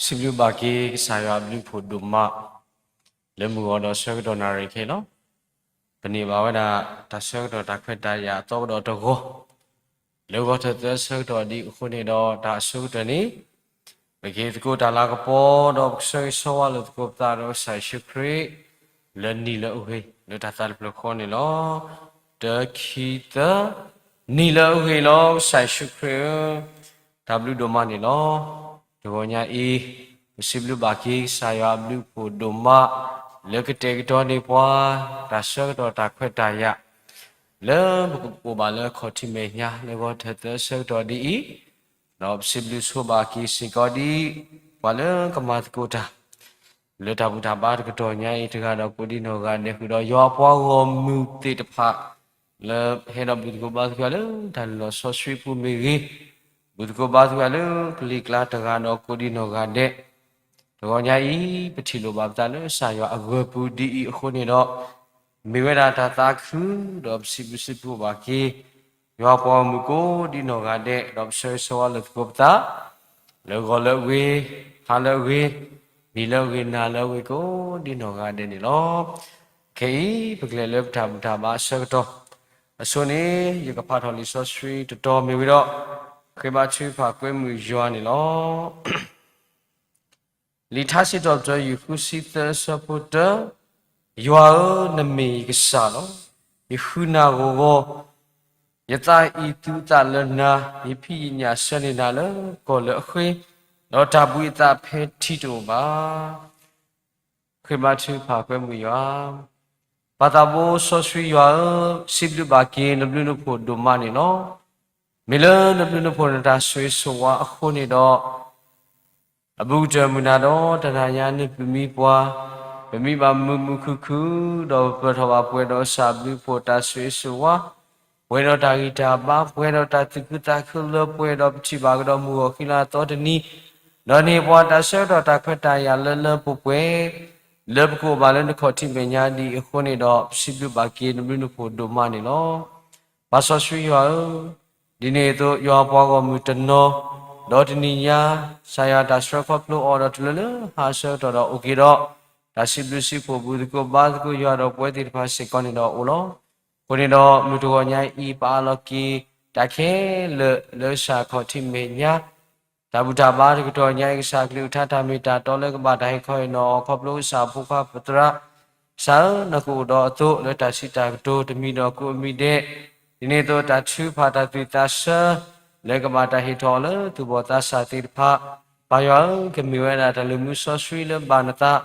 စံးဘျုးဘၣ်က့ၤကစၢ်ယွၤအဘျုးအဖှိၣ်ဒိၣ်မး လၢမုၢ်ဂီၤဒီးဆၢကတီၢ်နၣ်ရံၣ်ခဲအံၤလီၤ. ပန့ၢ်ဘၣ်ဝဲဒၣ်တၢ်ဆၢကတီၢ်တၢ်ခွဲးတၢ်ယာ်အသီကဒီးတဂီၤ လၢဂီၤထၢၣ်သၢဆၢကတီၢ်ဒ်အံၤအဃိန့ၣ်ဒီး တၢ်အဆိကတၢၢ်န့ၣ် ပကဟ့ၣ်သကိးတၢ်လၤကပီၤ ဒီးပကဆၢဂ့ၤဆၢဝါလိာ်သကိးပသးဒီးကစၢ်ယ့ၣ်ၡူးခရံာ် လၢနံၤလၢအဂ့ၤ လၢတၢ်သးတဖျၢၣ်ဃီန့ၣ်လီၤ. တၢ ခံ သၢ, နံၤလၢအဂ့ၤလီၤ ကစၢ်ယ့ၣ်ၡူးခရံာ်ဧၢ, တၢ်ဘျုးဒိၣ်မးန့ၣ်လီၤ. တဂီၤညါအံၤ ပစံးဘျုးဘၣ်က့ၤကစၢ်ယွၤအဘျုးအဖှိၣ်ဒိၣ်မး လၢကတဲာ်ကတီၤန့ၢ်ပှၤ တၢ်ဆၢကတီၢ်တၢ်ခွဲးတၢ်ယာ် လၢပကအိၣ်ဘၣ်လၢအခီၣ်ထံးမဲာ်ညါ လၢဂီၤထၢၣ်သၢဆၢကတီၢ်ဒ်အံၤ, ဒီးပစံးဘျုးဆိဘၣ်က့ၤစ့ၢ်ကီးဒ် ပှၤလၢကမၤသကိးတၢ် လၢတၢ်ဘူၣ်တၢ်ဘါတကတီၢ်ညါအံၤ တဂၤဒီးကိးဒံနီၢ်ဂၤဒဲး ဃုာ်ဒီးယွၤအပှၤဂီၢ်မုၢ်သ့ၣ်တဖၣ် လၢဟဲဒီးဘူၣ်သကိးဘါသကိးလၢတၢ်လုၢ်လီၢ်စီဆှံအပူၤမ့ၢ်ဂ့ၤ, ဘူၣ်သကိးဘါသကိးလၢကလံၤကျါတဂၤဒီးကိးဒံနီၢ်ဂၤဒဲး, တဂီၤညါအံၤ ပထံၣ်လိာ်ဘၣ်ပသးလၢကစၢ်ယွၤအဂၢၤပူၤဒ်အံၤအဃိန့ၣ်ဒီး မ့ၢ်ဝဲဒၣ်တၢ်သးခု ဒီးပစံးဘျုးစံးဖှိၣ်ဘၣ်က့ၤ ယွၤအပှၤဂီၢ်မုၢ်ကိးဒံနီၢ်ဂၤဒဲး ဒီးပဆၢဂ့ၤဆၢဝါလိာ်သကိးပသး လၢဂီၤလၢအဂ့ၤ, ဟါလၢအဂ့ၤ, နံၤလၢအဂ့ၤ, နၤလၢအဂ့ၤ ကိးဒံနီၢ်ဂၤဒဲးန့ၣ်လီၤ. ခဲအံၤ ပကလဲၤလၢပတၢ်ဘူၣ်တၢ်ဘါအဆၢကတီၢ်, အဆိန့ၣ် ယကဖးထီၣ်လံာ်စီဆှံတတီၤမ့ၢ်ဝဲဒီး ဃ့ဘါထုကဖၣ်ကွဲမုာ်ယွၤန့ၣ်လီၤ. လံာ်ထါစံးထီၣ်ပတြၢၤ ယူၢ်ဃုဆံသၢ အဆၢဖိတၢ, ယွၤဧၢ, နမ့ၢ်ယကစၢ်လီၤ. ယဃုနၤဂီၤဂီၤ, ယသးအံၤသူအသးလၢနၤ, ယဖံးယညၣ်ဆၢန့ၢ်နၤလၢကီၢ်လၢအဃ့, ဒီးတၢ်ဘှံးအသးဖဲထံတအိၣ်ဘၣ်. ဃ့ဘါထုကဖၣ်ကွဲမုာ်ယွၤ, ပၢ်သးဘိစီဆှံယွၤဧၢ, စံးဘျုးဘၣ်က့ၤနဘျုးနဖှိၣ်ဒိၣ်မးန့ၣ်လီၤ. မ့ၢ်လၢနဘျုးနဖှိၣ်နတၢ်ဆိၣ်ဂ့ၤဆိၣ်ဝါအဃိန့ၣ်ဒီး အဘူးကတၢၢ်မုၢ်နၤဒီးတနၤညါန့ၣ် ပမံပှၤ, ပမံဘၣ်မုာ်မုာ်ခုၣ်ခုၣ်, ဒီးပပၢၢ်ထီၣ်ဘၣ်ပှဲၤဒီးကစၢ်ဘျုးဖှိၣ်တၢ်ဆိၣ်ဂ့ၤဆိၣ်ဝါ, ပှဲၤဒီးတၢ်ဂံၢ်တၢ်ဘါ, ပှဲၤဒီးတၢ်သူၣ်ခုသးခုလၢပှဲၤဒီးပထံၣ်ဘၣ်ကဒီးမုၢ်ဂီၤဃံလၤအသီတနံၤ, ဒီးန့ၢ်ပှၤတၢ်ဆၢကတီၢ်တၢ်ခွဲးတၢ်ယာ်လၢလၢပှဲၤပှဲၤ, လၢပကအိၣ်ဘၣ်လၢနခီၣ်ထံးမဲာ်ညါဒ်အံၤအဃိန့ၣ်ဒီး ပစံးဘျုးဘၣ်က့ၤနဘျုးနဖှိၣ်ဒိၣ်မးန့ၣ်လီၤ. ပၢ်စီဆှံယွၤဧၢ, ဒ်န့ၣ်အသိး ယွၤအပှၤဂီၢ်မုၢ်တနီၤ, ဒီးတနံၤညါ ကစၢ်ယွၤတၢ်ဆှၢခီဖျိအီၤဒီးတုၤလၢလၢဟါအဆၢကတီၢ်ဒီးအိၣ်က့ၤဒီး တၢ်စံးဘျုးစံးဖှိၣ်ဘူၣ်သကိးဘါသကိးယွၤဒီးပဝဲသ့ၣ်တဖၣ်စ့ၢ်ကီးန့ၣ်ဒီးအိၣ်လီၤ. အဃိန့ၣ်ဒီး မုၢ်တဂီၤညါအံၤ ပအၢၣ်လီၤက့ၤ တၢ်ခဲလၢာ်လၢကစၢ်ခီၣ်ထံးမဲာ်ညါ တၢ်ဘူၣ်တၢ်ဘါတကတီၢ်ညါအံၤ ကစၢ်ကလုၢ်ကထါတၢ်မ့ၢ်တၢ်တီလၢကဘၣ်တၢ်ဟ့ၣ်ခီဟ့ၣ်နီၤအီၤခီဖျိကစၢ်အဖိခွါပသရၣ်, ကစၢ်ဧၢ, နကအိၣ်ဒီးအသိးလၢတၢ်စံးတၢ်ကတိၤတမံၤဒီးကိးအမံၤဒဲး, ဒ်န့ၣ်အသိးတၢ်ထုကဖၣ်တၢ်သွံၣ်သးဆၢ လၢကဘၣ်တၢ်ဟ့ၣ်ထီၣ်အီၤလၢသူၣ်ဘီၣ်သးစၢ်သ့ၣ်တဖၣ်, ပၢ်ယွၤဧၢ, ကမ့ၢ်ဝဲဒၣ်တၢ်လုၢ်မူစီဆှံလၢဘၣ်နသး,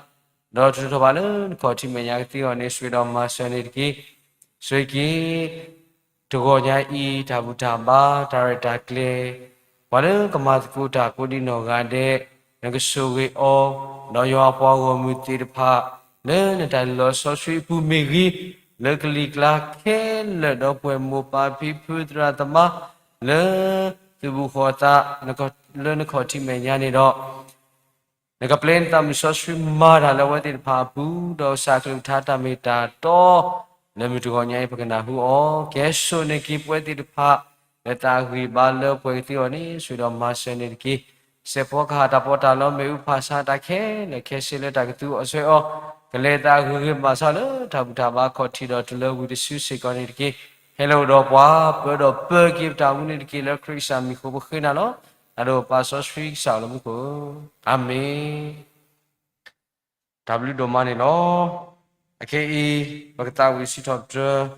ဒီးထုးထီၣ်ဘၣ်လၢနခီၣ်ထံးမဲာ်ညါကသ့အဂီၢ်န့ၣ် ဆိၣ်ဂ့ၤဒီးမၤစၢၤန့ၣ်တက့ၢ်. ဆိၣ်ဂ့ၤက့ၤ တဂီၤညါအံၤ တၢ်ဘူၣ်တၢ်ဘါ တၢ်ရဲၣ်တၢ်ကျဲၤ, ပှၤလၢကမၤသကိးတၢ်ကိးဒံနီၢ်ဂၤဒဲး, နကဆိၣ်ဂ့ၤအီၤ, ဒီးယွၤအပှၤဂီၢ်မုၢ်သ့ၣ်တဖၣ်, လၢနတၢ်လုၢ်လီၢ်စီဆှံအပူၤမ့ၢ်ဂ့ၤ, လၢကလံၤကျါခဲလၢာ်ဒီပုၢ်ဝဲၢ်မိၢ်ပၢ်ဖံဖုသရၣ်သမါ, လၢသူၣ်ဘူၣ်ဃီၣ်သး လၢနခီၣ်ထံးမဲာ်ညါန့ၣ်ဒီး နကပျဲနသးမုၢ်စီဆှံမၤတၢ်လၢအဝဲသ့ၣ်တဖၣ်အပူၤ, ဒီးကစၢ်ကလုၢ်ကထါတၢ်မ့ၢ်တၢ်တီ လၢမုၢ်တဂီၤညါအံၤ ပကနၢ်ဟူအီၤ, ကဟဲစိာ်န့ၢ်က့ၤပဝဲသ့ၣ်တဖၣ် လၢသးဂံၢ်ဘါလၢပှဲၤကသ့အဂီၢ်န့ၣ် ဆိၣ်ဂ့ၤဒီးမၤစၢၤန့ၣ်တက့ၢ်. စဲးဖီကဟၣ်တၢ်ပီးတၢ်လီ မ့ၣ်အူဖးဆါတၢ်ခဲလၢာ်ခဲဆ့လၢတၢ်ကသူအီၤဆှၢအီၤ, ကလဲၤသးဂ့ၤဂ့ၤဘၣ်ဆၣ်လၢတၢ်ဘူၣ်တၢ်ဘါခီၣ်ထံးဒီးတုၤလၢဝံၤတစုစ့ၢ်ကီးန့ၣ်တက့ၢ်. ဟဲလၢအအိၣ်ဒီးပှၤ ပၢဒီးပၢက့ၤပတၢ်မူန့ၣ်တက့ၢ်. လၢခရံာ်ကစၢ်မံၤအဃိပဃ့နၤလီၤ. တၢ်ဒိၣ်ပၢ်စီဆှံကစၢ်လၢမူခိၣ်, အၤမ့ၣ်. တၢ်ဘျုးဒိၣ်မးန့ၣ်လီၤ. အခဲအံၤ ပကသးဝံၣ်စံးထီၣ်ပတြၢၤ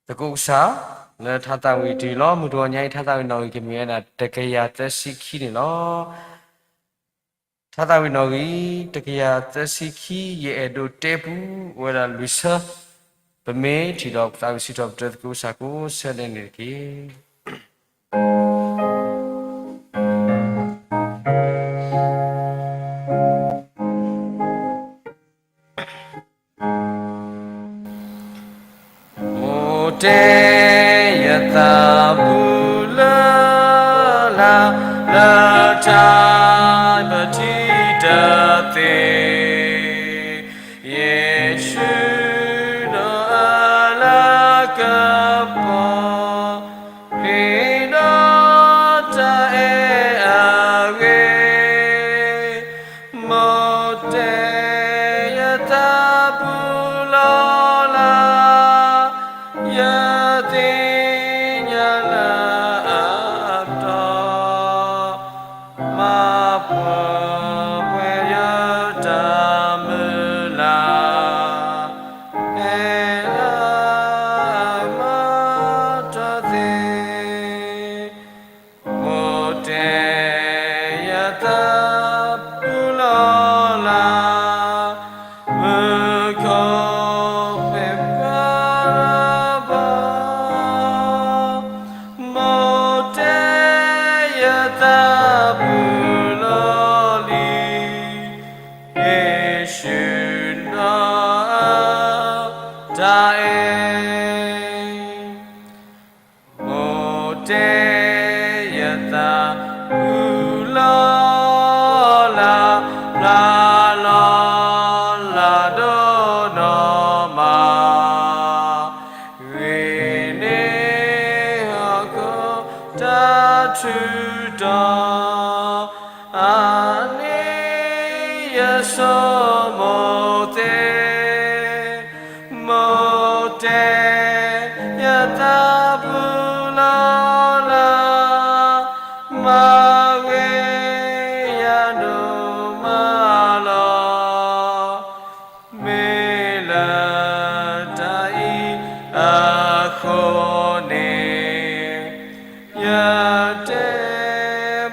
သကိးကစၢ် လၢထါသးဝံၣ်တယုၢ်လီၤ. မုၢ်တဂီၤညါအံၤ ထါသးဝံၣ်နီၣ်ဂံၢ်ကမ့ၢ်ဝဲဒၣ် တကယၤသၢဆံခံန့ၣ်လီၤ. ထါသးဝံၣ်နီၣ်ဂံၢ် တကယၤသၢဆံခံ ယအဲၣ်ဒိးတဲပူ အိၣ်ဝဲဒၣ်လွံၢ်ဆၢ, ပမ့ၢ်ထံၣ်ဒီးပသးဝံၣ်စံးထီၣ်ပတြၢၤသကိးကစၢ်ကိးဆၢဒဲးန့ၣ်တက့ၢ်. အိၣ်ထဲယသးပူၤလၢ်လၢ် လၢတၢ်ပထံၣ်တသ့, ယ့ၣ်ၡူးဒီးအလၤကပီၤ ယသးပူၤလီၤလၢ်, မူခိၣ်ဖဲးဖျါလၢပှၤ, မိၢ်တဲယသးပူၤလီၤလံ, ယ့ၣ်ၡူးဒီးအတၢ်အဲၣ် မိၢ်တဲယသး ပူၤလီၤလၢ်, ဖျါလီၤလၢ်ဒိၣ်နီၢ်မး, ဂ့ၤန့ၢ်ဟီၣ်ခိၣ်တၢ်ထူးတီၤ, အါန့ၢ်ယဆိကမိၣ်သ့, မိၢ်တဲယသးပူၤလီၤလၢ်, မၤဝဲယၤဒိၣ်မးလီၤ. မ့ၢ်လၢတၢ်အံၤအဃိန့ၣ်, ယတဲ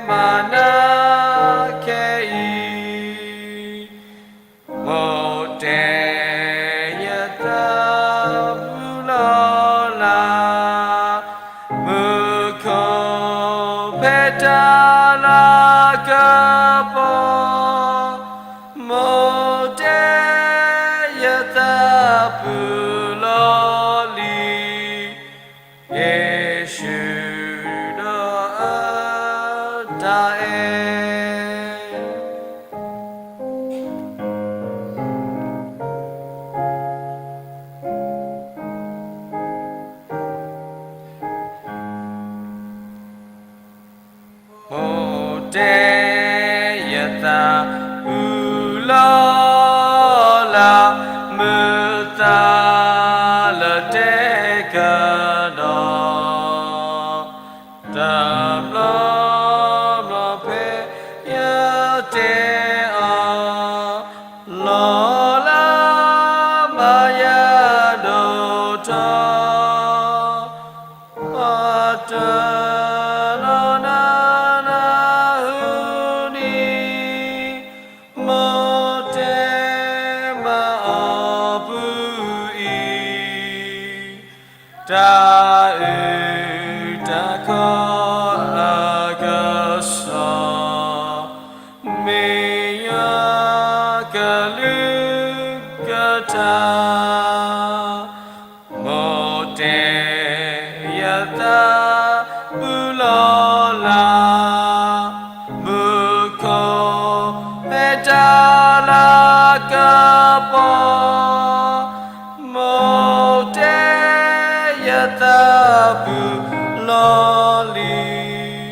မၤနၤခဲအံၤ, မိၢ်တဲ ယသးပူၤလီၤလၢ်, မူခိၣ်ဖဲးတၢ်လၤကပီၤ, မိၢ်တဲ ယသးပူၤလီၤလံ, ယ့ၣ်ၡူးဒီးအတၢ်အဲၣ် မိၢ်တဲ ယသးပူၤလီၤလၢ်, မုာ်သးလၢတဲကဒီး, တဘျီဘျီဖဲယတဲအီၤ, လီၤလၢမၤယၤဒိၣ်ထီၣ်, ပှၤတနီၤနၤဟူနံၤ, မိၢ်တဲမၤအီၤပူၤအံၤ, တၢ်အုၣ်တၢ်ခီအကစီၣ်, မ့ၢ်ယွၤကလုၢ်ကထါ, မိၢ်တဲ ယသးပူၤလီၤလၢ်, မူခိၣ်ဖဲးတၢ်လၤကပီၤ, မိၢ်တဲ ယသးပူၤလီၤလံ,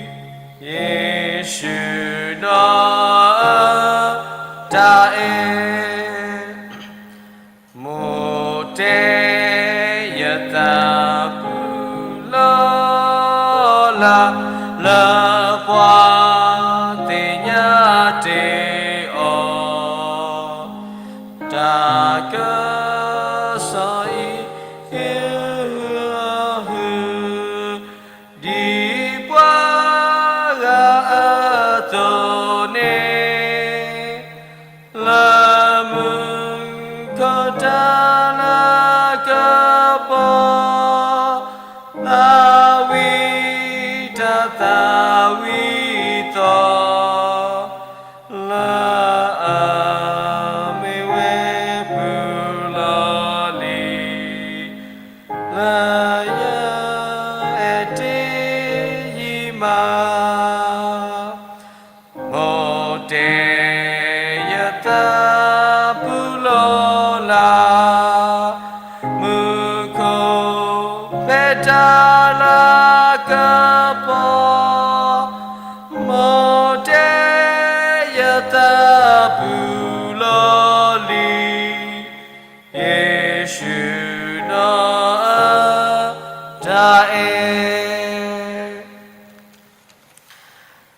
ယ့ၣ်ၡူးဒီးအတၢ်အဲၣ် မိၢ်တဲ ယသးပူၤလီၤလၢ်, လၢပှၤသ့ၣ်ညါတ့ၢ်အီၤ, တၢ်ကစီၣ်အံၤ ဟ့ၣ်ဟုၣ်အီၤဟုၣ် ဒ်ပှၤဂၤအသိးန့ၣ်, လၢမူခိၣ်တၢ်လၤကပီၤ, သးဝံၣ်တၢ်သးဝံၣ်သီ, လၢအမ့ၢ်ဝဲပူၤလီၤလံ, လၢယအဲၣ်တ့ၢ်ယံၤမး, မိၢ်တဲ ယသးပူၤလီၤလၢ်, မူခိၣ်ဖဲးတၢ်လၤကပီၤ, မိၢ်တဲ ယသးပူၤလီၤလံ, ယ့ၣ်ၡူးဒီးအတၢ်အဲၣ်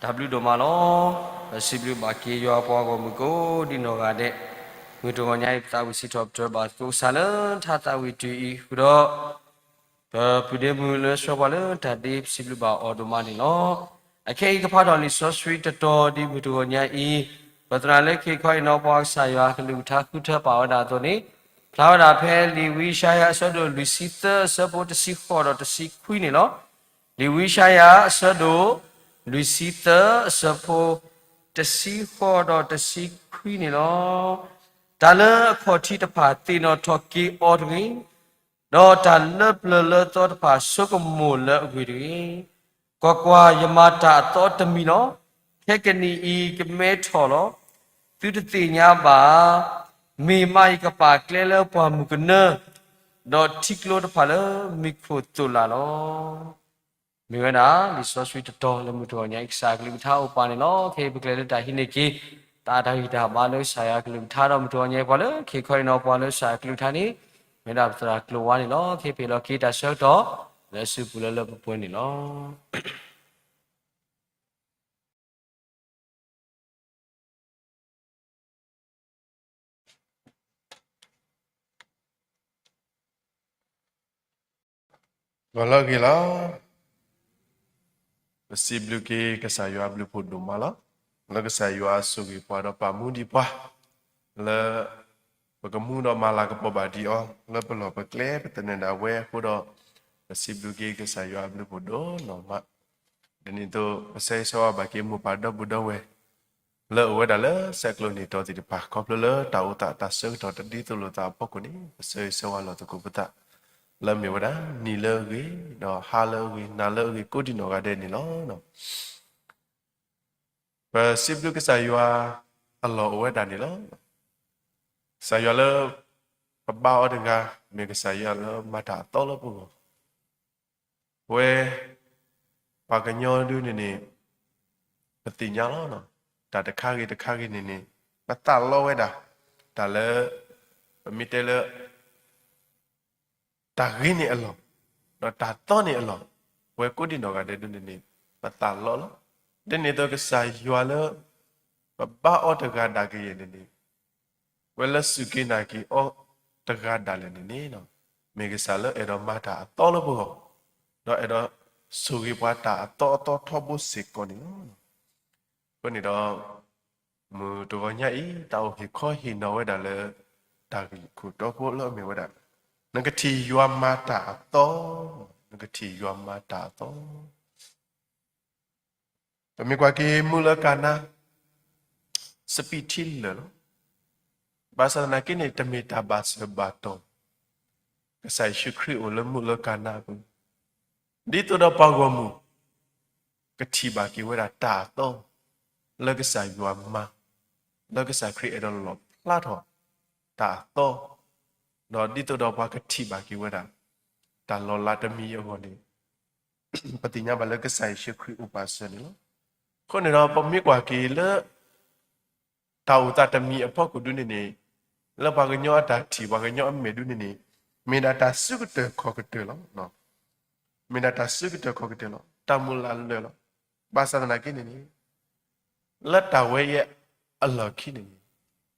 တၢ်ဘျုးဒိၣ်မးလီၤ. ပစံးဘျုးဘၣ်က့ၤယွၤပှၤဂီၢ်မုၢ်ကိးဒံနီၢ်ဂၤဒဲး, မုၢ်တဂီၤညါအံၤ ပသးဝံၣ်စံးထီၣ်ပတြၢၤဘၣ်သကိးကစၢ်လၢထါသးဝံၣ်တံၢ်အံၤဃုာ်ဒီး, ပပုၢ်ဒ့မုၣ်လၢဆှၢပှၤလၢတၢ်ဒ့ ပစံးဘျုးဘၣ်အီၤဒိၣ်မးန့ၣ်လီၤ. အခဲအံၤကဖးထီၣ်လံာ်စီဆှံတတီၤဒ်မုၢ်တဂီၤညါအံၤ, ပသရၣ်လၢခံခီအံၤနီၤ ပှၤကစၢ်ယွၤကလုၢ်ကထါဃုထၢပာ်ဝဲဒၣ်အသိးန့ၣ်, ဖျါဝဲဒၣ်ဖဲလံာ်ဝံယၡါယၤအဆၢဒိၣ်လွံၢ်ဆံသၢအဆၢဖိတဆံဃိးဒီးတဆံခွံန့ၣ်လီၤ. လံာ်ဝံယၡါယၤအဆၢဒိၣ်လွံၢ်ဆံသၢအဆၢဖိ တဆံဃိးဒီးတဆံခွံန့ၣ်လီၤ. တၢ်လၢအခီၣ်ထံးတဖၣ်သ့ၣ်နီၣ်ထီၣ်က့ၤအီၤတဂ့ၤ, ဒီးတၢ်လၢပျၢၤလၢသီတဖၣ်ဆိကမိၣ်လၢအဂ့ၢ်တဂ့ၤ. ကွၢ်ကွၢ်, ယမၤတၢ်အသီတမံၤလီၤ. ခဲကနံၣ်အံၤကမဲထီၣ်လီၤ. သုတသ့ၣ်ညါဘၣ်ဧါ. မ့ၢ်မးယကပာ်ကျဲလၢပှၢ်မုၢ်ကနၢ, ဒီးထံကျိတဖၣ်လၢမူခိၣ်သိၣ်လၢ်လီၤ. မ့ၢ်ဝဲဒၣ်လံာ်စီဆှံတတီၤလၢမုၢ်တဂီၤညါအံၤ ကစၢ်အကလုၢ်ကထါအိၣ်ပာ်န့ၣ်လီၤ. ခဲအံၤပကျဲၤလၢတၢ်ဟံးန့ၢ်က့ၤ တၢ်အတၢ်ဂံၢ်တၢ်ဘါလၢကစၢ်ယွၤအကလုၢ်ကထါဒီး မုၢ်တဂီၤညါအံၤ ပှၤလၢခံခီအံၤနီၤ ပှၤလၢကစၢ်အကလုၢ်ကထါန့ၣ် မ့ၢ်ဒၣ်ပသရၣ်ကျိၤဝါန့ၣ်လီၤ. ခဲအံၤပဟ့ၣ်လီၤက့ၤတၢ်ဆၢကတီၢ်လၢအစုပူၤလၢလၢပှဲၤပှဲၤန့ၣ်လီၤ. ဂီၤလၢအဂ့ၤလီၤ. ပစံးဘျုးက့ၤကစၢ်ယွၤအဘျုးဖှိၣ်ဒိၣ်မးလီၤ. လၢကစၢ်ယွၤအဆိၣ်ဂ့ၤပှၤဒီးပာ်မူဒံးပှၤ လၢပကမူဒီးမၤလၤကပီၤဘၣ်ဒံးအီၤ လၢပလီၢ်ပကျဲ ပသန့ၤဒၣ်ဝဲအဃိဒီး ပစံးဘျုးက့ၤကစၢ်ယွၤအဘျုးဖှိၣ်ဒိၣ်နီၢ်မး. ဒ်န့ၣ်အသိး ပဆၢဂ့ၤဆၢဝါဘၣ်က့ၤမိၢ်ပၢ်ဒီပုၢ်ဒီဝဲၢ် လၢအအိၣ်ဝဲဒၣ်လၢဆဲးကျိးနံၣ်တီၤသ့ၣ်တဖၣ် ခီဖျိလၢတၢ်အိၣ်သးတၢ်ဆၢကတီၢ်တဒ်သိးလိာ်သးအဖီခိၣ်န့ၣ် ပဆၢဂ့ၤဆၢဝါလီၤသကိးပသး လၢမ့ၢ်ဝဲဒၣ် နံၤလၢအဂ့ၤ, ဒီးဟါလၢအဂ့ၤ, နၤလၢအဂ့ၤ ကိးဒံးနီၢ်ဂၤဒဲးန့ၣ်လီၤ. ပစံးဘျုးကစၢ်ယွၤအလီၢ်အိၣ်ဝဲဒၣ်န့ၣ်လီၤ. ကစၢ်ယွၤလၢပဘါအီၤတဂၤ မ့ၢ်ကစၢ်ယွၤလၢမၤတၢ်အသီလၢပဂီၢ် ဝဲ ပှၤကညီဒုန့ၣ်န့ၣ် ပသ့ၣ်ညါလီၤ. တၢ်တခါဂ့ၤတခါဂ့ၤန့ၣ်န့ၣ် ပသးလီဝဲဒၣ် တၢ်လၢ ပမ့ၢ်တဲလၢ တၢ်ဂ့ၤန့ၣ်အလီၢ် ဒီးတၢ်သီန့ၣ်အလီၢ် ဝဲကိးဒံးနီၢ်ဂၤဒဲးဒုန့ၣ်န့ၣ် ပသးလီလီၤ. ဒ်န့ၣ်အသိးကစၢ်ယွၤလၢ ပဘါအီၤတဂၤဒၣ်ကယဲၢ်န့ၣ်န့ၣ် ဝဲလၢစူၢ်က့ၤနာ်က့ၤအီၤတဂၤဒၣ်လဲာ်န့ၣ်န့ၣ် မ့ၢ်ကစၢ်လၢအဲၣ်ဒိးမၤတၢ်အသီလၢပဂီၢ်, ဒီးအဲၣ်ဒိးဆိၣ်ဂ့ၤပှၤတၢ်အသီအသီထီဘိစ့ၢ်ကီးန့ၣ်လီၤ. အဃိန့ၣ်ဒီး မုၢ်တဂီၤညါအံၤ တၢ်အိၣ်ဟ့ၣ်ခီဟ့ၣ်နီၤဝဲဒၣ်လၢ တၢ်ဂ့ၢ်ခိၣ်တီဖိလၢအမ့ၢ်ဝဲဒၣ် နကထံၣ်ယွၤမၤတၢ်အသီ, နကထံၣ်ယွၤမၤတၢ်အသီ ပမ့ၢ်ကွၢ်က့ၤမုၢ်လၢကၤနါ စပံးထံလၢာ်လီၤ. ဘၣ်ဆၣ်သနာ်က့န့ၣ် တမ့ၢ်တၢ်ဘၣ်စၢၤဘၣ်တီၢ် ကစၢ်ယ့ၣ်ၡူးခရံာ်အိၣ်လၢမုၢ်လၢကၤနါအပူၤ, ဒ်သိးဒီးပှၤဂီၢ်မုၢ် ကထံၣ်ဘၣ်က့ၤဝဲဒၣ်တၢ်အသီ လၢကစၢ်ယွၤမၤ, လၢကစၢ်ခရံာ်အဲၣ်ဒိးလီၣ်ဖျါထီၣ် တၢ်အသီ, ဒီးဒ်သိးဒီးပှၤကထံၣ်ဘၣ်က့ၤဝဲဒၣ် တၢ်လီၤလးတမံၤအဂီၢ်န့ၣ် ပသ့ၣ်ညါဘၣ်လၢကစၢ်ယ့ၣ်ၡူးခရံာ်အိၣ်ပာ်စၢၤန့ၣ်လီၤ. အဃိန့ၣ်ဒီး ပမ့ၢ်ကွၢ်က့ၤလၢ တၢ်အိၣ်သးတမံၤအဖီခိၣ်ဒုန့ၣ်န့ၣ် လၢပှၤကညီအတၢ်ထံၣ် ပှၤကညီအမဲာ်ဒုန့ၣ်န့ၣ် မ့ၢ်ဒၣ်တၢ်စုကတၢၢ်ခီၣ်ကတၢၢ်လီၤ. မ့ၢ်ဒၣ်တၢ်စုကတၢၢ်ခီၣ်ကတၢၢ်လီၤ. တၢ်မုၢ်လၢ်လၢာ်လီၤ. ဘၣ်ဆၣ်သနာ်က့န့ၣ်န့ၣ် လၢတၢ်ဝဲအံၤအလီၢ်ခံန့ၣ်န့ၣ်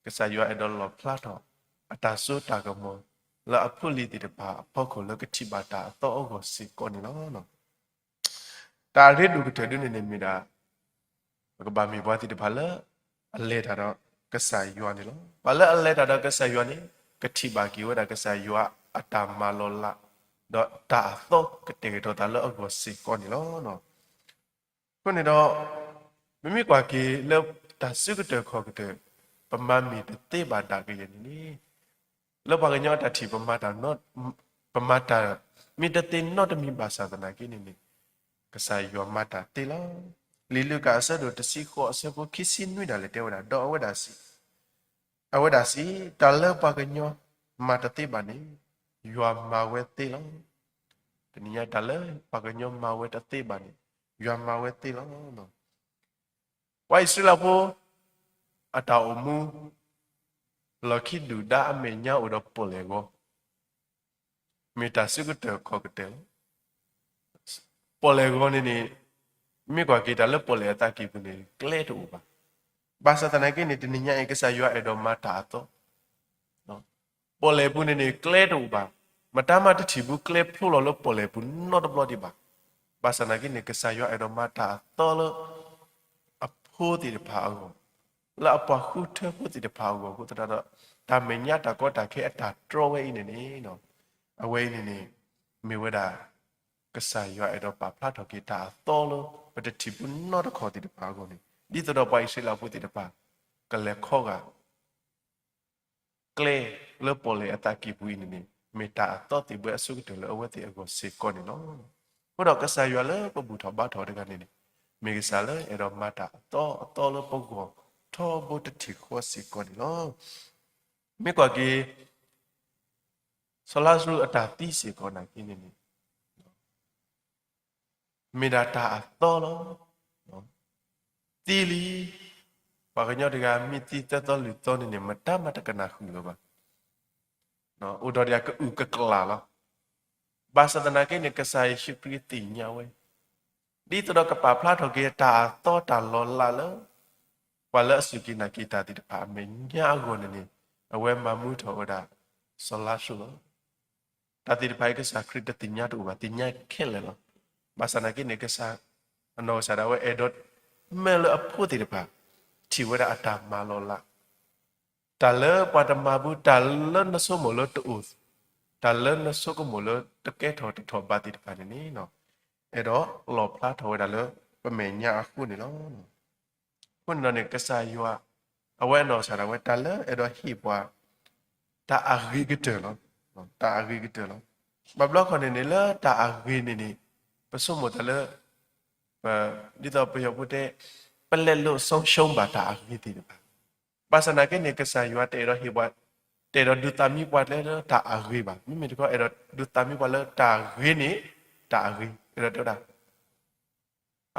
ကစၢ်ယွၤအဲၣ်ဒိးလီၣ်ဖျါထီၣ် အတၢ်စိတၢ်ကမီၤ လၢအဖိအလံၤသ့ၣ်တဖၣ်အဖီခိၣ်လၢကထံၣ်ဘၣ်တၢ်အသီအဂီၢ်စ့ၢ်ကီးန့ၣ်လီၤ. တၢ်အရ့ဒိၣ်ကတၢၢ်ဒုန့ၣ်န့ၣ်မ့ၢ်ဒၣ် ပကဘၣ်မ့ၢ်ပှၤသ့ၣ်တဖၣ်လၢ အလဲၤတၢ်ဒီးကစၢ်ယွၤန့ၣ်လီၤ. ပှၤလၢအလဲၤတၢ်ဒီးကစၢ်ယွၤန့ၣ် ကထံၣ်ဘၣ်က့ၤဝဲဒၣ်ကစၢ်ယွၤအတၢ်မၤလီၤလး ဒီးတၢ်အသီကတဲာ်ကတီၤသးလၢအဂီၢ်စ့ၢ်ကီးန့ၣ်လီၤ. အဃိန့ၣ်ဒီး ပမ့ၢ်ကွၢ်က့ၤလၢတၢ်စုကတၢၢ်ခီၣ်ကတၢၢ် ပမၤမ့ၢ်တသ့ဘၣ်ဒၣ်ကယဲၢ်န့ၣ်န့ၣ် လၢပှၤကညီအတၢ်ထံၣ် ပမၤတၢ်မ့ၢ်တသ့နီတမံၤဘၣ်ဆၣ်သနာ်က့န့ၣ်န့ၣ် ကစၢ်ယွၤမၤတၢ်သ့လီၤ. လံာ်လူၤကၣ်အဆၢဒိၣ်တဆံဃိးအဆၢဖိခံဆံနွံဒၣ်လဲာ်တဲဝဲဒၣ် ဒီးအဝဲဒၣ်စံး အဝဲဒၣ်စံး, တၢ်လၢပှၤကညီမၤတသ့ဘၣ်န့ၣ် ယွၤမၤဝဲသ့လီၤ. တနံၤညါတၢ်လၢပှၤကညီမၤဝဲတသ့ဘၣ်န့ၣ် ယွၤမၤဝဲသ့လီၤ. ပှၤအံၣ်စရ့လးဖိ အတၢ်အိၣ်မူ လီၢ်ခံဒုၣ်ဒါအမဲာ်ညါအိၣ်ဒီးပီၣ်လဲၣ်ဂီၤ မ့ၢ်တၢ်စုကတၢၢ်ခီၣ်ကတၢၢ်လီၤ. ပီၣ်လဲၣ်ဂီၤန့ၣ်န့ၣ် မ့ၢ်ကွၢ်က့ၤတၢ်လၢပီၣ်လဲၣ်အသးကံၢ်ပူၤန့ၣ် ကျဲတအိၣ်ဘၣ်. ဘၣ်ဆၣ်သနာ်က့န့ၣ် တနံၤညါအံၤ ကစၢ်ယွၤအဲၣ်ဒိးမၤတၢ်အသီ ပီၣ်လဲၣ်ပူၤန့ၣ်န့ၣ် ကျဲတအိၣ်ဘၣ်. မတၤမးတထံၣ်ဘူးကျဲဖျိလီၤလၢပီၣ်လဲၣ်ပူၤနီတဘျီဒံးဘၣ်. ဘၣ်ဆၣ်သနာ်က့န့ၣ် ကစၢ်ယွၤအဲၣ်ဒိးမၤတၢ်အသီလၢ အဖိသ့ၣ်တဖၣ်အဂီၢ်, လၢအပှၤဃုထၢဖိသ့ၣ်တဖၣ်အဂီၢ်အဃိသတးဒီး တၢ်မဲာ်ညါတၢ်ကီတၢ်ခဲအတၢ်တြီဝဲအံၤန့ၣ်န့ၣ်, အဝဲအံၤန့ၣ်န့ၣ် မ့ၢ်ဝဲဒၣ် ကစၢ်ယွၤအဲၣ်ဒိးပာ်ဖျါထီၣ်က့ၤတၢ်အသီလၢ ပတထံၣ်ဘူးနီတခီၣ်သ့ၣ်တဖၣ်အဂီၢ်န့ၣ် ဒ်သိးဒီးပှၤအံၣ်စရ့လးဖိသ့ၣ်တဖၣ် ကလဲၤခီဂာ် ကျဲလၢပီၣ်လဲၣ်အသးကံၢ်ပူၤအံၤန့ၣ်န့ၣ် မ့ၢ်တၢ်အသီသ့ၣ်ဘှဲအဆိကတၢၢ်လၢအဝဲသ့ၣ်အဂီၢ်စ့ၢ်ကီးန့ၣ်လီၤ. အဃိဒီးကစၢ်ယွၤလၢပဘူၣ်ထီၣ်ဘါထီၣ်တဂၤန့ၣ်န့ၣ် မ့ၢ်ကစၢ်လၢအဲၣ်ဒိးမၤတၢ်အသီအသီလၢပဂီၢ်ထီဘိတထံၣ်ဃီစ့ၢ်ကီးန့ၣ်လီၤ. မ့ၢ်ကွၢ်က့ၤ စီၤလါစရူးအတၢ်သံစ့ၢ်ကီးနာ်က့န့ၣ်န့ၣ် မ့ၢ်ဒၣ်တၢ်အသီလီၤ. သံလံ, ပှၤကညီတဂၤမ့ၢ်သံသၢသီလွံၢ်သီန့ၣ်န့ၣ် မတၤမၤတကနၣ်ဃုာ်လၢၤဘၣ်. အိၣ်ဒီးဒၣ်ကအုၣ်ကကျၢ်လီၤ. ဘၣ်ဆၣ်သနာ်က့န့ၣ် ကစၢ်ယ့ၣ်ၡူးခရံာ်သ့ၣ်ညါဝဲ ဒ်သိးဒီးကပာ်ဖျါထီၣ်က့ၤတၢ်အသီတၢ်လီၤလးလၢ ပှၤလၢအစူၢ်က့ၤနာ်က့ၤတၢ်သ့ၣ်တဖၣ်အမဲာ်ညါအဂီၢ်န့ၣ်န့ၣ် အဝဲမၤမူထီၣ်ဝဲဒၣ် စီၤလါစရူးလီၤ. တၢ်သ့ၣ်တဖၣ်အံၤကစၢ်ခရံာ်တသ့ၣ်ညါတအိၣ်ဘၣ်, သ့ၣ်ညါခဲလၢာ်လီၤ. ဘၣ်ဆၣ်သနာ်က့န့ၣ် ကစၢ် အနီၢ်ကစၢ်ဒၣ်ဝဲအဲၣ်ဒိး မ့ၢ်လၢအဖိသ့ၣ်တဖၣ် ထံၣ်ဝဲဒၣ်အတၢ်မၤလီၤလး တၢ်လၢပှၤတမၤဘူး, တၢ်လၢနဆိကမိၣ်လၢတအိၣ်, တၢ်လၢနဆိကမိၣ်လၢတကဲထီၣ်တထီၣ်ဘးသ့ၣ်တဖၣ်န့ၣ်န့ၣ် အဲၣ်ဒိးလီၣ်ဖျါထီၣ်ဝဲဒၣ်လၢပမဲာ်ညါအဃိန့ၣ်လီၤ. အဃိန့ၣ်ဒီးန့ၣ် ကစၢ်ယွၤ အဝဲအနီၢ်ကစၢ်ဒၣ်ဝဲ တၢ်လၢအဲၣ်ဒိးဟ့ၣ်ပှၤ တၢ်အဂ့ၤကတၢၢ်လီၤ. တၢ်အဂ့ၤကတၢၢ်လီၤ. ဘၣ်ဘျီခီန့ၣ်န့ၣ် လၢတၢ်အဂ့ၤန့ၣ်န့ၣ် ပဆိကမိၣ်တၢ်လၢ ပ ဒ်သိးပယီၤဖိတဲ ပလဲလိာ်ဆုံးရှုံးဘၣ်တၢ်အဂ့ၤသ့ၣ်တဖၣ်. ဘၣ်ဆၣ်သနာ်က့န့ၣ် ကစၢ်ယွၤတအဲၣ်ဒိးဟ့ၣ်ပှၤ, တအဲၣ်ဒိးဒုးသးမံပှၤလၢတၢ်အဂ့ၤဘၣ်. မ့မ့ၢ်တခီ အဲၣ်ဒိးဒုးသးမံပှၤလၢတၢ်ဂ့ၤန့ၣ် တၢ်အဂ့ၤ, အဲၣ်ဒိးတဲဝဲဒၣ်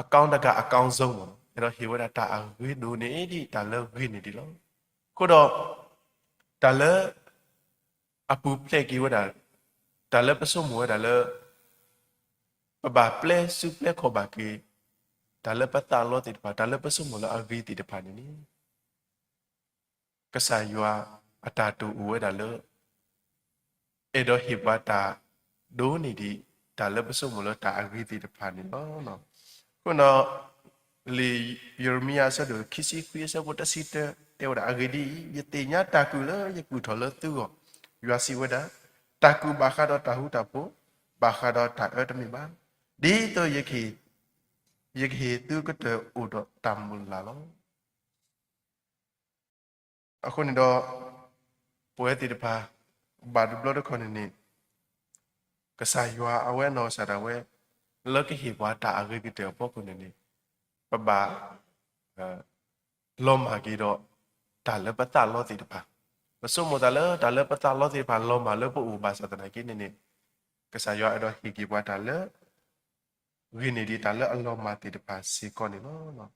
အကောင်းတကာအကောင်းဆုံးမ့ၢ်နီၤ, အဲၣ်ဒိးဟ့ၣ်ဝဲဒၣ်တၢ်အဂ့ၤဒိၣ်န့ၢ်ဒံး တၢ်လၢဂ့ၤန့ၢ်ဒံးလီၤ. အဃိဒီး တၢ်လၢ အပူၤဖျဲးက့ၤဝဲဒၣ်, တၢ်လၢပဆိကမိၣ်ဝဲဒၣ်လၢ ပဘၣ်ပျဲစုပျဲခီၣ်ဘၣ်က့ၤ တၢ်လၢပသးလီသ့ၣ်တဖၣ်, တၢ်လၢပဆိကမိၣ်လၢအဂ့ၤသ့ၣ်တဖၣ်န့ၣ်န့ၣ် ကစၢ်ယွၤအတၢ်တိာ်အိၣ်ဝဲဒၣ်လၢ အဲၣ်ဒိးဟ့ၣ်ပှၤတၢ်ဒိၣ်န့ၢ်ဒံး တၢ်လၢပဆိကမိၣ်လၢတၢ်အဂ့ၤသ့ၣ်တဖၣ်န့ၣ်လီၤ. အဃိဒီး လံာ်ယံးရမံယၤအဆၢဒိၣ်ခံဆံခွံအဆၢဖိတဆံတၢ တဲဝဲဒၣ် အဂ့ၢ်ဒ်အံၤ, ယသ့ၣ်ညါတၢ်ကုၢ်လၢယကုၢ်ထီၣ်လၢသုဂီၢ်, ယွၤစံးဝဲဒၣ်, တၢ်ကုၢ်ဘၣ်ဃးဒီးတၢ်ဃူတၢ်ဖိး, ဘၣ်ဃးဒီးတၢ်အၢတမ့ၢ်ဘၣ်, ဒ်သိးယကဟ့ၣ်သုကတၢၢ်အိၣ်ဒီးတၢ်မုၢ်လၢ်လီၤ. အဃိန့ၣ်ဒီး ပဝဲသ့ၣ်တဖၣ် ဘၣ်တဘျီတခီၣ်န့ၣ်န့ၣ် ကစၢ်ယွၤအဝဲအနီၢ်ကစၢ်ဒၣ်ဝဲ လၢကဟ့ၣ်ပှၤတၢ်အဂ့ၤကတၢၢ်အဖီခိၣ်န့ၣ်န့ၣ် ပဘၣ် လီၤမၢ်က့ၤဒီး တၢ်လၢပသးလီသ့ၣ်တဖၣ်, ပဆိကမိၣ်တၢ်လၢတၢ်လၢပသးလီသ့ၣ်တဖၣ်လီၤမၢ်လၢပအိၣ်ဘၣ်ဆၣ်သနာ်က့န့ၣ်န့ၣ် ကစၢ်ယွၤအဲၣ်ဒိးဟ့ၣ်က့ၤပှၤတၢ်လၢ ဂ့ၤန့ၢ်ဒံးတၢ်လၢအလီၤမၢ်သ့ၣ်တဖၣ်စ့ၢ်ကီးန့ၣ်လီၤ.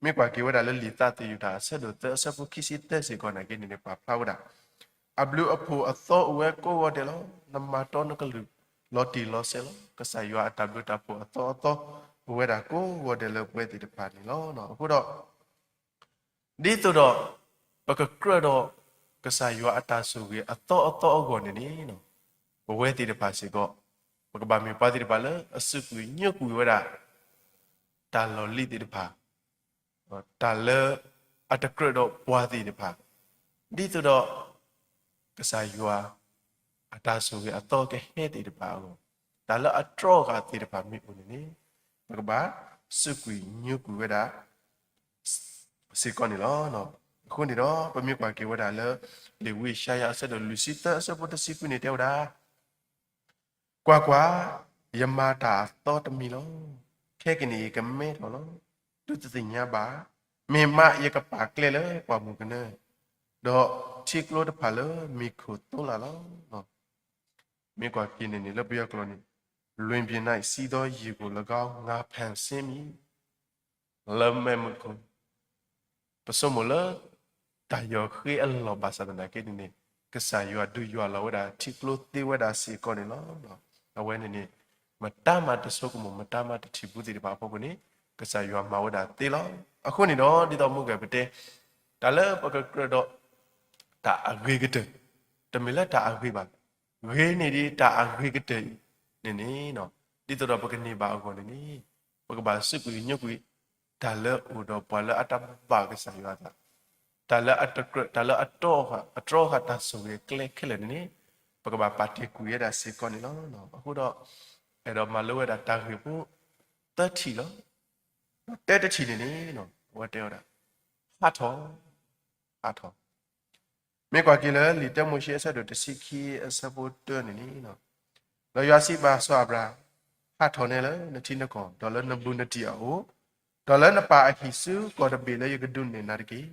မ့ၢ်ကွၢ်က့ၤဝဲဒၣ်လၢလံာ်သးသယုၢ်တၢ်အဆၢဒိၣ်သၢအဆၢဖိခံဆံသၢစ့ၢ်ကီးနာ်က့န့ၣ်န့ၣ် ပာ်ဖျါဝဲဒၣ် အဘျုးအဖှိၣ်အသီအိၣ်ဝဲကိးဂီၤဒဲးလီၤ. နမၤတီနကလုၢ်လီၤတံၢ်လီၤဆဲးလီၤ. ကစၢ်ယွၤအတၢ်ဘျုးတၢ်ဖှိၣ်အသီအသီ အိၣ်ဝဲဒၣ်ကိးဂီၤဒဲးလၢပဝဲသ့ၣ်တဖၣ်န့ၣ်လီၤ. အဃိဒီး ဒ်သိးဒီး ပကကြၢးဒီး ကစၢ်ယွၤအတၢ်ဆိၣ်ဂ့ၤအသီအသီအဂီၢ်န့ၣ်န့ၣ် ပဝဲသ့ၣ်တဖၣ်စ့ၢ်ကီး ပကဘၣ်မ့ၢ်ပှၤသ့ၣ်တဖၣ်လၢအစူးကွံာ်ညိကွံာ်ဝဲဒၣ် တၢ်လီၢ်လံၤသ့ၣ်တဖၣ် တၢ်လၢအတကြၢးဒီးပှၤသ့ၣ်တဖၣ် ဒ်သိးဒီး ကစၢ်ယွၤ အတၢ်ဆိၣ်ဂ့ၤအသီကဟဲသ့ၣ်တဖၣ်အဂီၢ် တၢ်လၢအတြီဃာ်သ့ၣ်တဖၣ်မ့ၢ်အိၣ်န့ၣ်န့ၣ် ပကဘၣ်စူးကွံာ်ညိကွံာ်ဝဲဒၣ် စ့ၢ်ကီးန့ၣ်လီၤ. အဃိန့ၣ်ဒီး ပမ့ၢ်ကွၢ်က့ၤဝဲဒၣ်လၢ လံာ်ဝံယၡါယၤအဆၢဒိၣ်လွံၢ်ဆံသၢအဆၢဖိတဆံခွံန့ၣ်တဲဝဲဒၣ် ကွၢ်ကွၢ်, ယမၤတၢ်အသီတမံၤလီၤ. ခဲကနံၣ်အံၤယကမဲထီၣ်လီၤ. သုတသ့ၣ်ညါဘၣ်. မ့ၢ်မးယကပာ်ကျဲလၢပှၢ်မုၢ်ကနၢ, ဒီးထံကျိတဖၣ်လၢမံၤခိၣ်သိလၢ်လီၤ. မ့ၢ်ကွၢ်က့ၤန့ၣ်န့ၣ် လၢပယီၤကျိာ်န့ၣ် လွင်ပြင်၌ စီးသောရေကို ၎င်း ငါဖန်ဆင်းမည် လၢမဲးမုၢ်ခိၣ် ပဆိကမိၣ်လၢ တၢ်ယီၤဃ့အလီၢ်ဘၣ်ဆၣ်သနာ်က့န့ၣ်န့ၣ် ကစၢ်ယွၤဒုးယွၤလီၤဝဲဒၣ်ထံကျိသ့ဝဲဒၣ်စ့ၢ်ကီးန့ၣ်လီၤ. အဝဲန့ၣ်န့ၣ် မတၤမးတဆိကမိၣ် မတၤမးတထံၣ်ဘူးသ့ၣ်တဖၣ်အဖီခိၣ်န့ၣ် ကစၢ်ယွၤမၤဝဲဒၣ်သ့လီၤ. အဃိန့ၣ်ဒီး ဒ်သိးမုၢ်ဂဲၤပတဲ တၢ်လၢပကကြၢးဒီး တၢ်အဂ့ၤကတၢၢ် တမ့ၢ်လၢတၢ်အဂ့ၤဘၣ် ဂ့ၤန့ၢ်ဒံးတၢ်အဂ့ၤကတၢၢ်အံၤန့ၣ်န့ၣ် ဒ်သိးဒီးပကန့ၢ်ဘၣ်အဂီၢ်န့ၣ်န့ၣ်, ပကဘၣ်စူးကွံာ်ညိကွံာ် တၢ်လၢအိၣ်ဒီးပှၤလၢအတဘၣ်ကစၢ်ယွၤအသး, တၢ်လၢအတကြၢး တၢ်လၢအတြီဃာ် အတြီဃာ်တၢ်ဆိၣ်ဂ့ၤအကျဲခဲလၢာ်န့ၣ်န့ၣ်, ပကဘၣ်ပာ်တ့ၢ်ကွံာ်ဝဲဒၣ်စ့ၢ်ကီးန့ၣ်လီၤ. အဃိဒီး အဲၣ်ဒိးမၤလိဝဲဒၣ်တၢ်ဂ့ၢ်ဖိ သၢထံၣ်လီၤ. ဒီးတၢတထံၣ်န့ၣ်န့ၣ် အဝဲတဲဝဲဒၣ် ဟးထီၣ်, ဟးထီၣ် မ့ၢ်ကွၢ်က့ၤလၢလံာ်တၢမိၤၡ့အဆၢဒိၣ်တဆံခံအဆၢဖိတၢန့ၣ်န့ၣ်, ဒီးယွၤစံးဘၣ်စီၤအၤဘြၤဟၣ်, ဟးထီၣ်နဲလၢနထံနကီၢ်, ဒီးလၢနဘူးနတံၢ်အအိၣ်, ဒီးလၢနပၢ်အဟံၣ်ဆူကီၢ်တဘ့ၣ်လၢယကဒုးနဲၣ်နၤတက့ၢ်.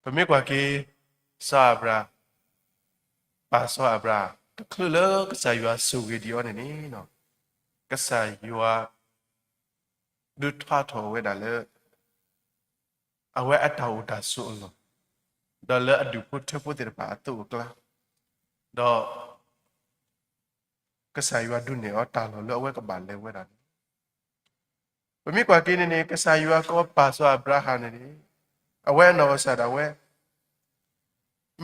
ပမ့ၢ်ကွၢ်က့ၤ စီၤအၤဘြၤဟၣ်, ပၢ်စီၤအၤဘြၤဟၣ် တချုးလၢကစၢ်ယွၤဆိၣ်ဂ့ၤဒံးအီၤန့ၣ်န့ၣ်, ကစၢ်ယွၤ ဒုးထွါထီၣ်ဝဲဒၣ်လၢ အဝဲအတၢ်အိၣ်တၢ်ဆိးအလီၢ်, ဒီးလၢအဒူၣ်ဖိထၢဖိသ့ၣ်တဖၣ်အသိးအကျါ, ဒီး ကစၢ်ယွၤဒုးနဲၣ်အီၤတၢ်လီၢ်လၢအဝဲကဘၣ်လဲၤဝဲဒၣ်န့ၣ်, ပမ့ၢ်ကွၢ်က့ၤန့ၣ်န့ၣ် ကစၢ်ယွၤကိးပၢ်စီၤအၤဘြၤဟၣ်န့ၣ်န့ၣ်, အဝဲအနီၢ်ကစၢ်ဒၣ်ဝဲ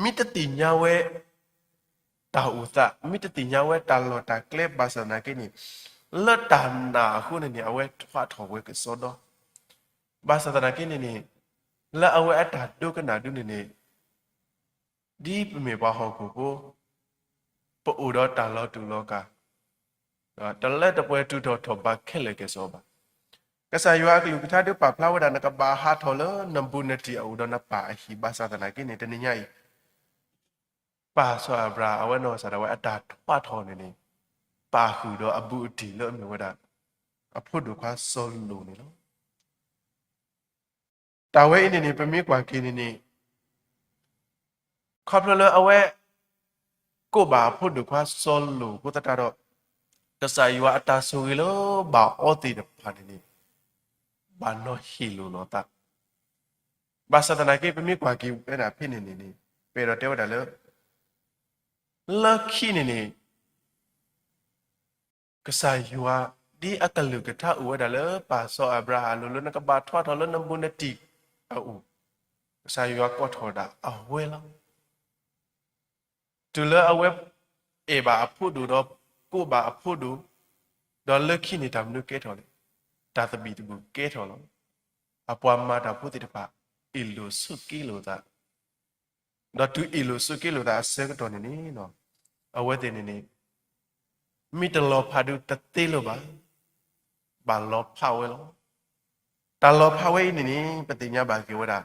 မ့ၢ်တသ့ၣ်ညါဝဲ တၢ်အိၣ်သး, မ့ၢ်တသ့ၣ်ညါဝဲတၢ်လီၢ်တၢ်ကျဲဘၣ်ဆၣ်သနာ်က့န့ၣ်, လၢတၢ်နာ်အဃိန့ၣ်န့ၣ် အဝဲထွါထီၣ်ဝဲကစီဒီ, ဘၣ်ဆၣ်သနာ်က့န့ၣ်န့ၣ်, လၢအဝဲအတၢ်ဒိကနၣ်ဒုန့ၣ်န့ၣ်, ဒ်ပမ့ၢ်ပှၤဟီၣ်ခိၣ်ဖိ ပအိၣ်ဒီးတၢ်လီၤတူာ်လီၤကာ်, တလၢတပှဲၤတုၤထီၣ်ထီၣ်ဘးခဲလၢာ်ကဲၣ်ဆိးဘၣ်. ကစၢ်ယွၤအကလုၢ်ကထါဒုးပာ်ဖျါဝဲဒၣ် နကဘၣ်ဟးထီၣ်လၢနဘူးနတံၢ်အအိၣ်ဒီးနပၢ်အဟံၣ် ဘၣ်ဆၣ်သနာ်က့န့ၣ် တနံၤညါအံၤ ပၢ်စီၤအၤဘြၤဟၣ် အဝဲနီၢ်ကစၢ်ဒၣ်ဝဲအတၢ်ထွါထီၣ်န့ၣ်န့ၣ်, ပာ်ဃုာ်ဒီးအဘူးအတံၢ်လၢအမ့ၢ်ဝဲဒၣ် အဖိဒိၣ်ခွါစီၤလိာ်န့ၣ်လီၤ. တၢ်ဝဲအံၤန့ၣ်န့ၣ် ပမ့ၢ်ကွၢ်က့ၤန့ၣ်န့ၣ်, ခီဖျိလၢအဝဲ ကိးဘၣ်အဖိဒိၣ်ခွါစီၤလိာ်အဃိသတးဒီး, ကစၢ်ယွၤအတၢ်ဆိၣ်ဂ့ၤလၢဘၣ်အီသ့ၣ်တဖၣ်န့ၣ်န့ၣ်, ဘၣ်နီၤဟ့ၣ်လိာ်လီၤသး, ဘၣ်ဆၣ်သနာ်က့ ပမ့ၢ်ကွၢ်က့ၤဝဲဒၣ်ဖဲန့ၣ်န့ၣ်န့ၣ်, ပအဲၣ်ဒိးတဲဝဲဒၣ်လၢ လၢခံန့ၣ်န့ၣ် ကစၢ်ယွၤ ဒ်အကလုၢ်ကထါအိၣ်ဝဲဒၣ်လၢ ပၢ်စီၤအၤဘြၤဟၣ်အလိၤလၢ နကဘၣ်ထွါထီၣ်လၢနဘူးနတံၢ်အအိၣ်, ကစၢ်ယွၤကိးထီၣ်ဒၣ်အဝဲလီၤ. တုၤလၢအဝဲ အဲၣ်ဘၣ်အဖိဒိၣ်ဒီး ကိးဘၣ်အဖိဒိၣ်, ဒီးလၢခံန့ၣ်တၢ်မနုၤကဲထီၣ်လဲၣ်, တၢ်သဘံၣ်သဘုၣ်ကဲထီၣ်လီၤ. အပှၤမၤတၢ်ဖိသ့ၣ်တဖၣ် အ့ၣ်လိာ်ဆိးက့လိာ်သး ဒီးတုၤအ့ၣ်လိာ်ဆိးက့လိာ်သးအဆၢကတီၢ်န့ၣ်န့ၣ်, အဝဲသ့ၣ်န့ၣ်န့ၣ် မ့ၢ်တလီၤဖးဒုးတသ့လၢၤဘၣ်, ဘၣ်လီၤဖးဝဲလီၤ. တၢ်လီၤဖးဝဲအံၤန့ၣ်န့ၣ် ပသ့ၣ်ညါဘၣ်က့ၤဝဲဒၣ်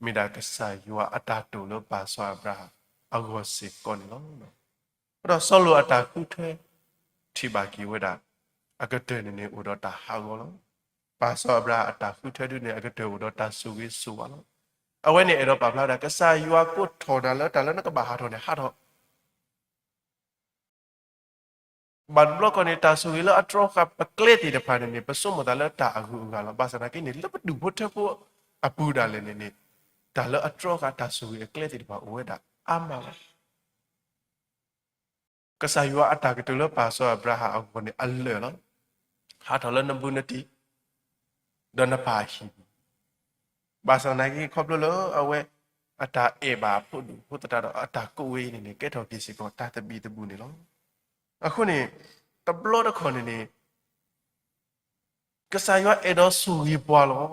မ့ၢ်ဒၣ်ကစၢ်ယွၤအတၢ်တိာ်လၢပၢ်စီၤအၤဘြၤဟၣ်အဂီၢ်စ့ၢ်ကီးန့ၣ်လီၤ. ဒီးစီၤလိာ်အတၢ်ဃုထၢ ထံၣ်ဘၣ်က့ၤဝဲဒၣ် အကတၢၢ်န့ၣ်န့ၣ် အိၣ်ဒီးတၢ်ဟးဂီၤလီၤ. ပၢ်စီၤအၤဘြၤဟၣ်အတၢ်ဃုထၢဒုန့ၣ် အကတၢၢ်အိၣ်ဒီးတၢ်ဆိၣ်ဂ့ၤဆိၣ်ဝါလီၤ. အဝဲန့ၣ်အဲၣ်ဒိးပာ်ဖျါဝဲဒၣ် ကစၢ်ယွၤကိးထီၣ်နၤလၢတၢ်လၢနကဘၣ်ဟးထီၣ်န့ၣ် ဟးထီၣ် ဘၣ်တဘျီခီန့ၣ် တၢ်ဆိၣ်ဂ့ၤလၢအတြီဃာ်ပကျဲသ့ၣ်တဖၣ်န့ၣ်န့ၣ် ပဆိကမိၣ်သးလၢတၢ်အဂုၤအဂၤလီၤ. ဘၣ်ဆၣ်သနာ်က့န့ၣ် လၢပဒူၣ်ဖိထၢဖိအပူၤဒၣ်လဲာ်န့ၣ်န့ၣ် တၢ်လၢအတြီဃာ်တၢ်ဆိၣ်ဂ့ၤအကျဲသ့ၣ်တဖၣ်အိၣ်ဝဲဒၣ်အါမးလီၤ. ကစၢ်ယွၤအတၢ်ကတိၤလၢပၢ်စီၤအၤဘြၤဟၣ်အဂီၢ်န့ၣ်အလၢာ်လီၤ. ဟးထီၣ်လၢနဘူးနတံၢ် ဒီးနပၢ်အဟံၣ်ပူၤ, ဘၣ်ဆၣ်သနာ်က့ ခီဖျိလၢအဝဲအတၢ်အဲၣ်ဘၣ်အဖိဒိၣ်အဃိသတးဒီး အတၢ်ကိးဝဲအံၤန့ၣ်န့ၣ် ကဲထီၣ်က့ၤစ့ၢ်ကီးတၢ်သဘံၣ်သဘုၣ်န့ၣ်လီၤ. အဃိန့ၣ် တဘျီတခီၣ်န့ၣ်န့ၣ် ကစၢ်ယွၤအဲၣ်ဒိးဆိၣ်ဂ့ၤပှၤလီၤ.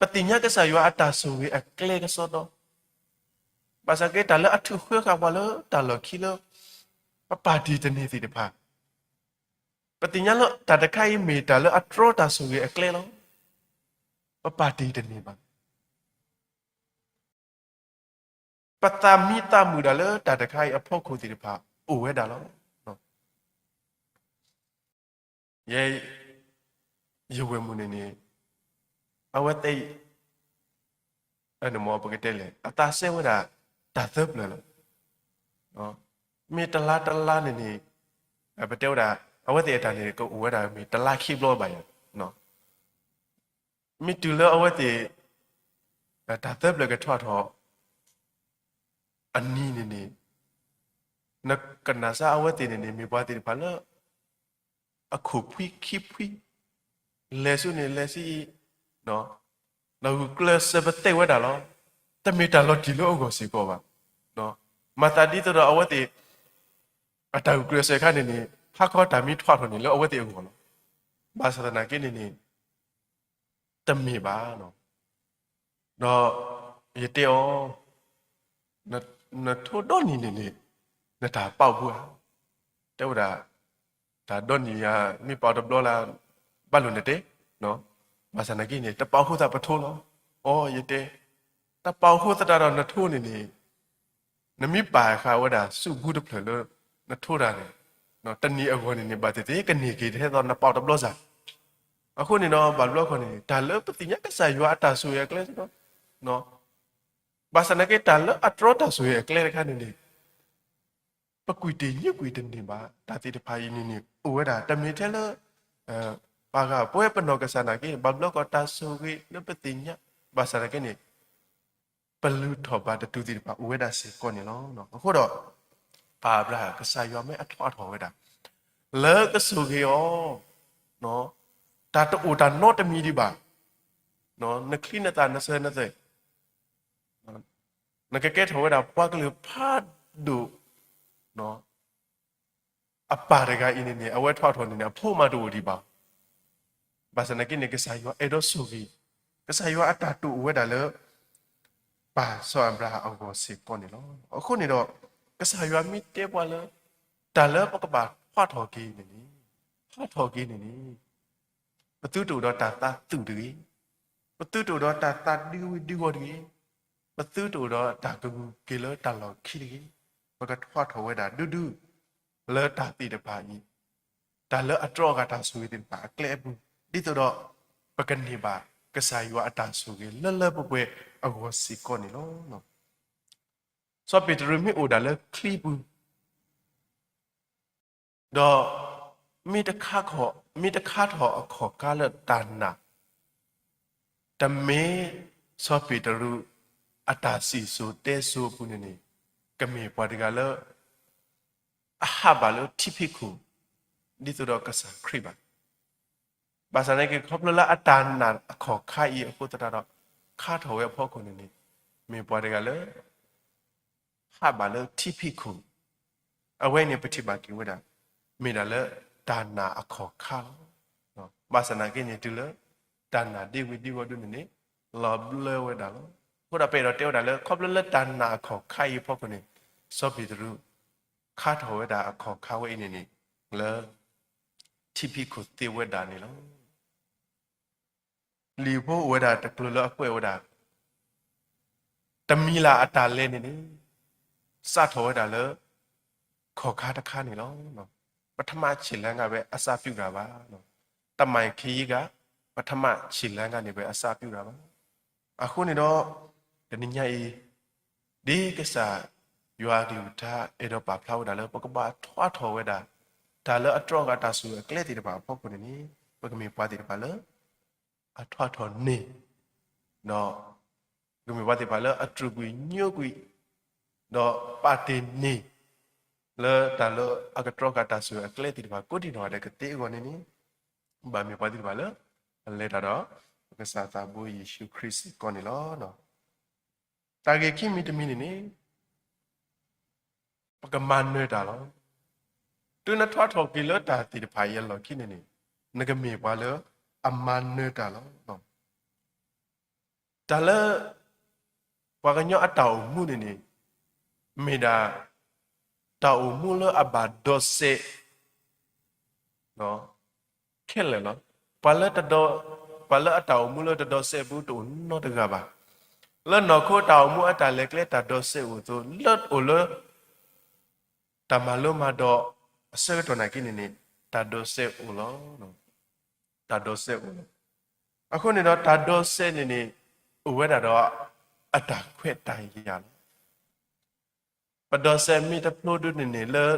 ပသ့ၣ်ညါကစၢ်ယွၤအတၢ်ဆိၣ်ဂ့ၤအကျဲကစီဒီ, ဘၣ်ဆၣ်က့တၢ်လၢအထုးဃၢခးပှၤလၢတၢ်လီၢ်ခံလၢ ပပာ်တ့ၢ်တန့ၢ်သ့ၣ်တဖၣ်, ပသ့ၣ်ညါလၢတၢ်တခါအံၤမ့ၢ်တၢ်လၢအတြီတၢ်ဆိၣ်ဂ့ၤအကျဲလီၤ. ပပာ်တ့ၢ်တန့ၢ်ဘၣ်. ပသးမံသးမုာ်ဒၣ်လၢတၢ်တခါအံၤအဖီခိၣ်သ့ၣ်တဖၣ်အိၣ်ဝဲဒၣ်လီၤ. ယဲ ယဝဲၢ်မုၣ်န့ၣ်န့ၣ် အဝဲသ့ၣ် ပကတဲလဲၣ် အသးစဲဝဲဒၣ်တၢ်သၢပျၢၤလီၤ. မ့ၢ်တလါတလါန့ၣ်န့ၣ် ပတဲဝဲဒၣ် အဝဲသ့ၣ်အတၢ်န့ၣ် ကအိၣ်ဝဲဒၣ်မ့ၢ်တလါခံဘျီဘၣ်ယၤ မ့ၢ်တုၤလၢအဝဲသ့ၣ် တၢ်သၢပျၢၤကထီၣ်ထီၣ် အနံၤန့ၣ်န့ၣ် နကနၣ်စၢ်အဝဲသ့ၣ်န့ၣ်န့ၣ် မ့ၢ်ပှၤသ့ၣ်တဖၣ်လၢ အခိၣ်ဖှံခံဖှံ လဲၤဆူန့ၣ်လဲၤဆူအံၤ ဒီးဂုာ်ကျဲးစၢးပသဲဝဲဒၣ်လီၤ. တမ့ၢ်တၢ်လီၤတံၢ်လၢအဂီၢ်စ့ၢ်ကီးဘၣ်. မၤသးဒ်သိးဒီးအဝဲသ့ၣ် အတၢ်အုၣ်ကျၢၤစဲးခါန့ၣ်န့ၣ် ဟါခီတၢ်မံထွးထီၣ်န့ၣ်လၢအဝဲသ့ၣ်အဂီၢ်လီၤ. ဘၣ်ဆၣ်သနာ်က့န့ၣ်န့ၣ် တမ့ၢ်ဘၣ်. ဒီးယတဲအီၤ, နထိဒီနံၤန့ၣ်န့ၣ် နတၢ်ပာ်အိၣ်ဘၣ်ဧါ. တဲဝဲဒၣ်, တၢ်ဒီနံၤယၤ မ့ၢ်ပာ်အီၤတဘျီလၢ် ဘၣ်လိာ်နတဲ, ဘၣ်ဆၣ်သနာ်က့န့ၣ် တပာ်အဃိသတးပထိလီၤ. အိ ယတဲ, တပာ်အဃိသတးဒီးနထိန့ၣ်န့ၣ် နမ့ၢ်ပာ်ဃာ်ဝဲဒၣ်ဆူၣ်ဘုတဖျၢၣ်လၢ နထိတၢ်န့ၣ်, တနံၤအဂီၢ်န့ၣ်န့ၣ် ဘၣ်သ့ၣ်သ့ၣ်ကန့ၢ်က့ၤတဟဲသိးနပာ်အီၤတဘျီစၢ်. အဃိန့ၣ်ဒီး ဘၣ်တဘျီခီန့ၣ် တၢ်လၢပသ့ၣ်ညါကစၢ်ယွၤအတၢ်ဆိၣ်ဂ့ၤအကျဲ, ဘၣ်ဆၣ်သနာ်က့ တၢ်လၢအတြီတၢ်ဆိၣ်ဂ့ၤအကျဲတခါန့ၣ်န့ၣ် ပကွံာ်တ့ၢ်ညွံးကွံာ်တန့ၢ်ဘၣ်. တၢ်သ့ၣ်တဖၣ်အံၤန့ၣ်န့ၣ် အိၣ်ဝဲဒၣ် တမ့ၢ်ထဲလၢ ပှၤဂၤပဝဲပနီၢ်ကစၢ်နာ်က့ ဘၣ်ဘျီကီးတၢ်ဆိၣ်ဂ့ၤလၢပသ့ၣ်ညါ, ဘၣ်ဆၣ်သနာ်က့န့ၣ် ပလုၢ်ထီၣ်ဘၣ်တတုၤသ့ၣ်တဖၣ်အိၣ်ဝဲဒၣ်စ့ၢ်ကီးန့ၣ်လီၤ. အဃိဒီး ပၢ်အၤဘြၤဟၣ် ကစၢ်ယွၤမ့ၢ်အထွးထီၣ်ဝဲဒၣ် လၢကဆိၣ်ဂ့ၤအီၤ, တၢ်တအိၣ်တၢ်နီတမံၤဒံးဘၣ်, နချံနသၣ်နစၢၤနသွဲၣ် နကကဲထီၣ်ဝဲဒၣ်ပှၤကလုာ်ဖးဒိၣ် အပၢ်တဂၤအံၤန့ၣ်န့ၣ် အဝဲထွးထီၣ်န့ၣ်န့ၣ် အဖိမးတအိၣ်ဒံးဘၣ်. ဘၣ်ဆၣ်သနာ်က့န့ၣ် ကစၢ်ယွၤအဲၣ်ဒိးဆိၣ်ဂ့ၤ, ကစၢ်ယွၤအတၢ်တိာ်အိၣ်ဝဲဒၣ်လၢ ပၢ်စီၤအၤဘြၤဟၣ်အဂီၢ်စ့ၢ်ကီးန့ၣ်လီၤ. အဃိန့ၣ်ဒီး ကစၢ်ယွၤမ့ၢ်တဲပှၤလၢ တၢ်လၢပကဘၣ်ထွးထီၣ်က့ၤန့ၣ်န့ၣ်, ထွးထီၣ်က့ၤန့ၣ်န့ၣ် ပသုတအိၣ်ဒီးတၢ်သးသူၣ်တဂ့ၤ, ပသုတအိၣ်ဒီးတၢ်သးဒံဝံဒံဝီတဂ့ၤ, ပသုတအိၣ်ဒီးတၢ်ကဂုၤက့ၤလၢတၢ်လီၢ်ခံတဂ့ၤ, ပကထွးထီၣ်ဝဲဒၣ်ဒူဒူ လၢတၢ်သ့ၣ်တဖၣ်အံၤ, တၢ်လၢအတြီအဂၤတၢ်ဆိၣ်ဂ့ၤသ့ၣ်တဖၣ်အကျဲအပူၤ, ဒ်သိးဒီး ပကန့ၢ်ဘၣ်ကစၢ်ယွၤအတၢ်ဆိၣ်ဂ့ၤလၢလၢပှဲၤပှဲၤအဂီၢ်စ့ၢ်ကီးန့ၣ်လီၤ. စီၤပ့းတရူးမ့ၢ်အိၣ်ဒၣ်လၢချံပူၤ ဒီး မ့ၢ်တခါခီ, မ့ၢ်တခါထီၣ်အခီၣ်ခါလၢတၢ်နာ်, တမ့ၢ်စီၤပ့းတရူးအတၢ်စံၣ်စိၤတဲစိၤအပူၤန့ၣ်န့ၣ် ကမ့ၢ်ပှၤတဂၤလၢ အဟးဘၣ်လၢထံဖံးခိၣ် ဒ်သိးဒီးကစၢ်ခရံာ်ဘၣ်. ဘၣ်ဆၣ်သနာ်က့ ခီဖျိလၢအတၢ်နာ်အခီၣ်ခါအံၤအဃိသတးဒီး ခါထီၣ်ဝဲအဖီခိၣ်န့ၣ်န့ၣ် မ့ၢ်ပှၤတဂၤလၢ ဟးဘၣ်လၢထံဖံးခိၣ်, အဝဲန့ၣ်ပထံၣ်ဘၣ်က့ၤဝဲဒၣ် မ့ၢ်ဒၣ်လၢတၢ်နာ်အခီၣ်ခါလီၤ. ဘၣ်ဆၣ်သနာ်က့န့ၣ် တုၤလၢတၢ်နာ်ဒ့ဝံၤဒ့ဝီၤဒုန့ၣ်န့ၣ် လီၤဘျၢဝဲဒၣ်လီၤ. အဃိဒီးပအဲၣ်ဒိးတဲဝဲဒၣ်လၢ ခီဖျိလၢတၢ်နာ်အခီၣ်ခါအံၤအဖီခိၣ်န့ၣ် စီၤပ့းတရူး ခါထီၣ်ဝဲဒၣ်အခီၣ်ခါဝဲအံၤန့ၣ်န့ၣ် လၢ ထံဖံးခိၣ်သ့ဝဲဒၣ်န့ၣ်လီၤ. လံာ်ဖိအိၣ်ဝဲဒၣ်တကျိၤလၢအကွဲးဝဲဒၣ် တမံၤလၢ်အတၢ်လဲၤန့ၣ်န့ၣ် စးထီၣ်ဝဲဒၣ်လၢ ခီၣ်ခါတခါန့ၣ်လီၤ. ပထမခြေလှမ်းကဝဲအစပြုတာပါ, တမိုင်ခရီးက ပထမခြေလှမ်းကန့ၣ်ဝဲအစပြုတာပါ. အဃိန့ၣ်ဒီး တနံၤညါအံၤ ဒ်ကစၢ်ယွၤအကလုၢ်ကထါအဲၣ်ဒိးပာ်ဖျါဝဲဒၣ်လၢ ပကဘၣ်ထွးထီၣ်ဝဲဒၣ် တၢ်လၢအတြီအဂၤတၢ်ဆိၣ်ဂ့ၤအကျဲသ့ၣ်တဖၣ်အဖီခိၣ်န့ၣ်န့ၣ် ပကမ့ၢ်ပှၤသ့ၣ်တဖၣ်လၢ အထွးထီၣ်န့ၢ်, ဒီး ပကမ့ၢ်ပှၤသ့ၣ်တဖၣ်လၢအတြူာ်ကွံာ်ညိကွံာ်, ဒီးပာ်တ့ၢ်န့ၢ် လၢတၢ်လၢအကတြီဃာ်တၢ်ဆိၣ်ဂ့ၤအကျဲသ့ၣ်တဖၣ် ကိးဒံနီၢ်ဂၤဒဲးကသ့အဂီၢ်န့ၣ်န့ၣ် ဘၣ်မ့ၢ်ပှၤသ့ၣ်တဖၣ်လၢ အလဲၤတၢ်ဒီး ပကစၢ်သးဘိယ့ၣ်ၡူးခရံာ်စ့ၢ်ကီးန့ၣ်လီၤ. တၢ်ဂ့ၢ်ခံမံၤတမံၤန့ၣ်န့ၣ် ပကမၤနၢၤတၢ်လီၤ. တုၤနထွးထီၣ်က့ၤလၢတၢ်သ့ၣ်တဖၣ်အံၤအလီၢ်ခံန့ၣ်န့ၣ် နကမ့ၢ်ပှၤလၢအမၤနၢၤတၢ်လီၤ. တၢ်လၢ ပှၤကညီအတၢ်အိၣ်မူန့ၣ်န့ၣ် မ့ၢ်ဒၣ် တၢ်အိၣ်မူလၢအဘၣ်ဒီးစဲး ခဲလၢာ်လီၤ. ပှၤလၢတဒီး, ပှၤလၢအတၢ်အိၣ်မူလၢတဒီးစဲးအပူၤတအိၣ်နီတဂၤဘၣ်. လၢနီၢ်ခိတၢ်အိၣ်မူအတၢ်လဲၤကျဲတၢ်ဒီးစဲးအိၣ်အသိး လၢအိၣ်လၢ တၢ်မၤလိမၤဒိးအဆၢကတီၢ်နာ်က့န့ၣ်န့ၣ် တၢ်ဒီးစဲးအိၣ်လီၤ. တၢ်ဒီးစဲးအိၣ်လီၤ. အဃိန့ၣ်ဒီးတၢ်ဒီးစဲးန့ၣ်န့ၣ် အိၣ်ဝဲဒၣ်ဒီးအတၢ်ခွဲးတၢ်ယာ်လီၤ. ပဒီးစဲးမ့ၢ်တဖျိဒုန့ၣ်န့ၣ်လၢ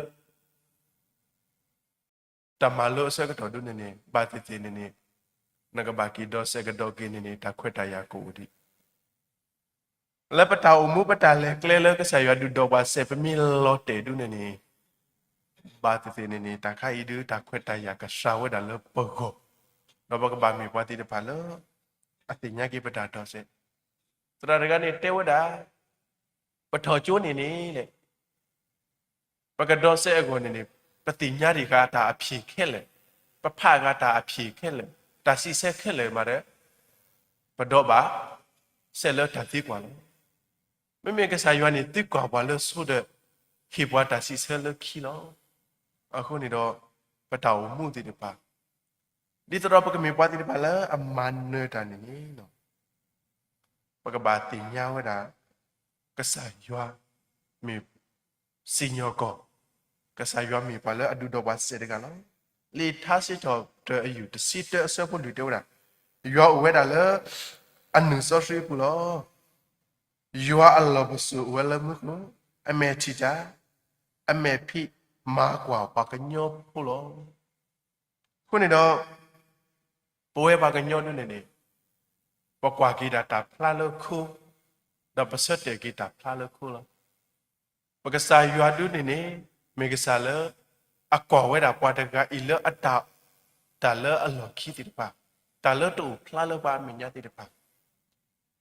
တၢ်မၤလိအဆၢကတီၢ်ဒုန့ၣ်န့ၣ် ဘၣ်သ့ၣ်သ့ၣ်န့ၣ်န့ၣ် နကဘၣ်က့ၤဒီးစဲးကဒီးက့ၤန့ၣ်န့ၣ် တၢ်ခွဲးတၢ်ယာ်ကအိၣ်ဒံး လၢပတၢ်အိၣ်မူပတၢ်လဲၤကျဲလၢကစၢ်ယွၤဒုးဒီးပှၤစဲး ပမ့ၢ်လီၤတဲာ်ဒုန့ၣ်န့ၣ် ဘၣ်သ့ၣ်သ့ၣ်န့ၣ်န့ၣ် တၢ်ခါအံၤဒု တၢ်ခွဲးတၢ်ယာ်ကစှၤဝဲဒၣ်လၢပဂီၢ်, ဒီးပကဘၣ်မ့ၢ်ပှၤသ့ၣ်တဖၣ်လၢ အသ့ၣ်ညါက့ၤပတၢ်ဒီးစဲး. သရၣ်တဂၤန့ၣ်တဲဝဲဒၣ် ပထီၣ်ကၠိန့ၣ်န့ၣ် ပကဒီးစဲးအဂီၢ်န့ၣ်န့ၣ် ပသ့ၣ်ညါဒံးဃာ်တၢ်အဖံးခဲလၢာ်, ပဖးဂ့ၤတၢ်အဖံးခဲလၢာ်, တၢ်စံးဆၢခဲလၢာ်မးဒီး ပဒီးဘၣ်စဲးလၢတၢ်သံကွၢ်လီၤ. မ့မ့ၢ်ကစၢ်ယွၤန့ၣ်သံကွၢ်ပှၤလၢဆိဒီး ဟ့ၣ်ပှၤတၢ်စံးဆၢလၢခံလီၤ. အဃိန့ၣ်ဒီး ပတၢ်အိၣ်မူသ့ၣ်တဖၣ် ဒ်သိးဒီးပကမ့ၢ်ပှၤသ့ၣ်တဖၣ်လၢအမၤနၢၤတၢ်န့ၣ်န့ၣ် ပကဘၣ်သ့ၣ်ညါဝဲဒၣ် ကစၢ်ယွၤမ့ၢ်စံၣ်ညီၣ်ကွီၢ်, ကစၢ်ယွၤမ့ၢ်ပှၤလၢအဒုးဒီးပှၤစဲးတဂၤလီၤ. လံာ်ထါစံးထီၣ်ပတြၢၤအယုၢ်တဆံတၢအဆၢဖိလွံၢ်တဲဝဲဒၣ်, ယွၤအိၣ်ဝဲဒၣ်လၢ အနုာ်စီဆှံအပူၤလီၤ. ယွၤအလီၢ်ပစိာ်အိၣ်ဝဲလၢမူခိၣ်, အမဲာ်ထံၣ်တၢ်, အမဲာ်ဖံးမၤကွၢ်ပှၤကညီဖိလီၤ. အဃိန့ၣ်ဒီး ပဝဲပှၤကညီဒုန့ၣ်န့ၣ် ပကွၢ်က့ၤဒၣ်တၢ်ဖျါလၢခိ, ဒီးပဆၢတဲာ်က့ၤတၢ်ဖျါလၢခိလီၤ. ပကစၢ်ယွၤဒုန့ၣ်န့ၣ် မ့ၢ်ကစၢ်လၢ အကွၢ်ဝဲဒၣ်ပှၤတဂၤအံၤလၢအတၢ်, တၢ်လၢအလီၢ်ခံသ့ၣ်တဖၣ်, တၢ်လၢတအိၣ်ဖျါလၢပှၤအမဲာ်ညါသ့ၣ်တဖၣ်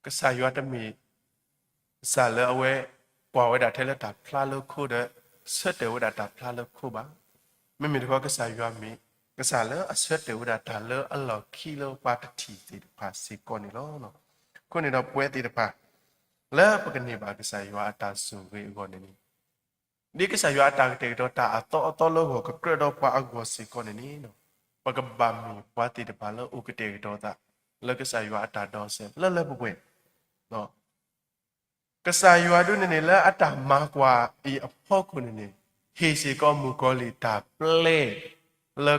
ကစၢ်ယွၤတမ့ၢ် ကစၢ်လၢအဝဲ ကွၢ်ဝဲဒၣ်ထဲလၢတၢ်ဖျါလၢခိဒီး ဆၢတဲာ်ဝဲဒၣ်တၢ်ဖျါလၢခိဘၣ်. မ့မ့ၢ်တခီကစၢ်ယွၤမ့ၢ် ကစၢ်လၢအဆၢတဲာ်ဝဲဒၣ်တၢ်လၢအလီၢ်ခံလၢပှၤတထံၣ်သ့ၣ်တဖၣ်စ့ၢ်ကီးန့ၣ်လီၤ. အဃိန့ၣ်ဒီးပဝဲသ့ၣ်တဖၣ် လၢပကန့ၢ်ဘၣ်ကစၢ်ယွၤအတၢ်ဆိၣ်ဂ့ၤအဂီၢ်န့ၣ်န့ၣ် ဒ်ကစၢ်ယွၤအတၢ်ကတဲာ်ကတီၤတၢ်အသီအသီလၢဂီၢ်ကကြၢးဒီးပှၤအဂီၢ်စ့ၢ်ကီးန့ၣ်န့ၣ် ပကဘၣ်မ့ၢ်ပှၤသ့ၣ်တဖၣ်လၢအိၣ်ကတဲာ်ကတီၤသး လၢကစၢ်ယွၤအတၢ်ဒီးစဲးလၢလၢပှဲၤပှဲၤ ကစၢ်ယွၤဒုန့ၣ်န့ၣ် လၢအတၢ်မၤကွၢ်အံၤအဖီခိၣ်န့ၣ်န့ၣ် ဟ့ၣ်စ့ၢ်ကီးမုၣ်ကီၤလံၢ်တၢ်ပျဲ လၢ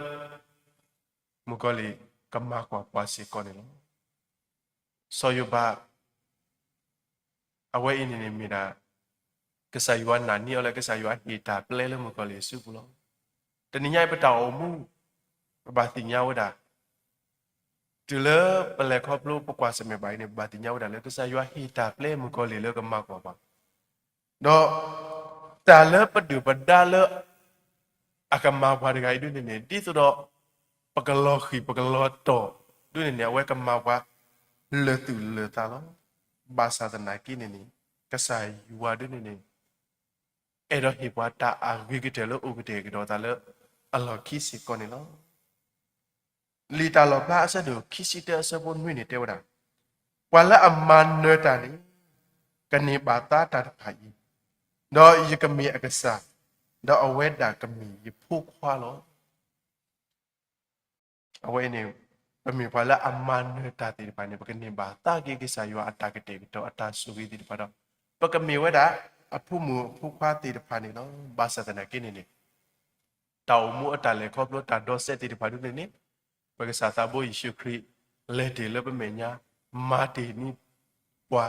မုၣ်ကီၤလံၢ်ကမၤကွၢ်ပှၤစ့ၢ်ကီးန့ၣ်လီၤ. စီၤယိၤဘး အဝဲအံၤန့ၣ်န့ၣ်မ့ၢ်ဒၣ် ကစၢ်ယွၤနာ်န့ၢ်အီၤလၢကစၢ်ယွၤဟ့ၣ်တၢ်ပျဲလၢမုၣ်ကီၤလံၢ်အစုပူၤလီၤ. တနံၤညါအံၤပတၢ်အိၣ်မူ ပဘၣ်သ့ၣ်ညါဝဲဒၣ် တုၤလၢပလဲၤခီဖျိပကွၢ်ဆၢၣ်မဲာ်ဘၣ်အံၤန့ၣ် ပဘၣ်သ့ၣ်ညါဝဲဒၣ်လၢ ကစၢ်ယွၤဟ့ၣ်တၢ်ပျဲမုၣ်ကီၤလံၢ်လၢကမၤကွၢ်ပှၤ ဒီး တၢ်လၢပဒုၣ်ပဒါလၢ အကမၤပှၤတဂၤအံၤဒုန့ၣ်န့ၣ် ဒ်သိးဒီး ပကလီၤဃံၢ်ပကလီၤတီၢ်ဒုန့ၣ်န့ၣ် အဝဲကမၤပှၤ လၢာ်သူၣ်လၢာ်သးလီၤ. ဘၣ်ဆၣ်သနာ်က့န့ၣ်န့ၣ် ကစၢ်ယွၤဒုန့ၣ်န့ၣ် အဲၣ်ဒိးဟ့ၣ်ပှၤတၢ်အဂ့ၤကတၢၢ်လၢအိၣ်ကတဲာ်ကတီၤသးလၢ အလီၢ်ခံစ့ၢ်ကီးန့ၣ်လီၤ. လံာ်တၢ်လီၣ်ဖျါအဆၢဒိၣ်ခံဆံတၢအဆၢဖိနွံန့ၣ်တဲဝဲဒၣ်, ပှၤလၢအမၤနၢၤတၢ်န့ၣ် ကန့ၢ်ဘၣ်သါတၢ်တဖၣ်အံၤ, ဒီးယကမ့ၢ်အကစၢ်, ဒီးအဝဲဒၣ်ကမ့ၢ်ယဖိခွါလီၤ. အဝဲအံၤန့ၣ် ပမ့ၢ်ပှၤလၢအမၤနၢၤတၢ်သ့ၣ်တဖၣ်န့ၣ် ပကန့ၢ်ဘၣ်သါက့ၤကစၢ်ယွၤအတၢ်ကတဲာ်ကတီၤအတၢ်ဆိၣ်ဂ့ၤသ့ၣ်တဖၣ်ဒီး ပကမ့ၢ်ဝဲဒၣ်အဖိမုၣ်အဖိခွါသ့ၣ်တဖၣ်န့ၣ်လီၤ. ဘၣ်ဆၣ်သနာ်က့န့ၣ်န့ၣ် တၢ်အိၣ်မူအတၢ်လဲၤခီဖျိတၢ်ဒီးစဲးသ့ၣ်တဖၣ်ဒုန့ၣ်န့ၣ် ပကစၢ်သးဘိယ့ၣ်ၡူးခရံာ် လဲၤတ့ၢ်လၢပမဲာ်ညါ မၤတ့ၢ်န့ၢ်ပှၤ,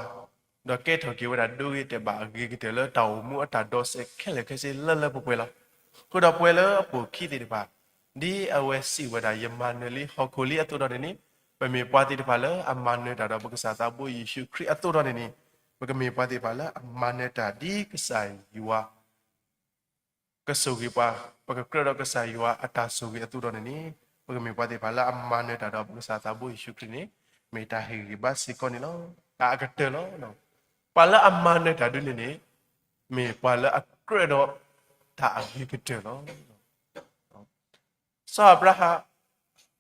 ဒီးကဲထီၣ်က့ၤဝဲဒၣ်ဒိဂ့ၤတဲာ်ဘၣ်အဂ့ၤကတၢၢ်လၢတၢ်အိၣ်မူအတၢ်ဒီးစဲးခဲလၢာ်ခဲဆ့လၢလၢပှဲၤပှဲၤလီၤ. အဃိဒီးပဝဲလၢအပိာ်ခံသ့ၣ်တဖၣ် ဒ်အဝဲစံးဝဲဒၣ် ယမၤနၢၤလံဟီၣ်ခိၣ်လံအသိးဒီးန့ၣ်န့ၣ် ပမ့ၢ်ပှၤသ့ၣ်တဖၣ်လၢအမၤနၢၤတၢ်ဒီးပကစၢ်သးဘိယ့ၣ်ၡူးခရံာ်အသိးဒီးန့ၣ်န့ၣ် ပကမ့ၢ်ပှၤသ့ၣ်တဖၣ်လၢအမၤနၢၤတၢ်ဒ်ကစၢ်ယွၤ ကဆိၣ်ဂ့ၤပှၤ, ပကကြၢးဒီးကစၢ်ယွၤအတၢ်ဆိၣ်ဂ့ၤအသိးဒီးန့ၣ်န့ၣ် ပကမ့ၢ်ပှၤသ့ၣ်တဖၣ်လၢအမၤနၢၤတၢ်ဒီးပကစၢ်သးဘိယ့ၣ်ၡူးခရံာ်န့ၣ် မ့ၢ်တၢ်ဟ့ၣ်ဂံၢ်ဘါစ့ၢ်ကီးန့ၣ်လီၤ. တၢ်အကတၢၢ်လီၤ. ပှၤလၢအမၤနၢၤတၢ်ဒုန့ၣ်န့ၣ် မ့ၢ်ပှၤလၢအကြၢးဒီးတၢ်အဂ့ၤကတၢၢ်လီၤ. စီၤအၤဘြၤဟၣ်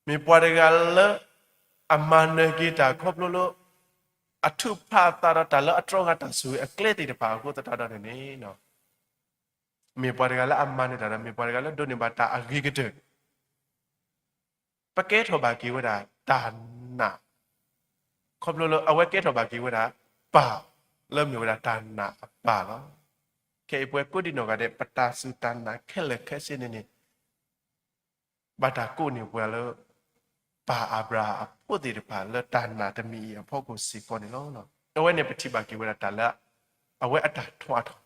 မ့ၢ်ပှၤတဂၤလၢ အမၤနၢၤက့ၤတၢ်ခီဖျိလၢ အထုးဖးအသးဒီးတၢ်လၢအတြီဃာ်တၢ်ဆိၣ်ဂ့ၤအကျဲသ့ၣ်တဖၣ်အဃိသတးဒီးန့ၣ်န့ၣ် မ့ၢ်ပှၤတဂၤလၢအမၤနၢၤတၢ်ဒီး မ့ၢ်ပှၤတဂၤလၢဒိးန့ၢ်ဘၣ်တၢ်အဂ့ၤကတၢၢ် ပကဲထီၣ်ဘၣ်က့ၤဝဲဒၣ်တၢ်နာ်, ခီဖျိလၢအဝဲကဲထီၣ်ဘၣ်က့ၤဝဲဒၣ် ပၢ်လၢမ့ၢ်ဝဲဒၣ်တၢ်နာ်အပၢ်လီၤ. ခဲအံၤပဝဲကိးဒံနီၢ်ဂၤဒဲး ပတၢ်စူၢ်တၢ်နာ်ခဲလၢာ်ခဲဆ့န့ၣ်န့ၣ် ဘၣ်တၢ်ကိးန့ၢ်ပှၤလၢ ပၢ်အၤဘြၤဟၣ်အဖိသ့ၣ်တဖၣ်လၢတၢ်နာ်တမံၤအံၤအဖီခိၣ်စ့ၢ်ကီးန့ၣ်လီၤ. အဝဲန့ၣ်ပထံၣ်ဘၣ်က့ၤဝဲဒၣ်တၢ်လၢ အဝဲအတၢ်ထွဲထီၣ်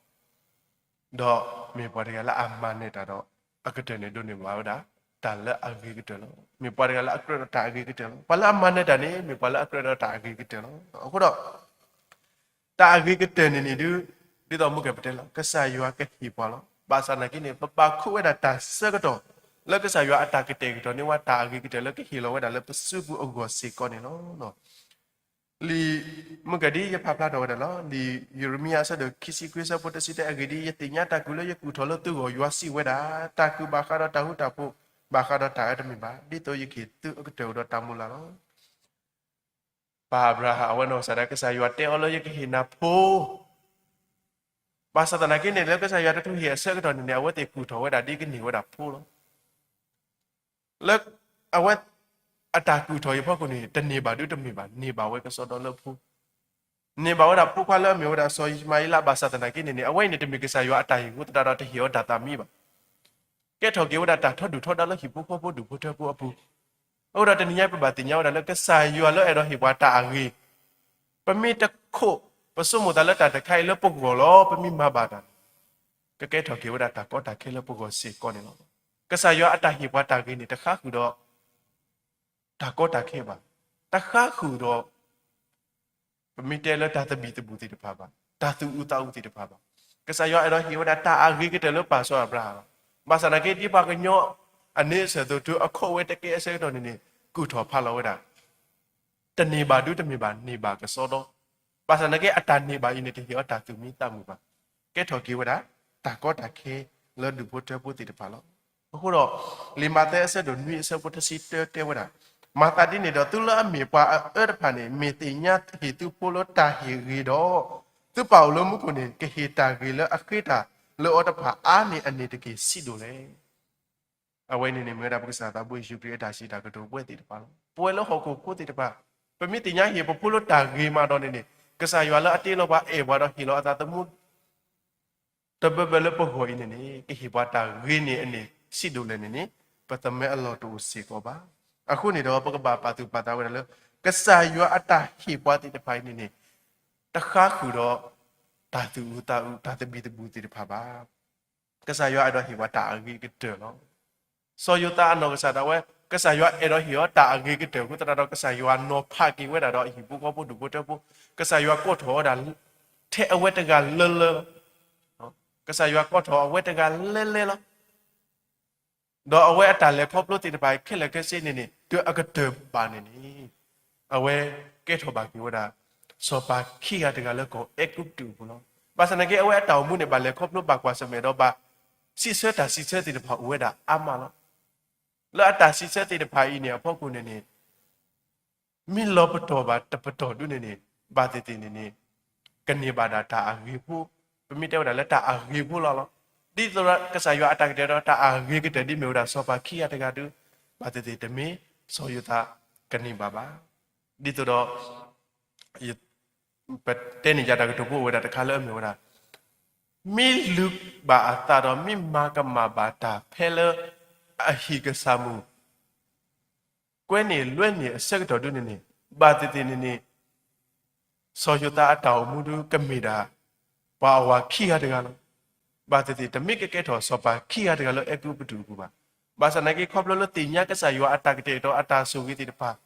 ဒီးမ့ၢ်ပှၤတဂၤလၢအမၤနၢၤတၢ်ဒီး အကတၢၢ်န့ၣ်ဒိးန့ၢ်ဘၣ်ဝဲဒၣ် တၢ်လၢအဂ့ၤကတၢၢ်လီၤ. မ့ၢ်ပှၤတဂၤလၢအကြၢးဒီးတၢ်အဂ့ၤကတၢၢ်လီၤ. ပှၤလၢအမၤနၢၤတၢ်န့ၣ် မ့ၢ်ပှၤလၢအကြၢးဒီးတၢ်အဂ့ၤကတၢၢ်လီၤ. အဃိဒီး တၢ်အဂ့ၤကတၢၢ်န့ၣ်န့ၣ်ဒုး ဒ်သိးမုၢ်ကဲပတဲလီၤ ကစၢ်ယွၤကဟ့ၣ်ပှၤလီၤ. ဘၣ်ဆၣ်သနာ်က့န့ၣ် ပဘၣ်ခူးဝဲဒၣ်တၢ်ဆၢကတီၢ် လၢကစၢ်ယွၤအတၢ်ကတဲာ်ကတီၤန့ၢ်ဝဲတၢ်အဂ့ၤကတၢၢ်လၢကဟ့ၣ်လီၤဝဲဒၣ်လၢပစုပူၤအဂီၢ်စ့ၢ်ကီးန့ၣ်လီၤ. လံာ်မုၣ်ကဒံ ယဖးဖျါထီၣ်ဝဲဒၣ်လီၤ. လံာ်ယံးရမံယၤအဆၢဒိၣ်ခံဆံခွံအဆၢဖိတဆံတၢ အဂ့ၢ်ဒ်အံၤ, ယသ့ၣ်ညါတၢ်ကူၣ်လၢယကူၣ်ထီၣ်လၢသုဂီၢ်, ယွၤစံးဝဲဒၣ်, တၢ်ကူၣ်ဘၣ်ဃးဒီးတၢ်ဃူတၢ်ဖိး, ဘၣ်ဃးဒီးတၢ်အၢတမ့ၢ်ဘၣ်, ဒ်သိးယကဟ့ၣ်သုအကတၢၢ်အိၣ်ဒီးတၢ်မုၢ်လၢ်လီၤ. ပၢ်အၤဘြၤဟၣ် အဝဲနီၢ်ကစၢ်ဒၣ် ကစၢ်ယွၤတဲအီၤလၢယကဟ့ၣ်နၤဖိ ဘၣ်ဆၣ်သနာ်က့န့ၣ် လၢကစၢ်ယွၤတချုးဟ့ၣ်အဆၢကတီၢ်န့ၣ်န့ၣ် အဝဲသ့ၣ်ကူၣ်ထီၣ်ဝဲဒၣ်ဒ်ကန့ၢ်ဝဲဒၣ်ဖိလီၤ. လၢအဝဲအတၢ်ကူၣ်ထီၣ်အံၤအဖီခိၣ်န့ၣ် တန့ၢ်ဘၣ်ဒုတမ့ၢ်ဘၣ်, န့ၢ်ဘၣ်ဝဲကစီဒီလၢဖိ, န့ၢ်ဘၣ်ဝဲဒၣ်ဖိခွါလၢအမ့ၢ်ဝဲဒၣ်စီၤယံးၡမၤအ့လး, ဘၣ်ဆၣ်သနာ်က့န့ၣ်န့ၣ် အဝဲအံၤန့ၣ်တမ့ၢ်ကစၢ်ယွၤအတၢ်ဟ့ၣ်အဃိသတးဒီးတဟ့ၣ်အီၤတၢ်သးမံဘၣ်. ကဲထီၣ်က့ၤဝဲဒၣ်တၢ်ထီဒုၣ်ထီဒါလၢဟံၣ်ဖိဃီဖိဒူၣ်ဖိထၢဖိအပူၤ, အဃိဒီးတနံၤညါပဘၣ်သ့ၣ်ညါဝဲဒၣ်လၢကစၢ်ယွၤလၢအဲၣ်ဒိးဟ့ၣ်ပှၤတၢ်အဂ့ၤ, ပမ့ၢ်တခိး ပဆိကမိၣ်သးလၢတၢ်တခါအံၤလၢပဂီၢ်လီၤ, ပမ့ၢ်မၤဘၣ်တၢ်န့ၣ် ကကဲထီၣ်က့ၤဝဲဒၣ်တၢ်ကီတၢ်ခဲလၢပဂီၢ်စ့ၢ်ကီးန့ၣ်လီၤ. ကစၢ်ယွၤအတၢ်ဟ့ၣ်ပှၤတၢ်ဂ့ၤန့ၣ် တဃါဃုာ်ဒီး တၢ်ကီတၢ်ခဲဘၣ်, တဃါဃုာ်ဒီး ပမ့ၢ်တဲလၢတၢ်သဘံၣ်သဘုၣ်သ့ၣ်တဖၣ်ဘၣ်, တၢ်သူၣ်အုးသးအုးသ့ၣ်တဖၣ်ဘၣ်. ကစၢ်ယွၤအဲၣ်ဒိးဟ့ၣ်ဝဲဒၣ်တၢ်အဂ့ၤကတၢၢ်လၢပၢ်စီၤအၤဘြၤဟၣ်လီၤ. ဘၣ်ဆၣ်သနာ်က့ ဒ်ပှၤကညီအန့ဆၢၣ်အသိးတုၤအခီၣ်ဝဲတကဲအဆၢကတီၢ်န့ၣ်န့ၣ် ကူၣ်ထီၣ်ဖးလီၤဝဲဒၣ် တန့ၢ်ဘၣ်ဒုတမ့ၢ်ဘၣ်, န့ၢ်ဘၣ်ကစီဒီ, ဘၣ်ဆၣ်သနာ်က့ အတၢ်န့ၢ်ဘၣ်အံၤန့ၣ် တဟ့ၣ်အီၤတၢ်သူၣ်မံသးမုာ်ဘၣ်. ကဲထီၣ်က့ၤဝဲဒၣ် တၢ်ကီတၢ်ခဲလၢဒူၣ်ဖိထၢဖိသ့ၣ်တဖၣ်လီၤ. အဃိဒီး လံာ်မးသဲအဆၢဒိၣ်နွံအဆၢဖိတဆံတၢတဲဝဲဒၣ်, မၤသးဒ်န့ၣ်ဒီး သုလၢအမ့ၢ်ပှၤအအၢတဖၣ်န့ၣ် မ့ၢ်သ့ၣ်ညါဟ့ၣ်သုဖိလၢတၢ်ဟ့ၣ်ဂ့ၤဒီး, သုပၢ်အိၣ်လၢမူခိၣ်န့ၣ် ကဟ့ၣ်တၢ်ဂ့ၤလၢအဃ့တၢ်လၢအီၤတဖၣ်အါန့ၢ်အန့ၣ်တက့ၢ် ဆံးဒိၣ်လဲၣ်. အဝဲန့ၣ်န့ၣ် မ့ၢ်ဝဲဒၣ်ပကစၢ်သးဘိယ့ၣ်ၡူးခရံာ်အတၢ်စံးတၢ်ကတိၤပဝဲသ့ၣ်တဖၣ်လီၤ. ပဝဲလၢဟီၣ်ခိၣ်ဖိသ့ၣ်တဖၣ် ပမ့ၢ်သ့ၣ်ညါဟ့ၣ်ပဖိလၢတၢ်ဂ့ၤမးဒီးန့ၣ်န့ၣ် ကစၢ်ယွၤလၢအတ့လီၤပှၤအဲၣ်ပှၤဒီးဟ့ၣ်လီၤအသးသမူ တဘၢဘၢလၢပဂီၢ်အံၤန့ၣ်န့ၣ် ကဟ့ၣ်ပှၤတၢ်ဂ့ၤန့ၢ်အန့ၣ် ဆံးဒိၣ်လဲၣ်န့ၣ်န့ၣ် ပသးမဲအလီၢ်တအိၣ်စ့ၢ်ကီးဘၣ်. အဃိန့ၣ်ဒီး ပကဘၣ်ပာ်သူၣ်ပာ်သးဝဲဒၣ်လၢ ကစၢ်ယွၤအတၢ်ဟ့ၣ်ပှၤသ့ၣ်တဖၣ်အံၤန့ၣ်န့ၣ် တဃါဃုာ်ဒီး တၢ်သူၣ်အုးသးအုး တၢ်သဘံၣ်သဘုၣ်သ့ၣ်တဖၣ်ဘၣ်. ကစၢ်ယွၤအဲၣ်ဒိးဟ့ၣ်ပှၤတၢ်အဂ့ၤကတၢၢ်လီၤ. စီၤယိၤသးအနီၢ်ကစၢ်ဒၣ်ဝဲ ကစၢ်ယွၤအဲၣ်ဒိးဟ့ၣ်အီၤတၢ်အဂ့ၤကတၢၢ်အဃိသတးဒီး ကစၢ်ယွၤနီၤဖးက့ၤဝဲဒၣ်ဒီးအဟံၣ်ဖိဃီဖိဒူၣ်ဖိထၢဖိ, ကစၢ်ယွၤကိးထီၣ်ဝဲဒၣ် ထဲအဝဲတဂၤလၢလၢလီၤ. ကစၢ်ယွၤကိးထီၣ်အဝဲတဂၤလဲၤလဲၤလီၤ. ဒီးအဝဲအတၢ်လဲၤခီဖျိသ့ၣ်တဖၣ်ခဲလၢာ်ခဲဆ့န့ၣ်န့ၣ် တုၤအကတၢၢ်ဘၣ်န့ၣ်န့ၣ် အဝဲကဲထီၣ်ဘၣ်က့ၤဝဲဒၣ် စီၤပၤခံဂၤတဂၤလၢကီၢ်အဲၤကူပတူးအပူၤလီၤ. ဘၣ်ဆၣ်သနာ်က့ အဝဲအတၢ်အိၣ်မူန့ၣ် ဘၣ်လဲၤခီဖျိဘၣ်ကွၢ်ဆၢၣ်မဲာ်ဒီးဘၣ်စံးဆၢတၢ်စံးဆၢသ့ၣ်တဖၣ်အိၣ်ဝဲဒၣ်အါမးလီၤ. လၢအတၢ်စံးဆၢသ့ၣ်တဖၣ်အံၤန့ၣ်အဖီခိၣ်န့ၣ်န့ၣ် မ့ၢ်လီၤပတီၢ်ဘၣ်တပတီၢ်ဒုန့ၣ်န့ၣ် ဘၣ်သ့ၣ်သ့ၣ်န့ၣ်န့ၣ် ကန့ၢ်ဘၣ်ဒၣ်တၢ်အဂ့ၤဖိ, ပမ့ၢ်တဲဝဲဒၣ်လၢတၢ်အဂ့ၤဖိလီၤလီၤ. ဒ်သိးဒီးကစၢ်ယွၤအတၢ်ကတဲာ်ဒီးတၢ်အဂ့ၤကတၢၢ်ဒ်မ့ၢ်ဝဲဒၣ်စီၤပၤခံဂၤတဂၤဒု ဘၣ်သ့ၣ်သ့ၣ်တမ့ၢ်စီၤယိၤသးကန့ၢ်ဘၣ်ဘၣ်. ဒ်သိးဒီး ပတဲန့ၢ်ယၤတၢ်ကတိၤဖိအိၣ်ဝဲဒၣ်တခါလၢအမ့ၢ်ဝဲဒၣ် မ့ၢ်လုၢ်ဘၣ်အသးဒီး မ့ၢ်မၤကမၣ်ဘၣ်တၢ်ဖဲလၢအဟံၣ်ကစၢ်မုၣ် ကွဲန့ၢ်လွဲန့ၢ်အဆၢကတီၢ်ဒုန့ၣ်န့ၣ် ဘၣ်သ့ၣ်သ့ၣ်န့ၣ်န့ၣ် စီၤယိၤသးအတၢ်အိၣ်မူဒုကမ့ၢ်ဒၣ် ပှၤအဝၤခံဂၤတဂၤလီၤ. ဘၣ်သ့ၣ်သ့ၣ် တမ့ၢ်ကကဲထီၣ်စီၤပၤခံဂၤတဂၤလၢအဲၤကူပတူးအပူၤဘၣ်. ဘၣ်ဆၣ်သနာ်က့ ခီဖျိလၢသ့ၣ်ညါကစၢ်ယွၤအတၢ်ကတဲာ်ကတီၤအတၢ်ဆိၣ်ဂ့ၤသ့ၣ်တဖၣ်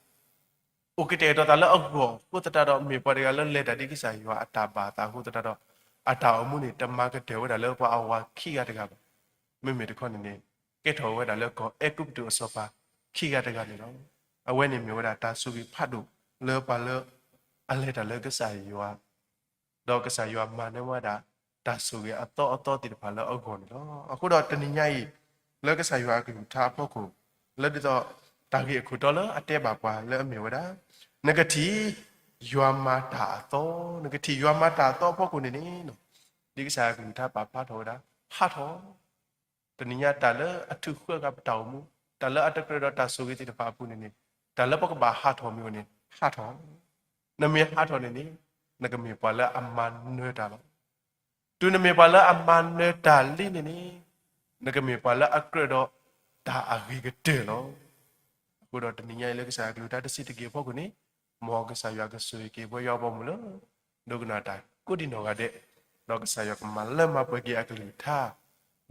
အိၣ်ကတဲာ်ကတီၤသးလၢအဂီၢ်အဃိသတးဒီး မ့ၢ်ပှၤတဂၤလၢလဲၤတၢ်ဒ်ကစၢ်ယွၤအတၢ်ဘၣ်အသးအဃိသတးဒီး အတၢ်အိၣ်မူန့ၣ် တမၤကတၢၢ်ဝဲဒၣ်လၢပှၤအဝၤခံဂၤတဂၤဘၣ်. မ့မ့ၢ်တခီန့ၣ်န့ၣ် ကဲထီၣ်ဝဲဒၣ်လၢကီၢ်အဲၤကူပတူးအစီၤပၤခံဂၤတဂၤန့ၣ်လီၤ. အဝဲန့ၣ်မ့ၢ်ဝဲဒၣ်တၢ်ဆိၣ်ဂ့ၤဖးဒိၣ်လၢပှၤလၢအလဲၤတၢ်လၢကစၢ်ယွၤ ဒီးကစၢ်ယွၤမၤန့ၢ်ဝဲဒၣ် တၢ်ဆိၣ်ဂ့ၤအသီအသီသ့ၣ်တဖၣ်လၢအဂီၢ်န့ၣ်လီၤ. အဃိဒီးတနံၤညါအံၤ လၢကစၢ်ယွၤအကလုၢ်ကထါအဖီခိၣ် လၢဒ်သိး တၢ်ဂ့ၢ်အခိၣ်တီလၢအတဲဘၣ်ပှၤလၢအမ့ၢ်ဝဲဒၣ် နကထံၣ် ယွၤမၤတၢ်အသီ, နကထံၣ်ယွၤမၤတၢ်အသီအဖီခိၣ်န့ၣ်န့ၣ် ဒ်ကစၢ်ယွၤအကလုၢ်ကထါပာ်ဖျါထီၣ်ဝဲဒၣ် ဟးထီၣ် တနံၤညါတၢ်လၢအထုးဃၢဃာ်ပတၢ်အိၣ်မူ, တၢ်လၢအတကြၢးဒီးတၢ်ဆိၣ်ဂ့ၤသ့ၣ်တဖၣ်အပူၤန့ၣ်န့ၣ် တၢ်လၢပကဘၣ်ဟးထီၣ်မ့ၢ်အိၣ်န့ၣ် ဟးထီၣ်. နမ့ၢ်ဟးထီၣ်န့ၣ်န့ၣ် နကမ့ၢ်ပှၤလၢအမၤနၢၤတၢ်လီၤ. တုၤနမ့ၢ်ပှၤလၢအမၤနၢၤတၢ်လံန့ၣ်န့ၣ် နကမ့ၢ်ပှၤလၢအကြၢးဒီးတၢ်အဂ့ၤကတၢၢ်လီၤ. အဃိဒီးတနံၤညါအံၤလၢကစၢ်ယွၤအကလုၢ်ကထါတဆံးတက့ၢ်အဖီခိၣ်န့ၣ် မ်ကစၢ်ယွၤကဆိၣ်ဂ့ၤက့ၤပဝဲယွၤဘီမုၢ်လၢ ဒိကနၣ်တၢ်ကိးဒံနီၢ်ဂၤဒဲး, ဒီးကစၢ်ယွၤကမၤလၢမၤပှဲၤက့ၤအကလုၢ်ကထါ,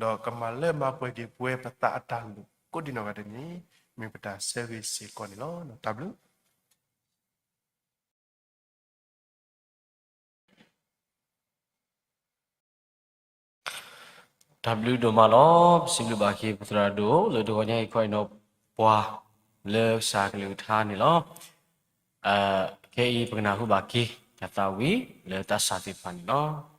ဒီးကမၤလၢမၤပှဲၤက့ၤပဝဲပသးအတၢ်လိၣ်ကိးဒံနီၢ်ဂၤဒဲးန့ၣ် မ့ၢ်ပတၢ်ဆၢဂ့ၤစ့ၢ်ကီးန့ၣ်လီၤ. တၢ်ဘျုး တၢ်ဘျုးဒိၣ်မးလီၤ. ပစံးဘျုးဘၣ်က့ၤပသရၣ်ဒိၣ် လၢတဂီၤညါအံၤခီအံၤနီၢ်ပှၤ လၢကစၢ်ကလုၢ်ကထါန့ၣ်လီၤ. အ ခဲအံၤပကနၢ်ဟူဘၣ်က့ၤ တၢ်သးဝံၣ်လၢတၢ်ဆၢသ့ၣ်တဖၣ်န့ၣ်လီၤ.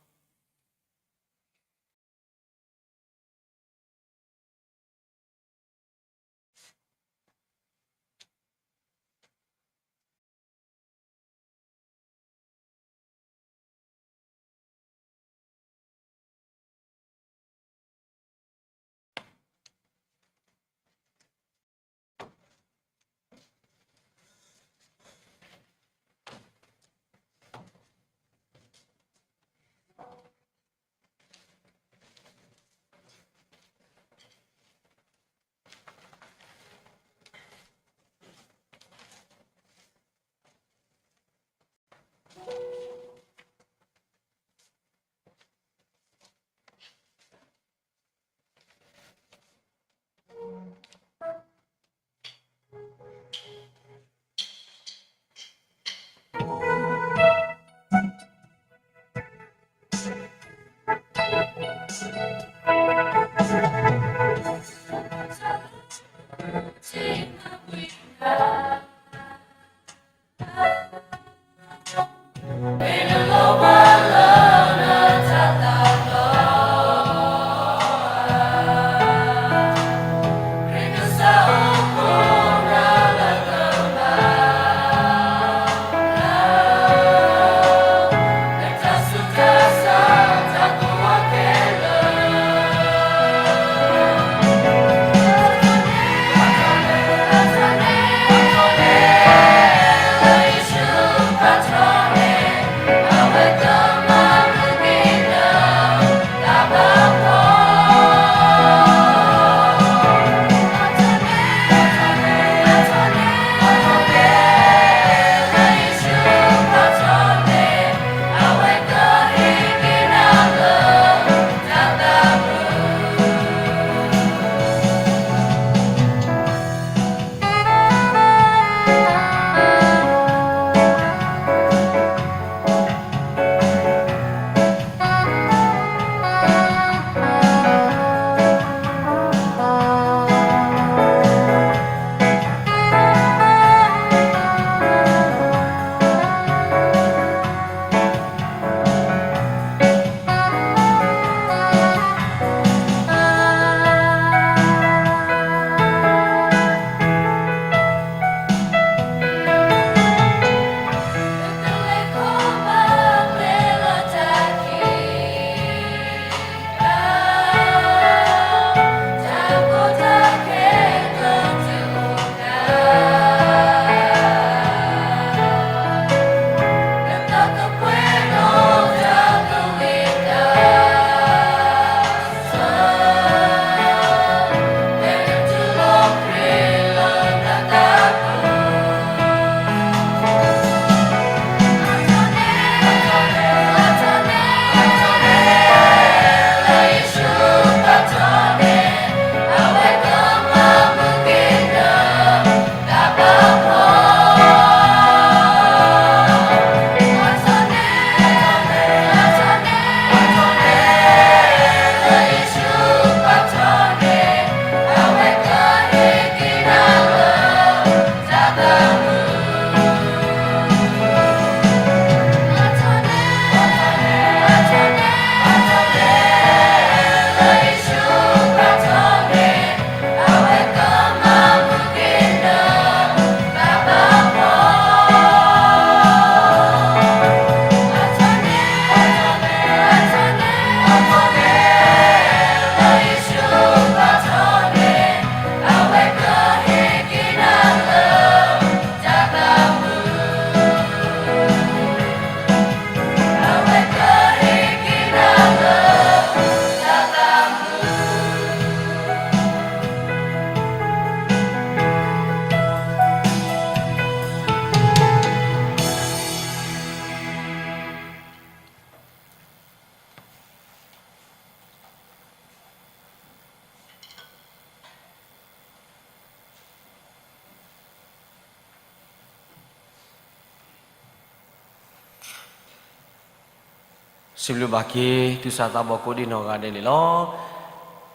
စံးဘျုးဘၣ်က့ၤ သူၣ်စၢ်သးဘီၣ်ကိးဒံးနီၢ်ဂၤဒဲးန့ၣ်လီၤ.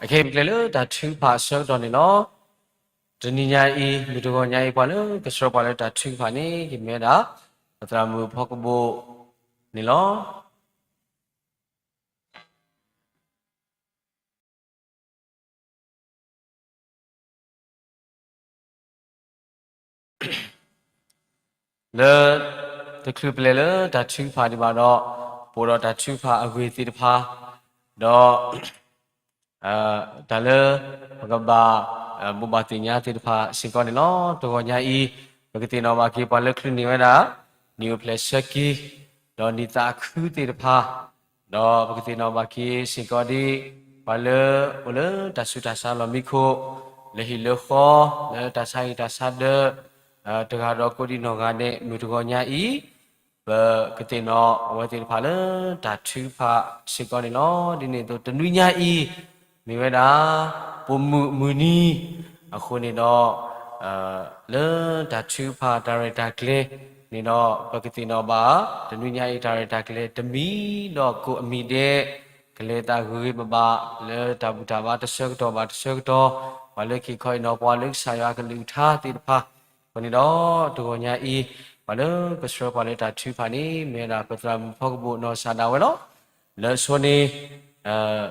အခဲအံၤပကလဲၤလၢတၢ်ထုကဖၣ်အဆၢကတီၢ်န့ၣ်လီၤ. တနံၤညါအံၤ မုၢ်တဂီၤညါအံၤ ပှၤလၢကဆှၢပှၤလၢတၢ်ထုကဖၣ်န့ၣ် ကမ့ၢ်ဝဲဒၣ် ပသရၣ်မုၣ်ဖီကဘိၣ်န့ၣ်လီၤ. လၢ တချုးပလဲၤလၢတၢ်ထုကဖၣ်ဒံးဘၣ်ဒီး ပအိၣ်ဒီးတၢ်ထုကဖၣ်အဂ့ၢ်သ့ၣ်တဖၣ် ဒီး တၢ်လၢ ပကဘၣ် ဘိးဘၣ်သ့ၣ်ညါသ့ၣ်တဖၣ်စ့ၢ်ကီးန့ၣ်လီၤ. တဂီၤညါအံၤ ပကသ့ၣ်နီၣ်ဘၣ်က့ၤပှၤလၢချုးန့ၢ်ဝဲဒၣ် နံၣ်အိၣ်ဖျဲၣ်ဆၢက့ၤ ဒီးနံၣ်သးခုသ့ၣ်တဖၣ် ဒီးပကသ့ၣ်နီၣ်ဘၣ်က့ၤစ့ၢ်ကီးဒ် ပှၤလၢအိၣ်လၢတၢ်ဆူးတၢ်ဆါလီၢ်မံခိၣ် လၢဟံၣ်လၢဃီ လၢတၢ်ဆါဟံၣ်တၢ်ဆါဒၢး တဂၤဒီးကိးဒံနီၢ်ဂၤဒဲး မုၢ်တဂီၤညါအံၤ ပကသ့ၣ်နီၣ်အဝဲသ့ၣ်တဖၣ်လၢ တၢ်ထုကဖၣ်စ့ၢ်ကီးန့ၣ်လီၤ. ဒ်န့ၣ်အသိးတနွံညါအံၤ မ့ၢ်ဝဲဒၣ် ပိာ်မုၣ်မုၢ်နံၤ အဃိန့ၣ်ဒီး လၢတၢ်ထုကဖၣ်တၢ်ရဲၣ်တၢ်ကျဲၤန့ၣ်ဒီး ပကသ့ၣ်နီၣ်ဘၣ် တနွံညါအံၤတၢ်ရဲၣ်တၢ်ကျဲၤတမံၤဒီးကိးအမံၤဒဲး ကလဲၤသးဂ့ၤဂ့ၤဘၣ်ဘၣ် လၢတၢ်ဘူၣ်တၢ်ဘါတဆၢကတီၢ်ဘၣ်တဆၢကတီၢ် ပှၤလၢက့ၤခီအံၤနီၤ ပှၤလၢကစၢ်ယွၤကလုၢ်ကထါသ့ၣ်တဖၣ် အဃိန့ၣ်ဒီး တဂီၤညါအံၤ ပှၤလၢကဆှၢပှၤလၢတၢ်ထုကဖၣ်န့ၣ် မ့ၢ်ဝဲဒၣ်ပသရၣ်မုၣ်ဖီကဘိၣ်နီၢ်ကစၢ်ဒၣ်ဝဲလီၤ. လၢအဆိန့ၣ်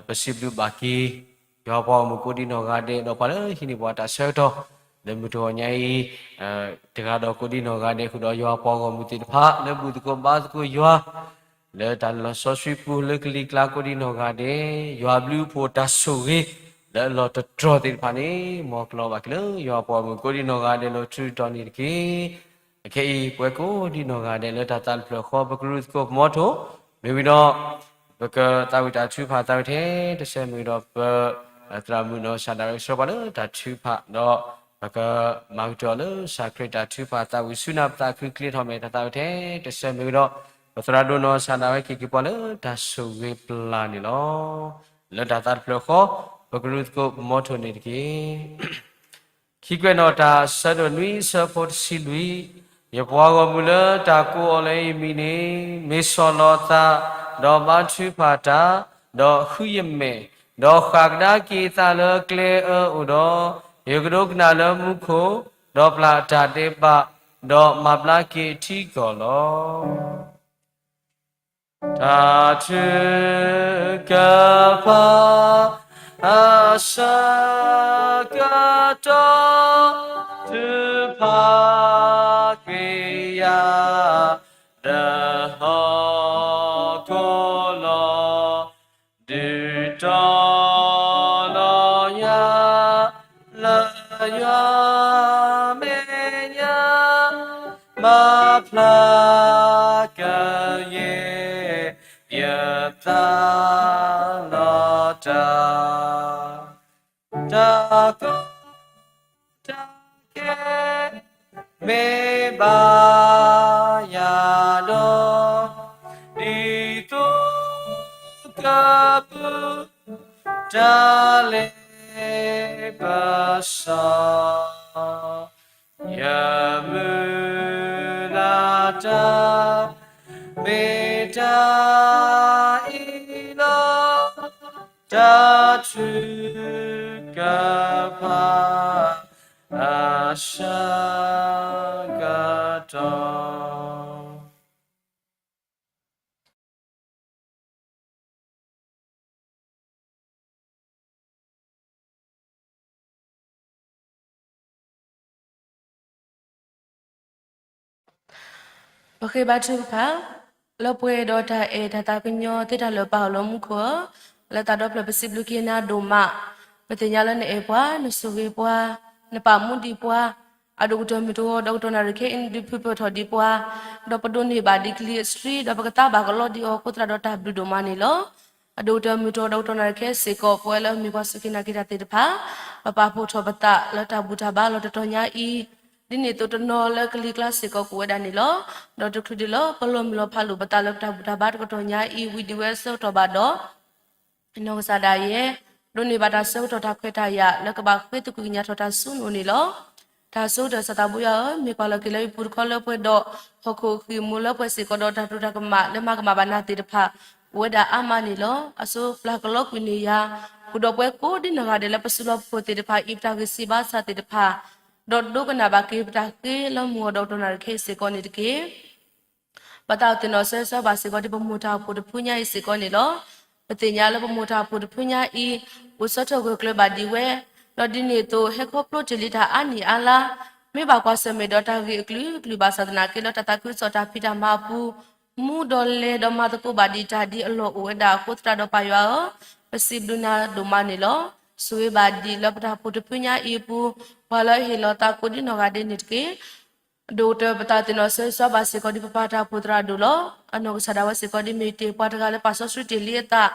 ပစံးဘျုးဘၣ်က့ၤ ယွၤပှၤဂီၢ်မုၢ်ကိးဒံနီၢ်ဂၤဒဲး ဒီးပှၤလၢဟံးန့ၢ်ပှၤတၢ်ဆၢကတီၢ် လၢမုၢ်တဂီၤညါအံၤ တဂၤဒီးကိးဒံနီၢ်ဂၤဒဲး ဃုာ်ဒီးယွၤပှၤဂီၢ်မုၢ်သ့ၣ်တဖၣ် လၢဘူၣ်သကိးဘါသကိးယွၤ လၢတၢ်လီၤစီဆှံပူၤ လၢကလံၤကျါကိးဒံနီၢ်ဂၤဒဲး ယွၤဘျုးဖှိၣ်တၢ်ဆိၣ်ဂ့ၤ လၢအလီၢ်တတြီၢ်သ့ၣ်တဖၣ်န့ၣ် မ်ကျိၤဘၣ်က့ၤလၢယွၤပှၤဂီၢ်မုၢ်ကိးဒံနီၢ်ဂၤဒဲး လီၤထူလီၤတီၤန့ၣ်တက့ၢ်. အခဲအံၤ ပဝဲကိးဒံနီၢ်ဂၤဒဲး လၢတၢ်သးတဖျၢၣ်ဃီ ပကရူၢ်သကိးပမီထိၣ် မ့ၢ်ဝံၤဒီး ပကသးဝံၣ်တၢ်ထုကဖၣ်သးဝံၣ်ထဲတဆၢ မ့ၢ်ဝံၤဒီး ပသရၣ်မုၣ်နီၢ်ကစၢ်ဒၣ်ဝဲကဆှၢပှၤလၢတၢ်ထုကဖၣ်ဒီး ပကမၤကတၢၢ်လၢကစၢ်ခရံာ်တၢ်ထုကဖၣ်သးဝံၣ်ဆူနၢ် ပသးခုချ့ထီၣ်မဲာ်တၢ်သးဝံၣ်ထဲတဆၢ မ့ၢ်ဝံၤဒီး ပသရၣ်ဒိၣ်နီၢ်ကစၢ်ဒၣ်ဝဲက့ၤက့ၤပှၤလၢတၢ်ဆိၣ်ဂ့ၤပျၢ်န့ၣ်လီၤ. လၢတၢ်သးတဖျၢၣ်ဃီ ပကရူၢ်သကိးပမီထိၣ်န့ၣ်တက့ၢ်. ခံကွဲးနီၣ်တၢ် ဆၢဒိၣ်နွံ အဆၢဖိတဆံလွံၢ်, ယပှၤဂီၢ်မုၢ်လၢတၢ်ကိးအီၤလၢယမံၤန့ၣ် မ့ၢ်ဆီၣ်လီၤသး, ဒီးဘါထုကဖၣ်တၢ်, ဒီးဃုယမဲာ်, ဒီးဃၣ်ကဒါက့ၤအသးလၢကျဲအၢအိၣ်ဒီး, ယကဒိကနၣ်လၢမူခိၣ်, ဒီးပျၢ်အတၢ်ဒဲးဘး, ဒီးမၤဘျါက့ၤအထံအကီၢ်လီၤ. တၢ်ထုကဖၣ် အဆၢကတီၢ် ထုကဖၣ်ကွံာ်ယၤ လၢဟီၣ်ခိၣ်လီၤ. ဒုးတီၤလီၤယၤ လၢယွၤမဲာ်ညါ မၤဖျါကယဲၢ် ယသးလီၤတၢ် တၢ်ကီတၢ်ခဲ မ့ၢ်ဘၣ်ယၤဒီး ဒ်သိးကပုၢ် တၢ်လဲၤပစီ ယမုၢ်လၢ်တၢ် မ့ၢ်တၢ်အံၤလီၤ. တၢ်ထုကဖၣ် အဆၢကတီၢ် ပဃ့ဘါထုကဖၣ်, လၢပှဲၤဒီးတၢ်အဲၣ်တၢ်သးကညီၤသ့တၢ်လၢာ်ပာ်အီၤလၢမူခိၣ်ဧၢ, လၢသးဒီဖျၢၣ်ပစံးဘျုးက့ၤနၤဒိၣ်မး, ပသ့ၣ်ညါလၢနအဲၣ်ပှၤ, နဆိၣ်ဂ့ၤပှၤ, နပာ်မူဒံးပှၤ, အဒိၣ်ကတၢၢ်မုၢ်တဂီၤဒီးကတီၢ်နၣ်ရံၣ်ခဲအံၤ နဒုးဖုးပၢၢ်ထီၣ်ဒံးပှၤ, ဒီးပဒိးန့ၢ်ဘၣ်ဒံးကလံၤအဆှံ ဒီးပကသါဘၣ်ကလီဒံးအီၤ အဃိသတးဒီးတၢ်ဘျုးဒိၣ်မးန့ၣ်လီၤ. အဒိၣ်ကတၢၢ်မုၢ်တဂီၤဒီးကတီၢ်နၣ်ရံၣ်ခဲအံၤစ့ၢ်ကီး ပဝဲလၢမ့ၢ်ပှၤစူၢ်က့ၤနာ်က့ၤတၢ်သ့ၣ်တဖၣ် ပပာ်ဖှိၣ်ထီၣ်ပသးလၢတၢ်ဘူၣ်တၢ်ဘါလီၤတတီၤညါအံၤ, ဒ်န့ၣ်အသိးတနီၤလၢကလံၤကျါစ့ၢ်ကီးကအိၣ်ဝဲဒၣ်န့ၣ်လီၤ. ဒီးတချုးဒံးလၢပလီၤမုၢ်လီၤဖးလိာ်ပသးလၢပတၢ်ဘူၣ်တၢ်ဘါတကတီၢ်ညါအံၤ ဝံၤဒံးဝဲအဆၢကတီၢ်ဘၣ်ဒီး နီၢ်ကစၢ်ဒၣ်ယဲ ဒိးန့ၢ်ဘၣ်တၢ်ဆၢကတီၢ်တၢ်ခွဲးတၢ်ယာ် လၢကဘၣ်ဃ့သကွံၢ်ကညးထီၣ်တၢ်စိနူာ်န့ၣ်လီၤ. တၢ်ဆိကတၢၢ်စီၤသးဘိယွၤဧၢ, မ့ၢ်ကွၢ်လီၤက့ၤလၢယပူၤတခီလၢပှဲၤဒီး ဟီၣ်ခိၣ်ဃံၢ်မိၢ်လၢပှဲၤစ့ၢ်ကီးဒီးတၢ်သရူးတၢ်ကမၣ်လၢမၤကမၣ်ဘၣ်နၤသ့ၣ်တဖၣ် အိၣ်ဝဲဒၣ်အါမးန့ၣ်လီၤ. အဆိပျၢ်ကလီကွံာ်န့ၢ်ယၤ, ဃုာ်ဒီးပဝဲကိးဒံနီၢ်ဂၤဒဲးလၢပစုလီၢ်ပှိၤသ့ၣ်တဖၣ်အံၤ ပတၢ်ဂံၢ်စၢ်ဘါစၢ်သ့ၣ်တဖၣ်, ဒီးဒိကနၣ်ဘၣ်က့ၤပတၢ်ဃ့လၢမုၢ်ဂီၤဒီးကတီၢ်နၣ်ရံၣ်ခဲအံၤစ့ၢ်ကီးန့ၣ်တက့ၢ်. ပသးသ့ၣ်နီၣ်ဆၢဂ့ၤဆၢဝါဘၣ်စ့ၢ်ကီးဒ်ပမိၢ်တၢ်အိၣ်ဖှိၣ်တဖုညါအံၤစ့ၢ်ကီးန့ၣ်လီၤ. ပသ့ၣ်ညါလၢပမိၢ်တၢ်အိၣ်ဖှိၣ်တဖုညါအံၤ အိၣ်ဆၢထၢၣ်ဂၢၢ်ကျၢၤဘၣ်ဒံးဝဲ, ဒီးဒ်န့ၣ်အသိး ဟဲခီဖျိတ့ၢ်လံတၢ်အါနံၣ်အါလါ, မ့ၢ်ဘၣ်ကွၢ်ဆၢၣ်မဲာ်ဒီးတၢ်ဂ့ၢ်အကလုာ်ကလုာ်ဘၣ်ဆၣ်သနာ်က့ လၢတၢ်သးခုကစီၣ်တၢ်ဖံးတၢ်မၤအပူၤ မူဒီးလဲၤဒီးမၤသကိးဘၣ်ဒံးတၢ်ဒ်အလီၢ်အိၣ်ဝဲဒၣ်အဃိသတးဒီး ပၢ်ယွၤဧၢ, ပစံးဘျုးနၤဒိၣ်မးန့ၣ်လီၤ. ဆိၣ်ဂ့ၤဘၣ်ဒံးလၢပတၢ်အိၣ်ဖှိၣ်တဖုညါအံၤအပူၤ, ပှၤလၢအဟ့ၣ်လီၤသးကိးဒ်နီၢ်ဂၤဒဲးန့ၣ်တက့ၢ်. ဒိၣ်ကတၢၢ်ပသးသ့ၣ်နီၣ်ဆၢဂ့ၤဆၢဝါဘၣ်စ့ၢ်ကီးဒ်ပပၢ်တၢ်အိၣ်ဖှိၣ်သရၣ်ဒိၣ်လီၤ. အနီၢ်ကစၢ်ဒၣ်ဝဲစ့ၢ်ကီးဒ်မ့ၢ်တ့ၢ်ပှၤတဂၤလၢပာ်စီဆှံတ့ၢ်လံအသး,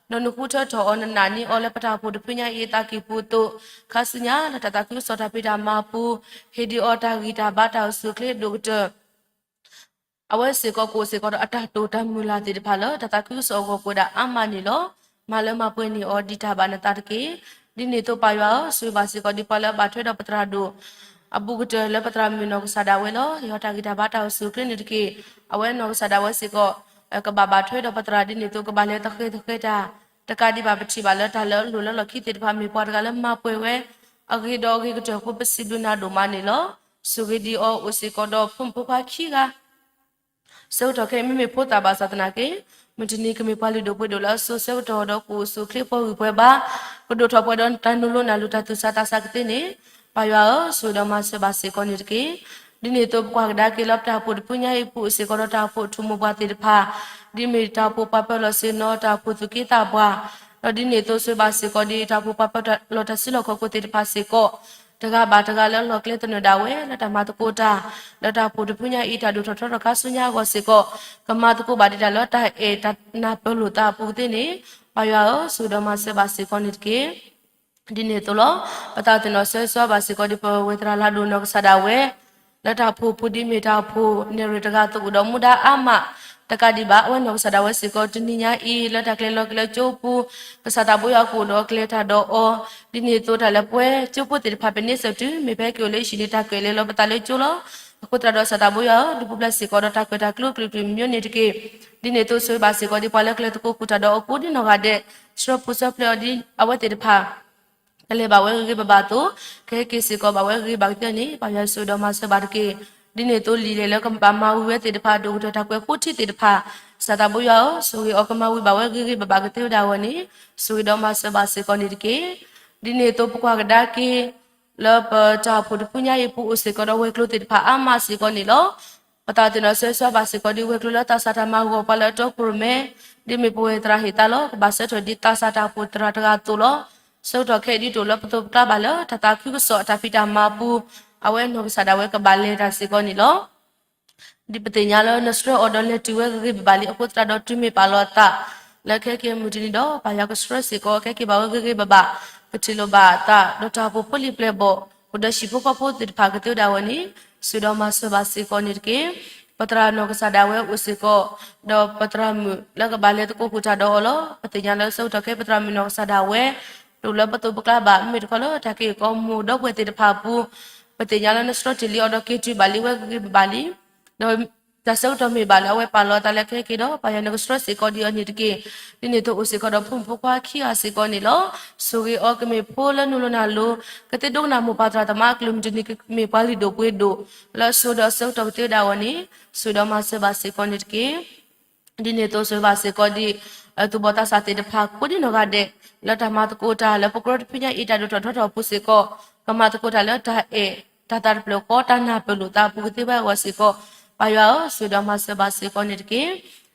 ဒီးနဃုထၢထီၣ်အီၤနနာ်န့ၢ်အီၤလၢပတၢ်အိၣ်ဖှိၣ်တဖုညါအံၤအသးကံၢ်ပူၤအသိး, ခါဆူညါလၢတၢ်သးခုကစီၣ်တၢ်ဖံးတၢ်မၤအပူၤ, ဟ့ၣ်ဒံးအီၤတၢ်ဂံၢ်တၢ်ဘါတၢ်အိၣ်ဆူၣ်အိၣ်ချ့ဒိၣ်ကတၢၢ် အဝဲစ့ၢ်ကီးကအိၣ်စ့ၢ်ကီးဒီးအတၢ်တိာ်တၢ်မုၢ်လၢ်သ့ၣ်တဖၣ်လၢ တၢ်သးခုကစီၣ်အဂီၢ်ပှဲၤဒၣ်အါမးန့ၣ်လီၤ. မၤလၢမၤပှဲၤန့ၢ်အီၤဒံးတၢ်ဘၣ်နသးတက့ၢ်. ဒ်န့ၣ်အသိးပၢ်ယွၤဧၢ, ဆိၣ်ဂ့ၤဘၣ်စ့ၢ်ကီးဒ်ပှၤလၢအဘၣ်ထွဲဒီးပသရၣ်ဒိၣ် အဘူးကတၢၢ်လၢပသရၣ်မုၣ်နီၢ်ကစၢ်ဒၣ်ဝဲလီၤ. ဟ့ၣ်အီၤတၢ်ဂံၢ်တၢ်ဘါတၢ်အိၣ်ဆူၣ်အိၣ်ချ့န့ၣ်တက့ၢ်. အဝဲနီၢ်ကစၢ်ဒၣ်ဝဲစ့ၢ်ကီး ကဘၣ်ဘၣ်ထွဲဒီးပသရၣ်ဒ်န့ၣ်အသိး ကဘၣ်လဲၤသဃဲၤသဃဲၤတၢ် တကးဒံးဘၣ်ပထံၣ်ဘၣ်လၢတၢ်လၢအလိၣ်လၢလီၢ်ခံသ့ၣ်တဖၣ် မ့ၢ်ပှၤတဂၤလၢမၤပှဲၤဝဲ အဂ့ၤဒီးအဂ့ၤကတၢၢ်အဃိ ပစံးဘျုးနၤဒိၣ်မးန့ၣ်လီၤ. ဆိၣ်ဂ့ၤဒံးအီၤအိၣ်စ့ၢ်ကီးဒီးဖိမုၣ်ဖိခွါခံဂၤ ဆၢကတီၢ်ခဲအံၤမ့မ့ၢ်ဖိသၣ်ဘၣ်ဆၣ်သနာ်က့ မုၢ်တနံၤကမ့ၢ်ပှၤလုၢ်ဒိၣ်ပှ့ၤဒိၣ်လၢအစိၤဆၢကတီၢ်ဒီးကအိၣ်ဆူၣ်အိၣ်ချ့ပှဲၤဂံၢ်ပှဲၤဘါ, ကဒိၣ်ထီၣ်ပှဲၤဒီးတၢ်နုာ်လီၤနုာ်လီၤတၢ်သူၣ်ဆးသးဆးကသ့န့ၣ်, ပၢ်ယွၤဧၢ, ဆိၣ်ဂ့ၤဒီးမၤစၢၤဘၣ်စ့ၢ်ကီးန့ၣ်တက့ၢ်. ဒ်န့ၣ်အသိးပကွၢ်ကဒါက့ၤလၢပတၢ်အိၣ်ဖှိၣ်တဖုညါအံၤအပူၤ အိၣ်စ့ၢ်ကီးဒီးတၢ်အိၣ်ဖှိၣ်ထူၣ်မိၢ်ပှၢ်သ့ၣ်တဖၣ်, ဒ်မ့ၢ်တၢ်အိၣ်ဖှိၣ်ပှၤပၢၤလီၢ်ဆ့ၣ်နီၤ တၢ်အိၣ်ဖှိၣ်သူၣ်က့သးပှၢ်, ဒီးဒ်န့ၣ်အသိးဆိၣ်ဂ့ၤဘၣ်စ့ၢ်ကီးဒ်တၢ်အိၣ်ဖှိၣ်ပှၤပၢၤလီၢ်တၢ်စုလီၢ်ခီၣ်ခိၣ်သ့ၣ်တဖၣ်စ့ၢ်ကီး တဂၤဘၣ်တဂၤလၢအလီၢ်ကျဲသနၢၣ်ဒၣ်ဝဲ လၢတၢ်မၤသကိးတၢ် လၢတၢ်အိၣ်ဖှိၣ်တဖုညါအံၤ တၢ်ဒိၣ်ထီၣ်ထီထီၣ်ခါဆူညါအဂီၢ်စ့ၢ်ကီး ကမၤသကိးဘၣ်ဒံးတၢ်လၢတၢ်အဲၣ်တၢ်နၢ်ပၢၢ်လိာ်သးအပူၤကသ့န့ၣ်, ပၢ်ယွၤဧၢ, ဆိၣ်ဂ့ၤဒီးမၤစၢၤဘၣ်စ့ၢ်ကီးန့ၣ်တက့ၢ်. ဒ်န့ၣ်အသိးလီၤ. ပသးသ့ၣ်နီၣ်ဆၢဂ့ၤဆၢဝါဘၣ်စ့ၢ်ကီးဒ်ပဝဲသရၣ်လၢဒိၣ်နီၢ်ကစၢ်ဒၣ်ဝဲ လၢတၢ်အိၣ်ဖှိၣ်အပူၤဒ်မ့ၢ်တၢ်အိၣ်ဖှိၣ်နဲၣ်ရွဲၣ်တဂၤအသိး အိၣ်ဒီးမူဒါအါမး, တကးဒံးဘၣ် အဝဲနီၢ်ကစၢ်ဒၣ်ဝဲစ့ၢ်ကီး တနံၤညါအံၤ လၢတၢ်ကျဲၤလီၤက့ၤလၢကၠိပူၤ ကစၢ်သးဘိယွၤကအိၣ်ဒီးအကျဲၤတၢ်ဒီးအီၤ, ဒ်န့ၣ်အသိးတၢ်လၢပှဲၤကၠိဖိသ့ၣ်တဖၣ် ပန့ဆၢၣ်တုၤ မ့ၢ်ဖဲက့ၤအိၣ်လၢဟံၣ်န့ၣ် တၢ်ကဲၤလဲၤလီၤပသးလၢကၠိလီၤ. အဃိသတးဒီး ကစၢ်သးဘိယွၤဧၢ, ဒုးပူၤဖျဲးစ့ၢ်ကီးဒီးတၢ်ကွဲးတၢ်ကျိၤကလုာ်ကလုာ်မံၤမံၤန့ၣ်တက့ၢ်. ဒ်န့ၣ်အသိးဆိၣ်ဂ့ၤဘၣ်စ့ၢ်ကီးဒ်ပှၤလၢကျဲၤသကိးဃုာ်တၢ်ဒီးအီၤကိးဒ်နီၢ်ဂၤဒဲး, ဆှၢပူၤဆှၢဖျဲးအီၤဒ်အဝဲသ့ၣ်တဖၣ် ကလဲၤဘၣ်ဝဲဂ့ၤဂ့ၤဘၣ်ဘၣ်အသိး, ကဟဲက့ၤစ့ၢ်ကီးဘၣ်ဝဲဂ့ၤဂ့ၤဘၣ်ကသ့န့ၣ် ပၢ်ယွၤဆိၣ်ဂ့ၤဒီးမၤစၢၤဘၣ်တက့ၢ်. ဒ်န့ၣ်အသိးလံာ်လဲၢ်လၢကဘၣ်မၤဝံၤဝဲသ့ၣ်တဖၣ် ဒိၣ်ကတၢၢ်တၢ်ကွဲးဖိထံသ့ၣ်တဖၣ်, ကစၢ်သးဘိယွၤဧၢ, ဆိၣ်ဂ့ၤအီၤကမၤဝံၤဘၣ်ဝဲဂ့ၤဂ့ၤဘၣ်ဘၣ်ကသ့ဝဲဒၣ်အဂီၢ်န့ၣ် ဆိၣ်ဂ့ၤဒီးမၤစၢၤဘၣ်စ့ၢ်ကီးန့ၣ်တက့ၢ်. ဒ်န့ၣ်အသိးပကွၢ်ကဒါက့ၤ လၢပတၢ်အိၣ်ဖှိၣ်တဖုညါအံၤအပူၤအိၣ်စ့ၢ်ကီးဒီးဝဲၤကျိၤသ့ၣ်တဖၣ်အါမးစ့ၢ်ကီးန့ၣ်လီၤ. ပသးသ့ၣ်နီၣ်ဆၢဂ့ၤဆၢဝါဘၣ်စ့ၢ်ကီးဒ်ဝဲၤကျိၤလၢသးစၢ်တၢ်မၤဂီၤပှၤလၢအတီခိၣ်ရိၣ်မဲ ဒ်မ့ၢ်ပဝဲသရၣ်ဟ့ၣ်သါလီၤ ကဘၣ်ဆၢထၢၣ်ဒ်သးစၢ်တၢ်အိၣ်ဖှိၣ်သရၣ်တဂၤအသိးလီၤ. ဆၢကတီၢ်ခဲအံၤဒ်သိးလၢပသိးပကျါဘၣ်လၢ တၢ်သးခုကစီၣ်အတၢ်ဖံးတၢ်မၤအပူၤ အဝဲနီၢ်ကစၢ်ဒၣ်ဝဲကဘၣ်လဲၤတၢ်စ့ၢ်ကီးန့ၣ်လီၤ. ဒ်ပသ့ၣ်ညါလၢနဆှၢအီၤဒီးလဲၤတုၤဝဲဂ့ၤဂ့ၤဘၣ်ဘၣ်လံ အဃိသတးဒီးတုၤမ့ၢ်ပာ်လီၤအသး လၢခဲက့ၤမုၢ်တနံၤဒီး ပၢ်ယွၤကဆှၢစ့ၢ်ကီး ကဟဲက့ၤဘၣ်ဝဲဂ့ၤဂ့ၤဘၣ်ဘၣ် ကထံၣ်လိာ်ဘၣ်အသး ဒီးတၢ်အိၣ်ဖှိၣ်ဖိလံၤပျဲၢ်ဘီၣ် အိၣ်ဒီးဟံၣ်ဖိဃီဖိသ့ၣ်တဖၣ်ကသ့ဝဲဒၣ်အဂီၢ်န့ၣ် ဆိၣ်ဂ့ၤဒီးမၤစၢၤဘၣ်စ့ၢ်ကီးန့ၣ်တက့ၢ်. ပသရၣ်နီၢ်ကစၢ်ဒၣ်ဝဲအိၣ်စ့ၢ်ကီး ဒီးပသရၣ်မုၣ်လၢကဘၣ်လဲၤသကိးဃုာ်တၢ်ဒီးအီၤလီၤ. ပသ့ၣ်ညါလၢဆၢကတီၢ်ခဲအံၤ ပသရၣ်မုၣ်နီၢ်ကစၢ်ဒၣ်ဝဲ တအိၣ်လၢပသိးပကျါဘၣ် မ့ၢ်တခီလၢတၢ်က့ၤကီမူဒီပုၢ်ဝဲၢ်သ့ၣ်တဖၣ်အပူၤ ပသ့ၣ်ညါလၢနဆှၢတ့ၢ်လံအီၤဒီးက့ၤတုၤဘၣ်လံဝဲဂ့ၤဂ့ၤဘၣ်ဘၣ်လံ ဒီးတၢ်ဆၢကတီၢ်မ့ၢ်ဘၣ်လၢအဝဲပာ်လီၤအသးလၢခဲက့ၤဒီး ပၢ်ယွၤနကဆှၢစ့ၢ်ကီးဒ်အံၤန့ၣ်တက့ၢ်. ဒ်န့ၣ်အသိးအိၣ်စ့ၢ်ကီးဒီးဖိမုၣ်ဖိခွါခံဂၤစ့ၢ်ကီးန့ၣ်လီၤ. ဆိၣ်ဂ့ၤအီၤကမ့ၢ်ဖိလၢနုာ်လီၤနၤလီၤ ကသ့ဒိကနၣ်မိၢ်ပၢ်သရၣ်သမါအကလုၢ် မုၢ်တနံၤကမ့ၢ်ပှၤလုၢ်ဒိၣ်ပှ့ၤဒိၣ် လၢအစိၤဒီးအဆၢကတီၢ်ကသ့ဝဲဒၣ်အဂီၢ်န့ၣ် ဆိၣ်ဂ့ၤဒီးမၤစၢၤဘၣ်စ့ၢ်ကီးန့ၣ်တက့ၢ်. ဒ်န့ၣ်အသိးဆိၣ်ဂ့ၤဘၣ်စ့ၢ်ကီးဒ် သူၣ်ဘီၣ်သးစၢ်သ့ၣ်တဖၣ် ကိးဒ်နီၢ်ဂၤဒဲး လၢတၢ်မၤသကိးတၢ်လၢပကြၢးတဖုညါအံၤ တၢ်ဒိၣ်ထီၣ်ထီထီၣ်အပူၤစ့ၢ်ကီး ကမၤသကိးတၢ်လၢတၢ်အဲၣ် တၢ်သးတဖျၢၣ်ဃီ တၢ်နၢ်ပၢၢ်လိာ်သးအပူၤကသ့ဝဲအဂီၢ်စ့ၢ်ကီး ပၢ်ယွၤဧၢ ဆိၣ်ဂ့ၤဒီးမၤစၢၤဘၣ်စ့ၢ်ကီးန့ၣ်တက့ၢ်.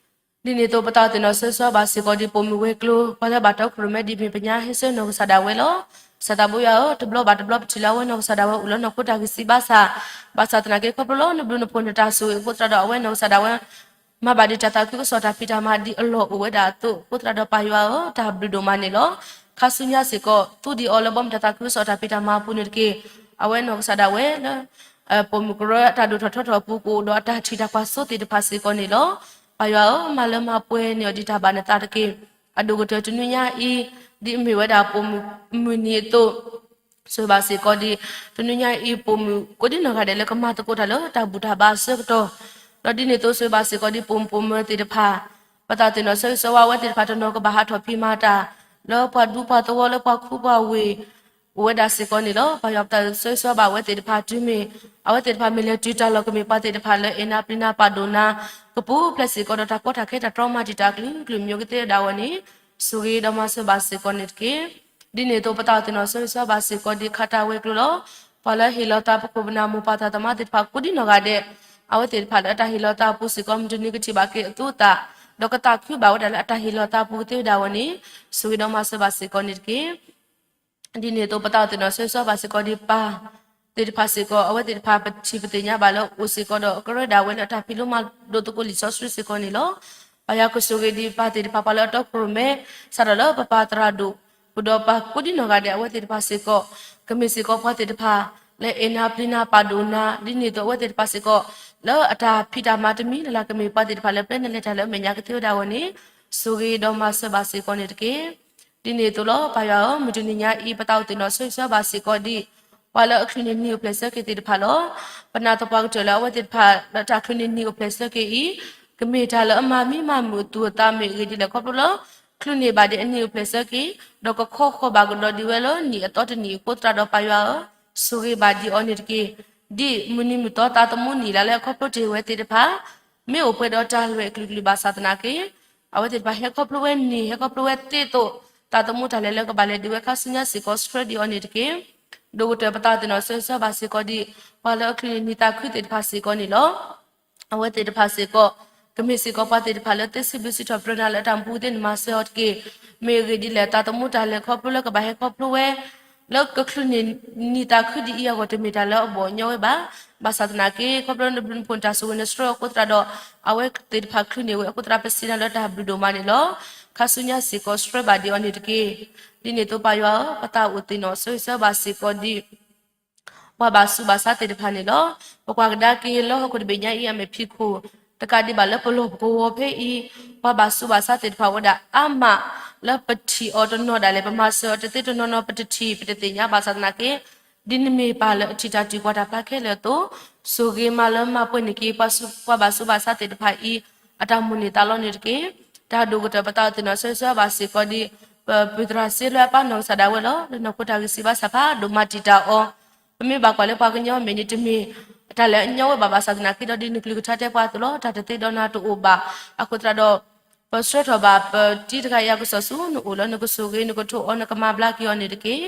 ဒ်န့ၣ်အသိးပသးသ့ၣ်နီၣ်ဆၢဂ့ၤဆၢဝါဘၣ်စ့ၢ်ကီးဒ်ပိာ်မုၣ်ဝဲၤကျိၤ ပှၤလၢဘၣ်တီခိၣ်ရိၣ်မဲဒ်မ့ၢ်ပညါဟဲဆၢနီၢ်ကစၢ်ဒၣ်ဝဲလီၤ. ကစၢ်သးဘိယွၤဧၢ တဘျီဘၣ်တဘျီပထံၣ်လၢအဝဲနီၢ်ကစၢ်ဒၣ်ဝဲ အိၣ်လၢနီၢ်ခိတၢ်ဂံၢ်စၢ်ဘါစၢ်, ဘၣ်ဆၣ်သနာ်က့ခီဖျိလၢနဘျုးနဖှိၣ်နတၢ်ဆိၣ်ဂ့ၤအဃိသတးဒီး အဝဲနီၢ်ကစၢ်ဒၣ်ဝဲ မၤဘၣ်ဒံးတၢ်သးခုကစီၣ်တၢ်ဖံးတၢ်မၤဒ်အလီၢ်အိၣ်ဝဲဒၣ်အသိး အဃိသတးဒီးပၢ်ယွၤဧၢ တၢ်ဘျုးဒိၣ်မးန့ၣ်လီၤ. ခါဆူညါစ့ၢ်ကီး သူဒံးအီၤလၢဘီမုၢ်တၢ်သးခုကစီၣ်တၢ်ဖံးတၢ်မၤအပူၤန့ၣ်တက့ၢ်. အဝဲနီၢ်ကစၢ်ဒၣ်ဝဲလၢ ပိာ်မုၣ်ကရၢအတၢ်ဒိၣ်ထီၣ်ထီထီၣ်အပူၤ ကအိၣ်ဒီးအတၢ်ထံၣ်တၢ်ကွၢ်စိသ့ၣ်တဖၣ်စ့ၢ်ကီးန့ၣ်လီၤ. ပၢ်ယွၤဧၢ မၤလၢမၤပှဲၤန့ၢ်အီၤဒံးတၢ်ဘၣ်နသးတက့ၢ်. အဒိၣ်ကတၢၢ်တနွံညါအံၤ ဒ်အမ့ၢ်ဝဲဒၣ်ပိာ်မုၣ်မုၢ်နံၤအသိး ဆိၣ်ဂ့ၤဘၣ်စ့ၢ်ကီးဒ် တနွံညါအံၤ ပိာ်မုၣ်ကိးဒ်နီၢ်ဂၤဒဲးလၢကမၤသကိးတၢ်လၢတၢ်ဘူၣ်တၢ်ဘါအဆၢကတီၢ်, ဒီးဒ်န့ၣ်အသိးဆိၣ်ဂ့ၤဘၣ်စ့ၢ်ကီးဒ်ပိာ်မုၣ်ပိာ်မၢၤသ့ၣ်တဖၣ် ပသးသ့ၣ်နီၣ်ဆၢဂ့ၤဆၢဝါဝဲသ့ၣ်တဖၣ်တနီၤကဘၣ်ဟးထီၣ်ဖံးမၤတၢ် လၢပှၤဒူပှၤသဝီလၢပှၤခူပှၤဝ့ၢ် အိၣ်ဝဲဒၣ်စ့ၢ်ကီးန့ၣ်လီၤ. ပၢ်ယွၤပသးဆၢဂ့ၤဆၢဝါဘၣ်အဝဲသ့ၣ်တဖၣ်တုၤမ့ၢ် အဝဲသ့ၣ်တဖၣ်မ့ၢ်လဲၤတုၤတၢ်လီၢ် ကမ့ၢ်ပှၤသ့ၣ်တဖၣ်လၢအဲၣ်နၤပျံၤနၤပာ်ဒိၣ်နၤ ကပူၤဖျဲးစ့ၢ်ကီးဒီးတၢ်ကီတၢ်ခဲတၢ်တြီမၤတံာ်တာ်အကလုာ်ကလုာ် မ့ၢ်အိၣ်ကသ့ဝဲဒၣ်အဂီၢ်န့ၣ် ဆိၣ်ဂ့ၤဒီးမၤစၢၤဘၣ်စ့ၢ်ကီးန့ၣ်တက့ၢ်. ဒ်န့ၣ်အသိးပသးအိၣ်သ့ၣ်နီၣ်ဆၢဂ့ၤဆၢဝါဘၣ်စ့ၢ်ကီးဒ်ခးတၢ်ဝဲၤကျိၤလီၤ. ပှၤလၢဟ့ၣ်လီၤသးပခိၣ်ပနၢ်မိၢ်ပၢ်သရၣ်သမါသ့ၣ်တဖၣ် ကိးဒံနီၢ်ဂၤဒဲး အဝဲသ့ၣ်တဖၣ်လၢအတၢ်ဟ့ၣ်လီၤသးအပူၤစ့ၢ်ကီး မုၢ်တနံၤကထံၣ်ဘၣ်က့ၤအသူအသၣ် ဒီးကသးခုဘၣ်ဝဲဒၣ်လၢအတၢ်ဟ့ၣ်လီၤသးအပူၤကသ့ဝဲဒၣ်အဂီၢ်န့ၣ် ဆိၣ်ဂ့ၤဒီးမၤစၢၤဘၣ်စ့ၢ်ကီးန့ၣ်တက့ၢ်. ဒ်န့ၣ်အသိးပသးအိၣ်သ့ၣ်နီၣ်ဆၢဂ့ၤဆၢဝါဘၣ်စ့ၢ်ကီးဒ်ပၢ်သ့ၣ်တဖၣ်စ့ၢ်ကီး အဝဲသ့ၣ်တဖၣ်ပထံၣ်ပသ့ၣ်ညါဘၣ်လၢအိၣ်စ့ၢ်ကီးဒီးအကရၢဒၣ်ဝဲလၢအတၢ်ဖံးလိမၤဒိးသကိးလံာ်စီဆှံစ့ၢ်ကီးန့ၣ်လီၤ. ပၢ်ယွၤကဆိၣ်ဂ့ၤဒံးပၢ်သ့ၣ်တဖၣ် ပှၤလၢအတီခိၣ်ရိၣ်မဲ စးထီၣ်လၢပပၢ်သရၣ်ဒိၣ် ပဒီးပၢ်ကိးဒံနီၢ်ဂၤဒဲး အဝဲသ့ၣ်တဖၣ်စ့ၢ်ကီး ကမ့ၢ်စ့ၢ်ကီးပှၤသ့ၣ်တဖၣ် လၢအဲၣ်နၤပျံၤနၤပာ်ဒိၣ်နၤ ဒ်န့ၣ်အသိးအဝဲသ့ၣ်တဖၣ်စ့ၢ်ကီး လၢအတၢ်ဖံးတၢ်မၤတမံၤလၢ်လၢ် ကမ့ၢ်ပှၤသ့ၣ်တဖၣ်လၢပျဲနလဲၤတၢ်လၢအမဲာ်ညါကသ့ဝဲဒၣ်အဂီၢ်န့ၣ် ဆိၣ်ဂ့ၤဒီးမၤစၢၤဘၣ်စ့ၢ်ကီးန့ၣ်တက့ၢ်. ဒ်န့ၣ်အသိးလီၤ ပၢ်ယွၤဧၢ, မုၢ်တနံၤညါအံၤ ပသးအိၣ်သ့ၣ်နီၣ်ဆၢဂ့ၤဆၢဝါဘၣ်စ့ၢ်ကီးဒ် ပှၤလၢအချုးန့ၢ်နံၤအိၣ်ဖျဲၣ်ဆၢက့ၤသ့ၣ်တဖၣ်လီၤ. ပနာ်သပှၢ်ကတၢၢ်လၢအဝဲသ့ၣ်တဖၣ်လၢတၢ်ချုးန့ၢ်နံၤအိၣ်ဖျဲၣ်ဆၢက့ၤအံၤ ကမ့ၢ်တၢ်လၢအမၤမံမၤမုာ်အသူၣ်အသးမ့ၢ်အဂ့ၢ်ဒ်လဲၣ်ခီဖျိလၢ ချုးန့ၢ်ဘၣ်ဒံးအနံၤအိၣ်ဖျဲၣ်ဆၢက့ၤ ဒီးကခီဃီၤဘၣ်ကဒီးဒံးဝဲလၢနံၣ်အသီတနံၣ်အဃိသတးဒီး ပၢ်ယွၤဧၢ, ဆိၣ်ဂ့ၤဘၣ်ဒံးအီၤန့ၣ်တက့ၢ်. ဒ်မုၢ်နံၤမုၢ်သီသးသမူနံၣ်လၢ်လၢဟဲခီဖျိတ့ၢ်ဝဲသ့ၣ်တဖၣ် မ့ၢ်အိၣ်ပှဲၤဒီးတၢ်လွဲၢ်အကလုာ်ကလုာ်ဘၣ်ဆၣ်သနာ်က့ အဝဲသ့ၣ်တဖၣ်ဟဲခီဖျိဝဲန့ၣ် ဟဲခီဖျိဝဲသ့ၣ်အသိး သးသမူတၢ်လဲၤလၢကဘၣ်လဲၤဒံးဝဲ ခါဆူညါစ့ၢ်ကီးဆှၢဒံးအီၤန့ၣ်တက့ၢ်. ဒိၣ်ကတၢၢ်ပသးအိၣ်သ့ၣ်နီၣ်ဆၢဂ့ၤဆၢဝါဘၣ်စ့ၢ်ကီးဒံး ပှၤလၢအချုးန့ၢ်နံၤသးခုသ့ၣ်တဖၣ်စ့ၢ်ကီးန့ၣ်လီၤ. အဝဲသ့ၣ်တဖၣ်စ့ၢ်ကီး ကမ့ၢ်စ့ၢ်ကီးပှၤသ့ၣ်တဖၣ်လၢသ့စံးဘျုးစံးထီၣ်ပတြၢၤနၤလၢတၢ်မူပူၤသ့ၣ်န့ၣ် မၤစၢၤအီၤတက့ၢ်. မ့ၢ်အဂ့ၢ်ဒ်လဲၣ် သးသမူတၢ်လဲၤခီဖျိလၢကဘၣ်ဟဲခီဖျိဝဲ လၢကချုးန့ၢ်နံၤသးခုဒ်အံၤအဂီၢ် တမ့ၢ်တၢ်လၢအဘီၣ်အညီဝဲဘၣ်. ဘၣ်ဆၣ်သနာ်က့ ခီဖျိနဘျုးနဖှိၣ်နတၢ်ဆိၣ်ဂ့ၤနဆှၢအဃိသတးဒီး အဝဲသ့ၣ်တဖၣ်ချုးန့ၢ်ဝဲအဃိသတး ပစံးနၤလၢတၢ်ဘျုးဒိၣ်မးန့ၣ်လီၤ. ခါဆူညါစ့ၢ်ကီးဆှၢဘၣ်ဒံးအီၤန့ၣ်တက့ၢ်. ဒ်န့ၣ်အသိးပၢ်ယွၤဧၢ, ပသးအိၣ်သ့ၣ်နီၣ်ဆၢဂ့ၤဆၢဝါဘၣ်စ့ၢ်ကီးဒံး ပှၤဘၣ်ဆူးဘၣ်ဆါသ့ၣ်တဖၣ်န့ၣ်လီၤ. ပကွၢ်ကဒါက့ၤလၢဟီၣ်ခိၣ်တဘ့ၣ်ညါအံၤ အမဲာ်ဖံးခိၣ် တကးဒံးဘၣ်လၢပလီၢ်ပကဝီၤဖဲအံၤ ပှၤဘၣ်ဆူးဘၣ်ဆါသ့ၣ်တဖၣ်အိၣ်ဝဲဒၣ်အါမး လၢပထံၣ်အီၤတနီၤဒၣ်လဲာ် ပမၤစၢၤအီၤတသ့တနီၤနီၤ ပတထံၣ်ပတသ့ၣ်ညါဘၣ်ဆၣ်သနာ်က့ ဒ်နမ့ၢ်ပၢ်လၢအထံၣ်တၢ်တုၤကွၢ်တၢ်ဖျါခဲလၢာ်အသိး ဆိၣ်ဂ့ၤမၤလၢမၤပှဲၤန့ၢ်က့ၤ ပှၤဘၣ်ဆူးဘၣ်ဆါသ့ၣ်တဖၣ်အံၤ အတၢ်မိၣ်န့ၢ်သးလီန့ၣ်တက့ၢ်. တၢ်ဒိၣ်ကတၢၢ်ပသးအိၣ်သ့ၣ်နီၣ်ဆၢဂ့ၤဆၢဝါဘၣ်စ့ၢ်ကီးဒံး ပပုၢ်သရၣ်စ့လွဲအပၢ်နီၢ်ကစၢ်ဒၣ်ဝဲလီၤ. လၢနီၢ်ခိတၢ်ဂံၢ်စၢ်ဘါစၢ်ဖးဒိၣ်မၤတံာ်တာ်အီၤ ပမ့ၢ်ဘၣ်ကွၢ်လၢပှၤကညီအမဲာ်န့ၣ် တမ့ၢ်တၢ်လၢအညီဝဲဘၣ်ဘၣ်ဆၣ်သနာ်က့ဒီး ဒ်နကလုၢ်ကထါတဲပှၤအသိးလီၤ. တၢ်တသ့ဒီးနၤတအိၣ်ဘၣ်. အဃိသတးဒီး ပဆှၢထီၣ်ဘၣ်ပတံၤတဂၤအံၤအကစီၣ်ဆူနအိၣ်လၢနကဆိၣ်ဂ့ၤ နကထိးအီၤ နကမၤဘျါက့ၤအီၤန့ၣ်တက့ၢ်.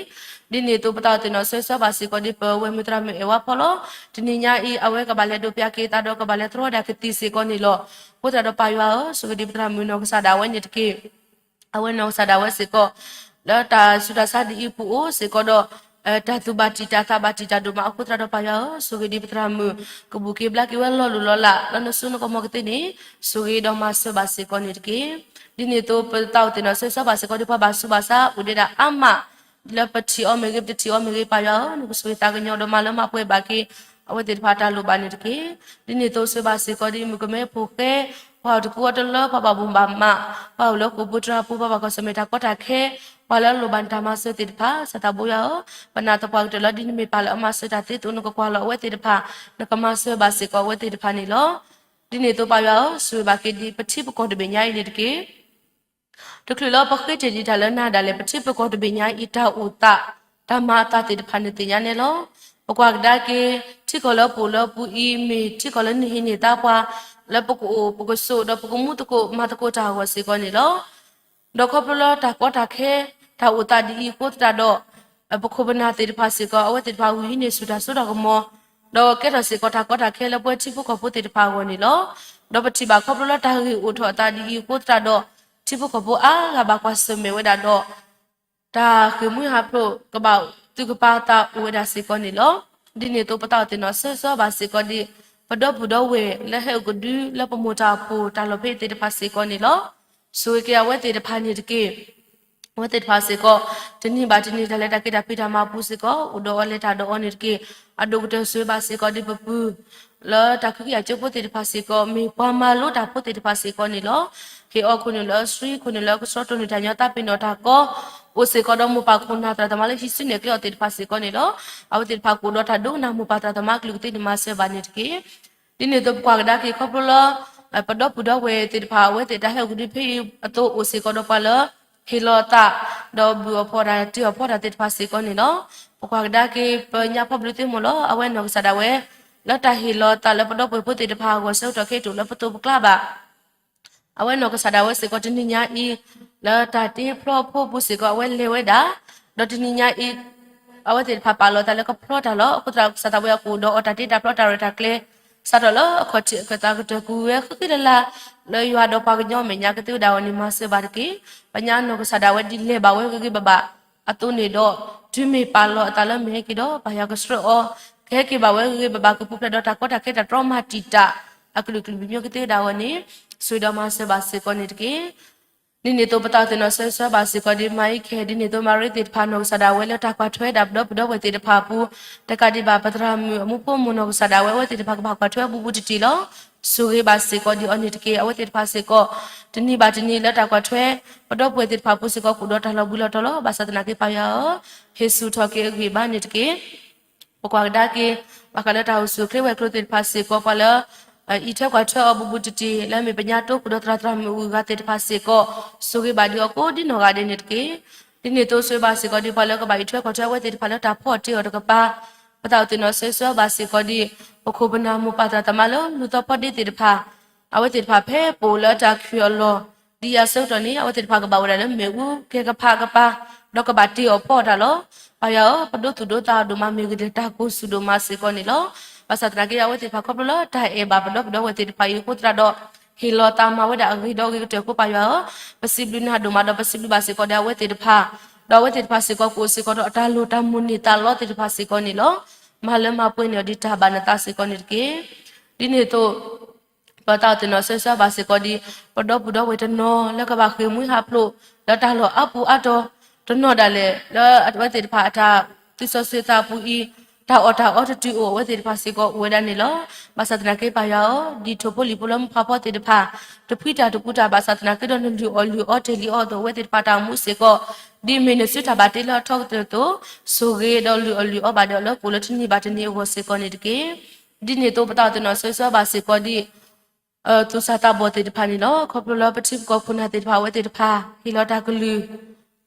ဒ်န့ၣ်အသိးပသးအိၣ်သ့ၣ်နီၣ်ဆၢဂ့ၤဆၢဝါဘၣ်စ့ၢ်ကီးဒံး ပဝဲၢ်မုၢ်သရၣ်မုၣ်အဲၣ်ဝါဖီလီၤ. တနံၤညါအံၤ အဝဲကဘၣ်လဲၤဒိးပၠးက့ၤအသးဒီးကဘၣ်လဲၤတြီဝဲဒၣ်ကသံၣ်စ့ၢ်ကီးန့ၣ်လီၤ. အဃိသတးဒီးပၢ်ယွၤဧၢ, ဆိၣ်ဂ့ၤဒံးပသရၣ်မုၣ်နီၢ်ကစၢ်ဒၣ်ဝဲန့ၣ်တက့ၢ်. အဝဲနီၢ်ကစၢ်ဒၣ်ဝဲစ့ၢ်ကီး လၢတၢ်ဆူးတၢ်ဆါဒ်အံၤပူၤအိၣ်စ့ၢ်ကီးဒီး တၢ်သူၣ်ဘၣ်တံာ်တာ်သးဘၣ်တံာ်တာ်ဒိၣ်မးအဃိသတးဒီးပၢ်ယွၤဧၢ, ဆိၣ်ဂ့ၤဒံးပသရၣ်မုၣ် ကဘူၣ်က့ၤဘျါက့ၤဝဲလီၤလိၢ်လီၤလး လၢနစိနကမီၤကသ့န့ၣ် ဆိၣ်ဂ့ၤဒီးမၤစၢၤဘၣ်စ့ၢ်ကီးန့ၣ်တက့ၢ်. ဒ်န့ၣ်အသိးပသးအိၣ်သ့ၣ်နီၣ်ဆၢဂ့ၤဆၢဝါဘၣ်စ့ၢ်ကီးဒံး ပှၤဘၣ်ဆူးဘၣ်ဆါအိၣ်ဒံးဒၣ်အါမး လၢပထံၣ်အီၤမ့ၢ်ဂ့ၤ ပတထံၣ်အီၤမ့ၢ်ဂ့ၤ ပၢ်ယွၤဧၢ, နကဆိၣ်ဂ့ၤသးကညီၤဒီးမၤလၢမၤပှဲၤဘၣ်က့ၤ အဝဲသ့ၣ်တဖၣ်တၢ်လိၣ်ဘၣ်န့ၣ်တက့ၢ်. ဒ်န့ၣ်အသိးဆိၣ်ဂ့ၤဘၣ်စ့ၢ်ကီးဒံး မုၣ်ကမဲဖိဃဲ ပှၤအိၣ်တကူအီတလၢ ပှၤဘၣ်မူဘၣ်မး ပှၤအိၣ်လၢဃိာ်ပူၤတြၢ်ပူၤ ပှၤဘၣ်ကွၢ်ဆၢၣ်မဲာ်တၢ်ကီတၢ်ခဲ ပှၤလၢအလိၣ်ဘၣ်နတၢ်မၤစၢၤသ့ၣ်တဖၣ် စၢ်သးဘိယွၤဧၢ, ပနာ်သပှၢ်ကတၢၢ်လၢဒ်နမ့ၢ်ပၢ်လၢအမၤစၢၤတၢ်သ့အသိး နကကွၢ်လီၤအဝဲသ့ၣ်တဖၣ် နကမၤစၢၤဘၣ်စ့ၢ်ကီးအဝဲသ့ၣ်တဖၣ်န့ၣ်လီၤ. ဒ်န့ၣ်အသိးပၢ်ယွၤဧၢ, ဆိၣ်ဂ့ၤဘၣ်က့ၤဒံး ပထံပကီၢ်တဘ့ၣ်ညါအံၤန့ၣ်တက့ၢ်. တချုးလၢပဃ့တ့ၢ်ဒံးတၢ်လၢနၤဒၣ်လဲာ် ပထံပကီၢ်တဘ့ၣ်ညါအံၤ တၢ်အိၣ်သး တၢ်မၤအသးသ့ၣ်တဖၣ်န့ၣ်သ့ၣ်ညါနဲလီၤ. ပကွၢ်ကဒါက့ၤ ထံကီၢ်လၢပအိၣ်လၢပူၤအံၤ မ့ၢ်ထံကီၢ်လၢနဟံးန့ၢ်သါပှၤ လၢပကအိၣ်ပကဆိး ဒီးပကမူသကိးမၤသကိးတၢ်အဂီၢ်စ့ၢ်ကီးန့ၣ်လီၤ. ဒီးခီဖျိလၢတၢ်ကီတၢ်ခဲ တၢ်အိၣ်သးဒ်အံၤအဃိသတးဒီး ပခိၣ်ပနၢ်သ့ၣ်တဖၣ်စ့ၢ်ကီး အဝဲသ့ၣ်တဖၣ်ဝံၤဟံးန့ၢ်ဆူၣ်တၢ်စိတၢ်ကမီၤ ဒီးကဲထီၣ်စ့ၢ်ကီးတၢ်ကီတၢ်ခဲလၢပဝဲထံဖိကီၢ်ဖိသ့ၣ်တဖၣ်အဂီၢ်န့ၣ်လီၤ. ဒီးပထံၣ်ဘၣ်ခီဖျိလၢတၢ်ဂ့ၢ်အိၣ်ထီၣ်အသးဒ်အံၤအဃိသတးဒီး ထံဖိကီၢ်ဖိအါဂၤဘၣ်ကွၢ်ဆၢၣ်မဲာ်ဝဲဒၣ်ဒီး တၢ်ဃ့ၢ်မှံဟးဖျိးကဘၣ်သုးကပၤအသးအိၣ်ဝဲဒၣ်စ့ၢ်ကီးန့ၣ်လီၤ. ဒ်န့ၣ်အသိးပသးအိၣ်သ့ၣ်နီၣ်ဆၢဂ့ၤဆၢဝါဘၣ်စ့ၢ်ကီးဒံး ပဒီပုၢ်ဒီဝဲၢ်လၢဟဲအိၣ်ကဒုလၢပမိၢ်တၢ်အဖိတၢ်လီၢ်ဖဲအံၤသ့ၣ်တဖၣ်စ့ၢ်ကီးန့ၣ်လီၤ. ဆိၣ်ဂ့ၤက့ၤအဝဲသ့ၣ်တဖၣ်န့ၣ်တက့ၢ်. အဝဲသ့ၣ်တဖၣ်စ့ၢ်ကီး တနံၤဘၣ်တနံၤတၢ်လဲၤတၢ်က့ၤတၢ်ဖံးတၢ်မၤပူၤစ့ၢ်ကီး အိၣ်ဒီးအီၤလဲၤတၢ်ဒီးအီၤန့ၣ်တက့ၢ်. အဒိၣ်ကတၢၢ်ဆိၣ်ဂ့ၤဘၣ်စ့ၢ်ကီးဒံးပပုၢ် လၢတၢ်ခုကယၤကၠိဖိသ့ၣ်တဖၣ်စ့ၢ်ကီး မ့ၢ်ပှၤမၤလိတၢ်ဖိသ့ၣ်တဖၣ်စ့ၢ်ကီးန့ၣ်လီၤ. ဟ့ၣ်အီၤခိၣ်နုာ်လၢအဆှံ ခိၣ်နုာ်လၢအကဆှီ တိၢ်န့ၢ်တၢ်ညီ သးပ့ၤနီၣ်တၢ်ကီ အိၣ်စ့ၢ်ကီးဒီးမိၢ်ပၢ်ခိၣ်နၢ်သရၣ်သမါလၢဟံးစုနဲၣ်ကျဲအီၤသ့ၣ်တဖၣ်စ့ၢ်ကီးန့ၣ်လီၤ. အဝဲသ့ၣ်တဖၣ်ကအိၣ်ဒီးတၢ်ဒိကနၣ်မိၢ်ပၢ်သရၣ်သမါကလုၢ်ကသ့န့ၣ် မၤစၢၤဘၣ်န့ၣ်တက့ၢ်. ဒ်န့ၣ်အသိးပကွၢ်ကဒါက့ၤခီဖျိလၢ ပဒီပုၢ်ဒီဝဲၢ်သ့ၣ်တဖၣ် အဝဲသ့ၣ်တၢ်ဟဲအိၣ်ကဒုဖဲအံၤအသိးအိၣ်စ့ၢ်ကီးဒီးပှၤလၢ ဟ့ၣ်လီၤအသး ဒီးဘုၣ်အီၣ်ဖီၣ်တၢ်တ့အီၣ်ဖီတၢ်သ့ၣ်တဖၣ်စ့ၢ်ကီးန့ၣ်လီၤ. ပကွၢ်ကဒါက့ၤ ပညါဖီဘျုးသ့ၣ်မိၢ်လီၤ. အဝဲနီၢ်ကစၢ်ဒၣ်ဝဲ လၢတၢ်ဟ့ၣ်လီၤသးလၢပဒီပုၢ်ဝဲၢ်ဖိသ့ၣ်တဖၣ်အဂီၢ် ဆၢကတီၢ်ခဲအံၤတအိၣ်လၢပသိးပကျါဘၣ်. အဝဲနီၢ်ကစၢ်ဒၣ်ဝဲစ့ၢ်ကီးတနံၤညါအံၤ လၢတၢ်တ့ဖျီဖိပူၤစ့ၢ်ကီး အဝဲလဲၤဝဲဒၣ်, ဒီးတနံၤညါအံၤ အဝဲသ့ၣ်တဖၣ်ပာ်လီၤသးလၢကဖျီတၢ်လီၤ. အဃိသတးကစၢ်သးဝဲအကအိၣ်ဒီးအီၤတၢ်တ့တၢ်ဖျီတၢ်ရဲၣ်တၢ်ကျဲၤ စးထီၣ်လၢအခီၣ်ထံးကသးကတၢၢ်ကွံာ်ဝဲဃံဃံလၤလၤ လၢယွၤဒီးပှၤကညီအမဲာ်ညါကသ့ဝဲဒၣ်အဂီၢ်န့ၣ် မၤစၢၤဘၣ်တက့ၢ်. ပညါနီၢ်ကစၢ်ဒၣ်ဝဲဒ်လဲၤဘၣ်ဝဲဂ့ၤဂ့ၤဘၣ်ဘၣ် အသိးန့ၣ်ဒီး တုၤမ့ၢ်ပာ်လီၤအသးလၢမ့ၢ်ဟဲက့ၤဒီး ပၢ်ယွၤကဆှၢအီၤ ကဟဲက့ၤဘၣ်ဝဲဂ့ၤဂ့ၤဘၣ်ဘၣ် ကပူၤဖျဲးဒီးတၢ်ကီတၢ်ခဲတၢ်တြီမၤတံာ်တာ် အကလုာ်ကလုာ်ပညိၣ်ကသ့ဝဲဒၣ်အဂီၢ်န့ၣ် ဆိၣ်ဂ့ၤဒီးမၤစၢၤဘၣ်စ့ၢ်ကီးန့ၣ်တက့ၢ်. ဒ်န့ၣ်အသိး ပသးအိၣ်သ့ၣ်နီၣ်ဆၢဂ့ၤဆၢဝါဘၣ်စ့ၢ်ကီးဒ်မၤအံၤခဲ ဒ်န့ၣ်အသိး မၤရ့သ့ၣ်တဖၣ်နီၢ်ကစၢ်ဒၣ်ဝဲလၢတၢ်ကွၢ်ထွဲဒၣ်ပဒီပုၢ်ဝဲၢ်သ့ၣ်တဖၣ်အပူၤ တကးဒံးဘၣ် ပသရၣ်မုၣ်အမူဖိမုၣ်နီၢ်ကစၢ်ဒၣ်ဝဲ အဝဲသ့ၣ်တဖၣ်ကဘၣ်ကွၢ်ထွဲဘူးဘူးတံၢ်တံၢ်လီၤ. ဆိၣ်ဂ့ၤဘၣ်စ့ၢ်ကီးဒ်အီၤန့ၣ်တက့ၢ်. အဝဲသ့ၣ်တဖၣ်စ့ၢ်ကီး တနံၤဘၣ်တနံၤလၢတၢ်ကွၢ်ထွဲ ပဒီပုၢ်ဝဲၢ်သ့ၣ်တဖၣ်အပူၤစ့ၢ်ကီး ကအိၣ်ဒီးတၢ်လီၤဘှံးလီၤတီၤလီၤ. ဘၣ်ဆၣ်သနာ်က့ပၢ်ယွၤဧၢ, ဟ့ၣ်ဆူၣ်ထီၣ်က့ၤအဂံၢ်အဘါန့ၣ်တက့ၢ်. ပကွၢ်ကဒါက့ၤ ဘၣ်ဃးလၢတၢ်အိၣ်ဆူၣ်အိၣ်ချ့ဝဲၤကျိၤသ့ၣ်တဖၣ်စ့ၢ်ကီး ပှၤလၢ အံးထွဲကွၢ်ထွဲအီၤဘူးဘူးတံၢ်တံၢ် လၢမ့ၢ်ပညါတိခိၣ်ဒီးသရၣ်သရၣ်မုၣ်အဂုၤအဂၤသ့ၣ်တဖၣ်စ့ၢ်ကီး ဆိၣ်ဂ့ၤဘၣ်ဒံးအီၤကိးဒ်နီၢ်ဂၤဒဲးန့ၣ်တက့ၢ်. ဒ်န့ၣ်အသိးဆိၣ်ဂ့ၤဘၣ်စ့ၢ်ကီးဒ်ပှၤလၢကဘၣ်အံးထွဲကွၢ်ထွဲအဝဲသ့ၣ်တဖၣ်လၢတၢ်ဖီၣ်တ့အီၤတကပၤ ပသးအိၣ်သ့ၣ်နီၣ်ဆၢဂ့ၤဆၢဝါဘၣ်စ့ၢ်ကီးဒ် ပခိၣ်ပနၢ်မိၢ်ပၢ်သရၣ်သမါလၢလူၤသီဖီဒ့သ့ၣ်တဖၣ် အဝဲသ့ၣ်တဖၣ်ဖဲပအိၣ်လၢတၢ်ခုၣ်အလီၢ် ဒ်အံၤအဆၢကတီၢ်န့ၣ် အဝဲသ့ၣ်တဖၣ်ကဘၣ်အိၣ်ဝဲဒၣ်လၢမ့ၣ်အူကဲကဖးကပၤ ဒီးကဘၣ်တ့အီၣ်ဖီအီၣ်တၢ်လီၤ. ပၢ်ယွၤဧၢ, ပဒိသူၣ်ဒိသးအီၤဒိၣ်မးမ့ၢ်ဂ့ၤဒီး တၢ်ကိၢ်ဆူၣ်ဒိၣ်မးစ့ၢ်ကီးန့ၣ်လီၤ. ဘၣ်ဆၣ်သနာ်က့ အဝဲသ့ၣ်တဖၣ်ခီဖျိလၢတၢ်အဲၣ်ဘၣ်ပဒီပုၢ်ဝဲၢ်သ့ၣ်တဖၣ်အံၤအဃိသတးဒီး ဟ့ၣ်လီၤသးမၤဝဲဒၣ်အဂ့ၤဒီးအဂ့ၤကတၢၢ်အဃိ ပၢ်ယွၤဧၢ, ပစံးဘျုးနၤဒိၣ်မးဒီး ပစံးဘျုးဘၣ်စ့ၢ်ကီးဒီးအဝဲသ့ၣ်တဖၣ်, ဒီးအဝဲသ့ၣ်တဖၣ်စ့ၢ်ကီးကအိၣ်စ့ၢ်ကီးဒီးအတၢ်လိၣ်တၢ်မိၣ်န့ၢ်သးလီသ့ၣ်တဖၣ်စ့ၢ်ကီးန့ၣ်လီၤ. မၤလၢမၤပှဲၤန့ၢ်အီၤဒ်တၢ်ဘၣ်နသးစ့ၢ်ကီးန့ၣ်တက့ၢ်. ဒ်န့ၣ်အသိး ပသးအိၣ်သ့ၣ်နီၣ်ဆၢဂ့ၤဆၢဝါဘၣ်စ့ၢ်ကီးဒ် ပဒီပုၢ်ဒီဝဲၢ်တနီၤလၢကဘၣ်ဃ့ၢ်မှံဟးဖျိး လၢတၢ်လီၢ်အါပူၤအါတီၤ တနီၤဒၣ်လဲာ် လၢအဝဲသ့ၣ်တဖၣ်အတၢ်သးစီဆှံသးပူၤအံၤ တၢ်အီၣ်တၢ်အီတတုၤအိၣ် အဝဲသ့ၣ်တဖၣ်စ့ၢ်ကီးအိၣ်ဝဲဒၣ်န့ၣ်လီၤ. ဘၣ်ဆၣ်သနာ်က့ပၢ်ယွၤဧၢ, ဒ်ထိၣ်ဖိလံၣ်ဖိလၢမုၢ်ဖးဖီသ့ၣ်တဖၣ် တဖှံတၢ်တကူတၢ်ဘၣ်ဆၣ်သနာ်က့ဒီး နလုၢ်အီၣ်လုၢ်အီတ့ၢ်လံအီၤအသိး အဝဲသ့ၣ်တဖၣ်တၢ်အိၣ်မူစ့ၢ်ကီး ဒ်မ့ၢ်နစုတၢ်ဘၣ်တ့လၢအထီကတၢၢ်အသိး ဆိၣ်ဂ့ၤဒီးလုၢ်အီၣ်လုၢ်အီဘၣ်ဒီးအီၤလၢ ကအိၣ်လၢတနံၤဘၣ်တနံၤအဂီၢ်စ့ၢ်ကီးန့ၣ်တက့ၢ်. ဒ်န့ၣ်အသိး ပသးအိၣ်သ့ၣ်နီၣ်ဆၢဂ့ၤဆၢဝါဘၣ်စ့ၢ်ကီးဒ် သူၣ်စၢ်သးဘီၣ်သ့ၣ်တဖၣ်န့ၣ်လီၤ. ခီဖျိလၢပထံပကီၢ်ခိၣ်နၢ်သ့ၣ်တဖၣ် အဝဲသ့ၣ်တဖၣ် ဟ့ၣ်လီၤတၢ်ကလုၢ်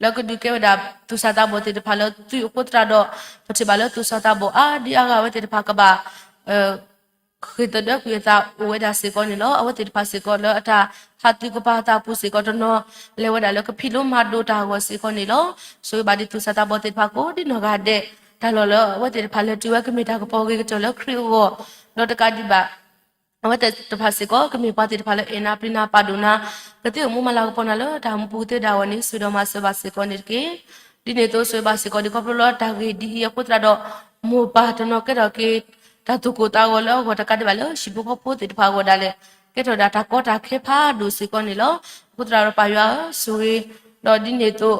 လၢကဒုးကဲဝဲဒၣ်သူၣ်စၢ်သးဘီၣ်သ့ၣ်တဖၣ်လၢသုးအဃိသတးဒီး ပထံၣ်ဘၣ်လၢသူၣ်စၢ်သးဘီၣ်အါဒံအါဂၤအဝဲသ့ၣ်တဖၣ်ကဘၣ် ဃ့ၢ်သဒၢကွံာ်အသးအိၣ်ဝဲဒၣ်စ့ၢ်ကီးန့ၣ်လီၤ. အဝဲသ့ၣ်တဖၣ်စ့ၢ်ကီးလၢအတၢ်ဟးသုးကပၤအသးပူၤစ့ၢ်ကီးတနီၤ လဲၤဝဲဒၣ်လၢကဖံးလိမၤဒိးတၢ်အဂီၢ်စ့ၢ်ကီးန့ၣ်လီၤ. ဆိၣ်ဂ့ၤဘၣ်ဒ်သူၣ်စၢ်သးဘီၣ်သ့ၣ်တဖၣ်ကိးဒ်နီၢ်ဂၤဒဲး တၢ်လီၢ်လၢအဝဲသ့ၣ်တဖၣ်လဲၤတုၤဝဲကမ့ၢ်တၢ်ကပီၤဂ့ၤကတၢၢ်လၢခရံာ်အဂီၢ် ဒီးတကးဒံးဘၣ် အဝဲသ့ၣ်တဖၣ်စ့ၢ်ကီး ကမ့ၢ်ပှၤသ့ၣ်တဖၣ်လၢအဲၣ်နၤပျံၤနၤပာ်ဒိၣ်နၤ ကသ့အိၣ်မူမၤလၤကပီၤနၤလၢတၢ်မူပူၤကသ့ဝဲဒၣ်အဂီၢ်န့ၣ် ဆိၣ်ဂ့ၤဒီးမၤစၢၤဘၣ်စ့ၢ်ကီးန့ၣ်တက့ၢ်. ဒ်န့ၣ်အသိးဆိၣ်ဂ့ၤဘၣ်စ့ၢ်ကီးဒ်ခီဖျိလၢတၢ်ဂ့ၢ်ဒ်အံၤအဃိသတးဒီး မိၢ်ပၢ်တနီၤကဲထီၣ်က့ၤ တၢ်သူၣ်ကိၢ်သးဂီၤလၢအဂီၢ်တကးဒံးဘၣ်လၢဟံၣ်ဖိဃီဖိသ့ၣ်တဖၣ်အဂီၢ်ဒၣ်လဲာ် ကဲထီၣ်ဒၣ်တၢ်ကီတၢ်ခဲဖးဒိၣ်စ့ၢ်ကီးန့ၣ်လီၤ. အဃိသတးဒီးပၢ်ယွၤဧၢ ဆိၣ်ဂ့ၤ ဒီးဒ်န့ၣ်အသိး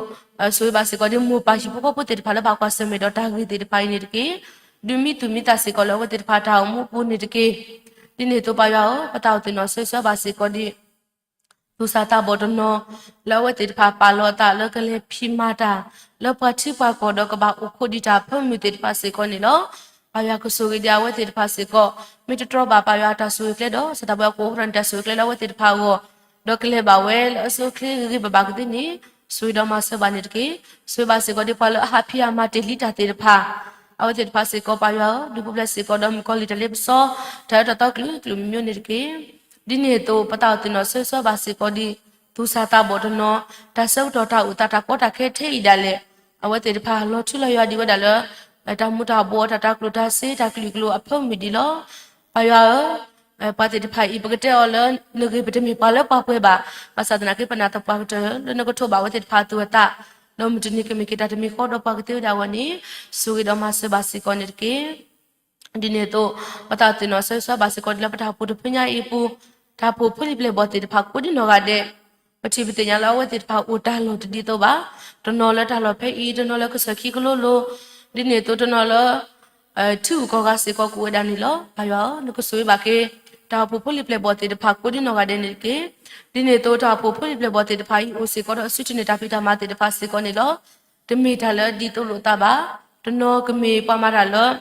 ဆိၣ်ဂ့ၤဘၣ်စ့ၢ်ကီးဒ်မိၢ်ပၢ်ဟံၣ်ဖိဃီဖိသ့ၣ်တဖၣ်လၢဘၣ်ကွၢ်ဆၢၣ်မဲာ်ဒီးတၢ်ဂ့ၢ်သ့ၣ်တဖၣ်အံၤန့ၣ်တက့ၢ်. ဒုးမံသူၣ်မံသးစ့ၢ်ကီးလၢအဝဲသ့ၣ်တဖၣ်တၢ်အိၣ်မူအပူၤန့ၣ်တက့ၢ်. ဒ်န့ၣ်အသိးပၢ်ယွၤဧၢ ပသးအိၣ်သ့ၣ်နီၣ်ဆၢဂ့ၤဆၢဝါဘၣ်စ့ၢ်ကီးဒ် သူၣ်စၢ်သးဘီၣ်တနီၤ လၢအဝဲသ့ၣ်တဖၣ်ပာ်လီၤအသးလၢကလဲၤဖံးမၤတၢ် လၢပှၤထံပှၤကီၢ်ဒီးကဘၣ်အိၣ်ခိးဒံးတၢ်အဖၢမုၢ်သ့ၣ်တဖၣ်စ့ၢ်ကီးန့ၣ်လီၤ. ပၢ်ယွၤကဆိၣ်ဂ့ၤဒံးအဝဲသ့ၣ်တဖၣ်စ့ၢ်ကီး မ့ၢ်တတြီဘၣ်ပၢ်ယွၤအတၢ်ဆိၣ်ဂ့ၤကျဲဒီး စၢ်သးဘီၣ်အကအိၣ်ဃီန့ၣ်တၢ်ဆိၣ်ဂ့ၤကျဲလၢအဝဲသ့ၣ်တဖၣ်အဂီၢ် ဒီးကလဲၤဘၣ်ဝဲလၢအဆိအချ့ဂ့ၤဂ့ၤဘၣ်ဘၣ်ကသ့န့ၣ် ဆိၣ်ဂ့ၤဒီးမၤစၢၤဘၣ်န့ၣ်တက့ၢ်. ဆိၣ်ဂ့ၤဘၣ်စ့ၢ်ကီးဒ်ပှၤလၢအဟးဖံးအမၤတ့ၢ်လံတၢ်သ့ၣ်တဖၣ် အဝဲသ့ၣ်တဖၣ်စ့ၢ်ကီးပၢ်ယွၤဧၢ ဒုးပူၤဖျဲးစ့ၢ်ကီးဒီးမုၣ်ကီၤလံၢ်တၢ်လ့ပစီ တၢ်အၢတၢ်သီကလုာ်ကလုာ်မံၤမံၤန့ၣ်တက့ၢ်. ဒ်န့ၣ်အသိး ပသးအိၣ်သ့ၣ်နီၣ်ဆၢဂ့ၤဆၢဝါဘၣ်စ့ၢ်ကီးဒ် သူၣ်စၢ်သးဘီၣ်တနီၤ တၢ်ဆၢကတီၢ်တၢ်အိၣ်သးတၢ်ကီတၢ်ခဲထဲအံၤဒၣ်လဲာ် အဝဲသ့ၣ်တဖၣ်လီၤထူလီၤယိာ်ဒံးဝဲဒၣ်လၢ တၢ်မူၤတၢ်ဘှီးတၢ်တၤကျိၣ်တၤစ့တၢ်ကလုာ်ကလုာ်အဖၢမုၢ်ဒံးလီၤ. ပၢ်ယွၤဧၢ ပှၤသ့ၣ်တဖၣ်အံၤ ပကတဲအီၤလၢ နဂ့ၤပတမ့ၢ်ပှၤလၢပှၤပှဲၤဘၣ်. ဘၣ်ဆၣ်သနာ်က့ပနၢ်သပှၢ်ကတၢၢ်လၢနကထိးဘၣ်အဝဲသ့ၣ်တဖၣ်အသူၣ်အသး ဒီးမုၢ်တနံၤကမ့ၢ်က့ၤတၢ်တမံၤဃီဒီးပှၤကသ့ဝဲဒၣ်အဂီၢ်န့ၣ် ဆိၣ်ဂ့ၤဒီးမၤစၢၤဘၣ်စ့ၢ်ကီးန့ၣ်တက့ၢ်. ဒ်န့ၣ်အသိး ပသးအိၣ်သ့ၣ်နီၣ်ဆၢဂ့ၤဆၢဝါဘၣ်စ့ၢ်ကီးဒ်လၢပတၢ်အိၣ်ဖှိၣ်တဖုညါအံၤအပူၤ တၢ်အိၣ်ဖှိၣ်ဖိလံၤပျဲၢ်ဘီၣ်သ့ၣ်တဖၣ်ကိးဒ်နီၢ်ဂၤဒဲး ပထံၣ်ပသ့ၣ်ညါလၢအဝဲသ့ၣ်တဖၣ်အိၣ်တၢ်လီၢ်တဒ်သိးဘၣ်. တနီၤလၢတၢ်လီၢ်ဖဲအံၤ တနီၤလၢကစၢၢ်ခံကလိလိၤ ဒ်န့ၣ်အသိးတနီၤလၢ ထံဂုၤကီၢ်ဂၤစ့ၢ်ကီးကအိၣ်ဝဲဒၣ်န့ၣ်လီၤ. ပၢ်ယွၤဧၢ နကဆိၣ်ဂ့ၤဘၣ်က့ၤ တၢ်အိၣ်ဖှိၣ်ဖိလံၤပျဲၢ်ဘီၣ်သ့ၣ်တဖၣ်ကိးဒ်နီၢ်ဂၤဒဲးန့ၣ်တက့ၢ်. ဒ်န့ၣ်အသိးတၢ်အိၣ်ဖှိၣ်ဖိလံၤပျဲၢ်ဘီၣ်သ့ၣ်တဖၣ်အံၤအိၣ်စ့ၢ်ကီးဒီးအစုထံၣ်န့ၢ်တၢ်ဖံးတၢ်မၤသ့ၣ်တဖၣ်စ့ၢ်ကီးန့ၣ်လီၤ. တမ့ၢ်တၢ်လၢဒ်သိးလိာ်သးဘၣ်. တနီၤကမ့ၢ်ပှၤမၤတၢ်လၢ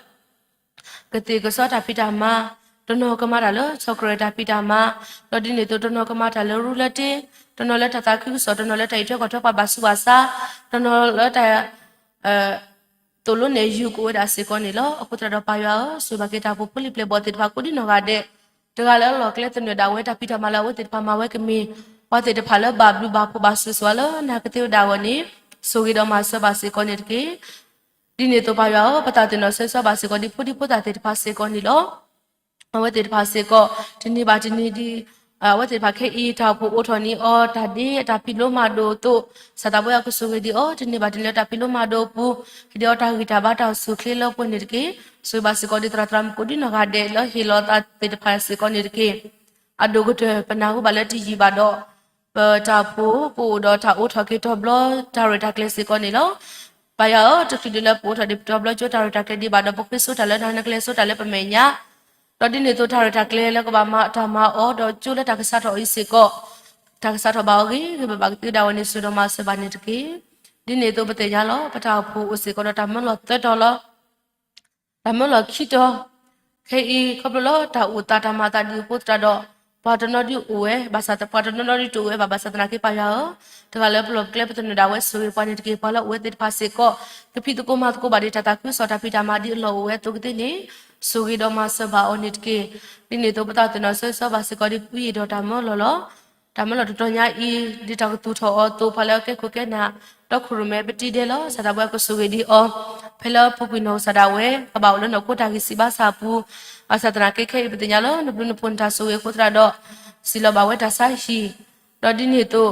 ကသ့ၣ်ကစီတၢ်ဖံးတၢ်မၤ, တနီၤကမၤတၢ်လၢဆီၣ်ကရၢၢ်တၢ်ဖံးတၢ်မၤ, ဒီးဒ်န့ၣ်အသိးတနီၤကမၤတၢ်လၢရူလၢတ့, တနီၤလၢတၢ်သးခုကစီၣ်, တနီၤလၢတၢ်အံးထွဲကွၢ်ထွဲပှၤဘၣ်ဆူးဘၣ်ဆါ, တနီၤလၢတၢ် သိၣ်လိနဲၣ်ယုာ်ကအိၣ်ဝဲဒၣ်စ့ၢ်ကီးန့ၣ်လီၤ. အဃိသတးဒီးပၢ်ယွၤဧၢ, ဆိၣ်ဂ့ၤဘၣ်က့ၤတၢ်အိၣ်ဖှိၣ်ဖိလံၤပျဲၢ်ဘီၣ်သ့ၣ်တဖၣ်ကိးဒံနီၢ်ဂၤဒဲး, တဂၤလၢအလီၢ်ကျဲသနၢၣ်ဒၣ်ဝဲတၢ်ဖံးတၢ်မၤလၢအဝဲသ့ၣ်တဖၣ်မၤဝဲကမ့ၢ်, ပှၤသ့ၣ်တဖၣ်လၢဘၣ်ဘျုးဘၣ်ဖှိၣ်ဘၣ်ဆိၣ်ဂ့ၤအီၤလၢနၢ်ကသ့ဝဲဒၣ်အဂီၢ်န့ၣ်, ဆိၣ်ဂ့ၤဒီးမၤစၢၤဘၣ်စ့ၢ်ကီးန့ၣ်တက့ၢ်. ဒ်န့ၣ်အသိးပၢ်ယွၤဧၢ, ပသးသ့ၣ်နီၣ်ဆၢဂ့ၤဆၢဝါဘၣ်စ့ၢ်ကီးဒ်ဖိဒံဖိသၣ်သ့ၣ်တဖၣ်စ့ၢ်ကီးန့ၣ်လီၤ. အဝဲသ့ၣ်တဖၣ်စ့ၢ်ကီး တနံၤဘၣ်တနံၤဒ် အဝဲသ့ၣ်တဖၣ်ခဲအံၤ တၢ်အိၣ်ဖှိၣ်အိၣ်ထီၣ်န့ၢ်အီၤတၢ်ဒ့ တၢ်ဖံးလိမၤဒိးအသိး, စၢ်သးဘိယွၤကဆိၣ်ဂ့ၤဒံးအီၤ တနံၤဘၣ်တနံၤလၢတၢ်ဖံးလိမၤဒိးအပူၤ, ဟ့ၣ်ဒံးအီၤတၢ်ဂံၢ်တၢ်ဘါတၢ်အိၣ်ဆူၣ်အိၣ်ချ့လၢပှဲၤန့ၣ်တက့ၢ်. ဆိၣ်ဂ့ၤဘၣ်စ့ၢ်ကီးဒ်သရၣ်သရၣ်မုၣ်ကိးဒံနီၢ်ဂၤဒဲးလၢဟ့ၣ်လီၤသးသ့ၣ်တဖၣ်စ့ၢ်ကီးန့ၣ်တက့ၢ်. အဒိၣ်ကတၢၢ် ပနၢ်ဟူဘၣ်လၢတယံာ်ဘၣ်ဒီး ပတၢ်အိၣ်ဖှိၣ်ကအိၣ်ဒီးတၢ်အိးထီၣ်က့ၤတီဘျီတၢ်ရဲၣ်တၢ်ကျဲၤစ့ၢ်ကီးန့ၣ်လီၤ. ပၢ်ယွၤဧၢ, တချုးဒံးလၢပအိးထီၣ်ဒံးပတီဘျီကၠိတၢ်ရဲၣ်တၢ်ကျဲၤဒံးဘၣ်ဒီး ပဃ့ဆိတၢ်လၢနၤ နကျဲၤဆိတၢ်လၢပမဲာ်ညါ, ဒီးဒ်န့ၣ်အသိးတၢ်ရဲၣ်တၢ်ကျဲၤလၢကဘၣ်မၤတၢ်မၤအီၤ ဒီးကၠိလၢတၢ်ကစးထီၣ်အံၤစ့ၢ်ကီး တၢ်ကစးထီၣ်ဘၣ်အီၤဂ့ၤဂ့ၤဘၣ်ဘၣ်ကသ့ဒၣ်ဝဲန့ၣ် ဆိၣ်ဒီးမၤစၢၤဘၣ်န့ၣ်တက့ၢ်. ဒ်န့ၣ်အသိးပသ့ၣ်ညါလီၤ ပတၢ်အိၣ်ဖှိၣ်အိၣ်စ့ၢ်ကီးဒီးတၢ်မၢလီၤသၢတီၤလီၤ. တၢ်မၢလီၤခံတီၤ, ခဲအံၤ ခီဖျိလၢတၢ်အိၣ်သးတၢ်မၤအသးဒ်အဃိသတးဒီး ပှၤတနီၤဒ်အိၣ်ဝဲ, ဘၣ်ဆၣ်ပှၤတနီၤနီၤဒ်တအိၣ်ဝဲဘၣ်, ဘၣ်ဆၣ်သနာ်က့ပၢ်ယွၤဧၢ, တဂၤလၢပလီၢ်ပကျဲပသနၢၣ်ဒၣ်ဝဲဆိၣ်ဂ့ၤပှၤန့ၣ်တက့ၢ်. ပှၤလၢအိၣ်ဝဲသ့ၣ်တဖၣ်စ့ၢ်ကီး ကဖံးသကိးမၤသကိးဘၣ်ဒံးတၢ်သးခုကစီၣ်တၢ်ဖံးတၢ်မၤဒ်အလီၢ်အိၣ်ဝဲအသိးကသ့န့ၣ် ဆိၣ်ဂ့ၤဒီးမၤစၢၤဘၣ်အီၤန့ၣ်တက့ၢ်. ဒ်န့ၣ်အသိးပသးသ့ၣ်နီၣ်ဆၢဂ့ၤဆၢဝါဘၣ်စ့ၢ်ကီးဒ်ဖုယံာ်ဒီးတၢ်မၢလီၤလီၤ. တၢ်မၢလီၤတတီၤညါအံၤ ဒ်တၢ်ကသူၣ်ထီၣ်အီၤအသိး ပှၤလၢအကဲခိၣ်ကဲနၢ် ဒီခိၣ်ရိၣ်မဲပတံၤဒဲးလီၤ. စၢ်သးဘိယွၤကဆိၣ်ဂ့ၤဒံးအီၤ ဖဲလၢပူၤကွံာ်နီၢ်ကစၢ်ဒၣ်ဝဲ ကဘၣ်အိၣ်လၢနီၢ်ခိတၢ်ဂံၢ်စၢ်ဘါစၢ်အပူၤ, ဘၣ်ဆၣ်သနာ်က့ခဲအံၤပသ့ၣ်ညါလၢနဘျုးနဖှိၣ်နတၢ်ဆိၣ်ဂ့ၤအဃိသတးဒီး စံးလီၤဘၣ်ဝဲတၢ်ဆါဟံၣ်, ဒီးဒ်န့ၣ်အသိး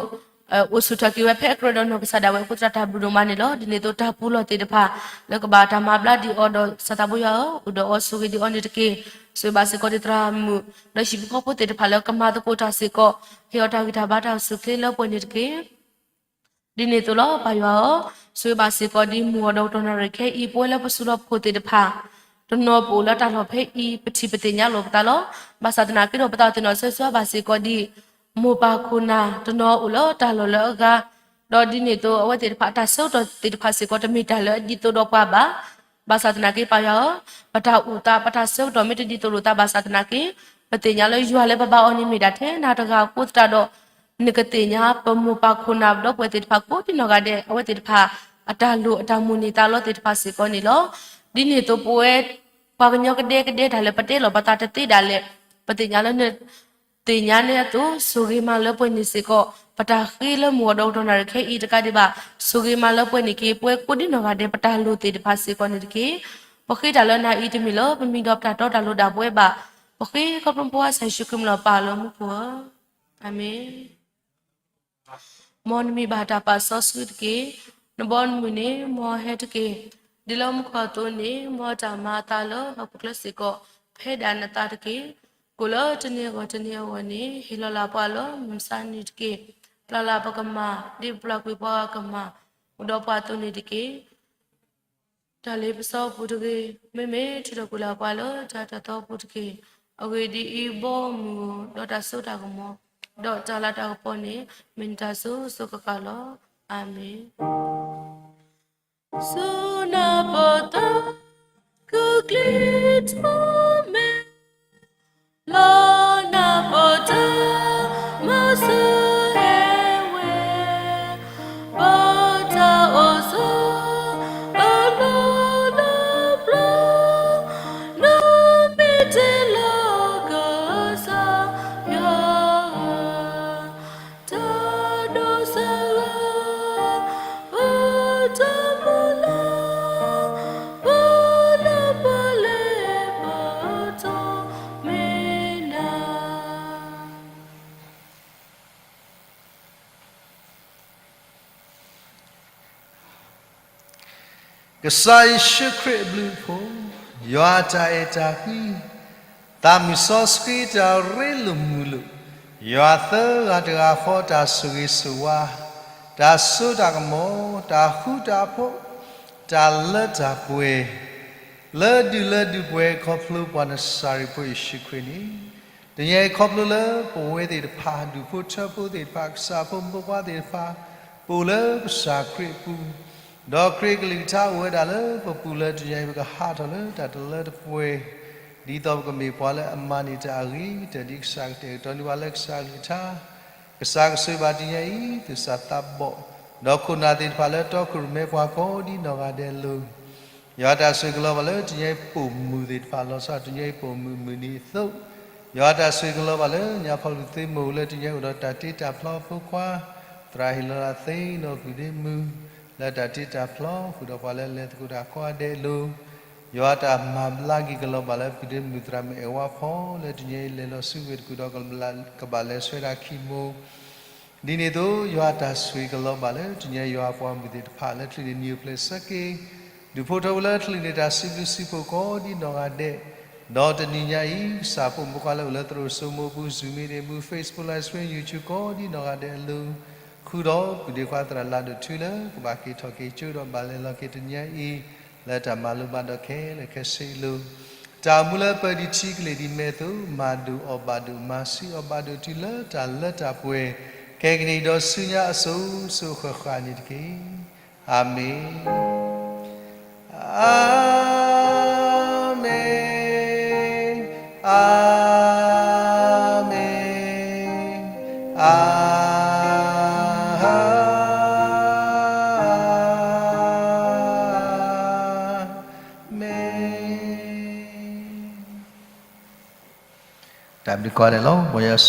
အိၣ်ဆူၣ်ထီၣ်က့ၤဝဲဖဲအကြၢးဒီးနီၢ်ကစၢ်ဒၣ်ဝဲအဃိသတး တၢ်ဘျုးဒိၣ်မးန့ၣ်လီၤ. ဒ်န့ၣ်အသိးတၢ်ပူၤလီၢ်သ့ၣ်တဖၣ် လၢကဘၣ်တၢ်မၤဘျါဒံးအီၤဒီး စၢ်သးဘိယွၤဧၢ, အိၣ်ဒီးအီၤဆိၣ်ဂ့ၤဒံးအီၤန့ၣ်တက့ၢ်. ဆိၣ်ဂ့ၤဘၣ်စ့ၢ်ကီးဒ်သရၣ်မုၣ် ဒီးဟံၣ်ဖိဃီဖိသ့ၣ်တဖၣ်လၢကမၤသကိးတၢ်စ့ၢ်ကီး, ဟ့ၣ်အီၤတၢ်ဂံၢ်တၢ်ဘါတၢ်အိၣ်ဆူၣ်အိၣ်ချ့လၢပှဲၤန့ၣ်တက့ၢ်. ဒ်န့ၣ်အသိးလီၤ ပၢ်ယွၤဧၢ, ဆိၣ်ဂ့ၤဘၣ်စ့ၢ်ကီးဒ်မုၢ်ဂီၤဒီးကတီၢ်နၣ်ရံၣ်ခဲအံၤ ပဝဲလၢပစုလီၢ်ပခိၣ်သ့ၣ်တဖၣ် တနီၤပအိၣ်လၢတၢ်လီၢ်ဖဲအံၤ ပထံၣ်ပသ့ၣ်ညါလိာ်ပသးလီၤ. ဘၣ်ဆၣ်သနာ်က့ဒီးပသးသ့ၣ်နီၣ်ဆၢဂ့ၤဆၢဝါဘၣ်စ့ၢ်ကီးဒ် မိၢ်ပၢ်ခိၣ်နၢ် တနီၤအိၣ်လၢတၢ်လီၢ်လၢအဂၤ, ဒီးဒ်န့ၣ်အသိး အဝဲသ့ၣ်တဖၣ်အတၢ်ဆၢကတီၢ်သ့ၣ်တဖၣ်စ့ၢ်ကီး တမ့ၢ်တၢ်လၢအဒ်သိးဒီးပှၤဘၣ်. ဘၣ်ဆၣ်သနာ်က့ပၢ်ယွၤဧၢ, ပတၢ်အိၣ်သး ပတၢ်ဆၢကတီၢ်မ့ၢ်တဒ်သိးလိာ်သးဘၣ်ဆၣ်သနာ်က့, ပသ့ၣ်ညါလၢယွၤလၢပဘါအီၤန့ၣ်မ့ၢ်ဒၣ်ထဲနၤတဂၤအဃိသတးဒီး နကသ့ၣ်ညါပမိၢ်ပၢ်ခိၣ်နၢ်ဒီပုၢ်ဝဲၢ်သ့ၣ်တဖၣ်ကိးဒံနီၢ်ဂၤဒဲး အဝဲသ့ၣ်တဖၣ် အတၢ်လိၣ်အတၢ်မိၣ်န့ၢ်သးလီသ့ၣ်တဖၣ်စ့ၢ်ကီးန့ၣ်လီၤ. ဒ်န့ၣ်အသိးပဝဲ ပှၤကညီကဒဲကဒဲတၢ်လၢပတဲလီၤပသးတသ့ဒၣ်လဲာ်, ပသ့ၣ်ညါလၢန သ့ၣ်ညါန့ၣ်အသိး ဆိၣ်ဂ့ၤမၤလၢပှဲၤန့ၣ်စ့ၢ်ကီး, ပတၢ်ဃ့လၢမုၢ်ဂီၤဒီးကတီၢ်နၣ်ရံၣ်ခဲအံၤတကးဒံးဘၣ်, ဆိၣ်ဂ့ၤမၤလၢပှဲၤန့ၣ်က့ၤ ပဝဲကိးဒံနီၢ်ဂၤဒဲး ပတၢ်လိၣ်သ့ၣ်တဖၣ်စ့ၢ်ကီးန့ၣ်တက့ၢ်. ပဃ့တၢ်လၢနၤအံၤတမ့ၢ်လၢပမံၤဒီးပတၢ်တီတၢ်လိၤဒၣ်ပဝဲဘၣ်. ပဃ့ခီဖျိပဖိခွါကစၢ်ယ့ၣ်ၡူးခရံာ်မံၤလီၤပၢ်လၢမူခိၣ်ဧၢ, အၤမ့ၣ်. မ်နမံၤဘၣ်တၢ်ပာ်စီဆှံတက့ၢ်. နဘီနမုၢ်န့ၣ် မ်ဟဲတက့ၢ်. ဒ်လၢမူခိၣ်အသိးန့ၣ် မ်တၢ်မၤအသးလၢဟီၣ်ခိၣ်ချၢစ့ၢ်ကီး ဖဲဒၣ်နသးတက့ၢ်. ကိၣ်လၢတနံၤအဂီၢ်တနံၤအဂီၢ်န့ၣ် ဟ့ၣ်လီၤလၢပှၤလၢမုၢ်မဆါနံၤတက့ၢ်. ပျၢ်လၢပကမၢ် ဒ်ပပျၢ်ကွံာ်ပှၤကမၢ် အိၣ်ဒီးပှၤအသိးန့ၣ်တက့ၢ်. တၢ်လ့ပစီပူၤတဂ့ၤ, မ့မ့ၢ်ထုးထီၣ်ကွံာ်လၢပှၤလၢတၢ်တၢ်သီပူၤတက့ၢ်. အဂ့ၢ်ဒ်အံၤ, ဘီမုၢ်ဒီးတၢ်စိတၢ်ကမီၤ, ဒီးတၢ်လၤတၢ်ကပီၤန့ၣ် မ့ၢ်နတၢ်စိၤစိၤဃၣ်ဃၣ်လီၤ. အၤမ့ၣ်. ဆူနၢ်ပၢၢ်သး ကကျံးထီၣ်မဲ လီၤနၢ်ပၢၢ်တၢ် မၤစၢၤဟဲဝဲ, ဘၣ်တၢ်အိၣ်ဆိး အလီၢ်လၢပျၢၤ, နမ့ၢ်တ့လီၤကစၢ်ယွၤဧၢ, တၢ်ဒိးစၢၤလၢ ပတၢ်မုၢ်လၢ်, ပလၢပလဲပတီၢ်မ့ၢ်နၤ. ကစၢ်ယ့ၣ်ၡူးခရံာ်အဘျုးအဖှိၣ်, ယွၤအတၢ်အဲၣ်တၢ်ကွံ, သးမုၢ်စီဆှံတၢ်ရ့လိာ်မုာ်လိာ်, ယွၤသၢဂၤတဂၤဃီတၢ်ဆိၣ်ဂ့ၤဆိၣ်ဝါ, တၢ်စိတၢ်ကမီၤ, တၢ်ဃူတၢ်ဖိး, တၢ်လၢတၢ်ပှဲၤ, လၢဒုၣ်လၢဒုၣ်ပှဲၤခီဖျိပှၤနစၤရ့းဖိယ့ၣ်ၡူးခရံာ်န့ၣ်, တနံၤအံၤခီဖျိလၢပဝဲသ့ၣ်တဖၣ် ဒူၣ်ဖိထၢဖိသ့ၣ်တဖၣ် ကစၢ်ဖိမုၣ်ဖိခွါသ့ၣ်တဖၣ် ပအိၣ်လၢကစၢ်ခရံာ်အပူၤ, ဒီးခရံာ်အကလုၢ်ကထါအိၣ်ဝဲဒၣ်လၢပပူၤလၢတနံၤအံၤ ပကဟးထီၣ်လၢတၢ်တလၢတပှဲၤ, ဒ်သိးပကမ့ၢ်ပှၤလၢအမၤန့ၢ်တၢ်အဂ့ၤကတၢၢ် ဒ်ကစၢ်ကတဲာ်ကတီၤန့ၢ်ပှၤလၢကစၢ်အကလုၢ်ကထါ ကစၢ်ကဆိၣ်ဂ့ၤဘၣ်တနံၤအံၤ သူၣ်စၢ်သးဘီၣ်, ဒီးခိၣ်နၢ်သ့ၣ်တဖၣ်လၢတီခိၣ်ရိၣ်မဲပှၤကိးဒ်နီၢ်ဂၤဒဲးအလိၤ, ယွၤတၢ်ဆိၣ်ဂ့ၤကလီၤဘၣ်လၢတနံၤအံၤပိာ်မုၣ်သ့ၣ်တဖၣ် လီၤဆီဒၣ်တၢ်တနံၤအံၤပိာ်မုၣ်မုၢ်နံၤအသိး, ယွၤတၢ်ဆိၣ်ဂ့ၤကလီၤဘၣ်လၢညါခီလူၤသ့မိၢ်လၢတနံၤအံၤအိၣ်ဒီးတၢ်တ့တၢ်ဖျီအဖိခွါ, သရၣ်ဟ့ၣ်လီၤသ့ဒီးပုၢ်ဒ့မုၣ် လၢတၢ်တ့တၢ်ဖျီဃုာ်ဒီးပှၤလၢလဲၤသကိးတၢ်ကိးဂၤဒဲးအလိၤ, ယွၤတၢ်မၤဘျါက့ၤကလီၤဘၣ်လၢပုၢ်ဒ့မုၣ်သရၣ်မုၣ်အဲၣ်ဝါဖီ လၢတနံၤအံၤလဲၤလီၤဆူဝ့ၢ်တကူၣ်ဒီးကဘၣ်လဲၤဆှၢဒၣ်ခံမိ, ဒ်န့ၣ်အသိး ယွၤတၢ်ဆိၣ်ဂ့ၤကလီၤဘၣ်လၢတနံၤအံၤယွၤအပှၤမုၣ်သ့ၣ်တဖၣ်လၢချုးန့ၣ်နံၤအိၣ်ဖျဲၣ်ဆၢက့ၤ, ဒုးဖှိၣ်ထီၣ်ဝဲလၢချုးန့ၣ်တၢ်စံးဘျုးစံးဖှိၣ်ကိးဒ်နီၢ်ဂၤဒဲး, ဒီးတနံၤညါအံၤ ကစၢ်ဖိမုၣ်ဖိခွါလၢအိၣ်လၢသရိာ်စိမိၢ်ပူၤ Zoom meeting ပူၤ Facebook Live Stream YouTube ကိးဒ်နီၢ်ဂၤဒဲးအလိၤ, ဃုာ်ဒီးပုၢ်ဒ့ခွါသရၣ်လၢဒိၣ်ထူလၢကဘၣ်က့ၤထီၣ်က့ၤကၠိဒီးဘၣ်လဲၤလီၤက့ၤတနံၤအံၤ လၢတၢ်မၤလိဘၣ်ဒီးခဲလၢာ်ခဲဆ့အလိၤ, တၢ်အိၣ်မူလၢပၢၤဒံးထံကလ့ၢ်ဒံးမဲာ်အသိး မၤဒိၣ်အီၣ်ဘၣ်ဒိၣ် မၤဆူအီၣ်ဘၣ်ဒိၣ်တုၤလၢတၢ်လၢတၢ်ပှဲၤ, ခဲကနံၣ်အံၤဒီးဆူညါအစိၤစိၤဃၣ်ဃၣ်န့ၣ်တက့ၢ်. အၤမ့ၣ်, အၤမ့ၣ်, အၤမ့ၣ်, အၤမ့ၣ်. တၢ်ဘျုးကိးဂၤဒဲးလီၤ.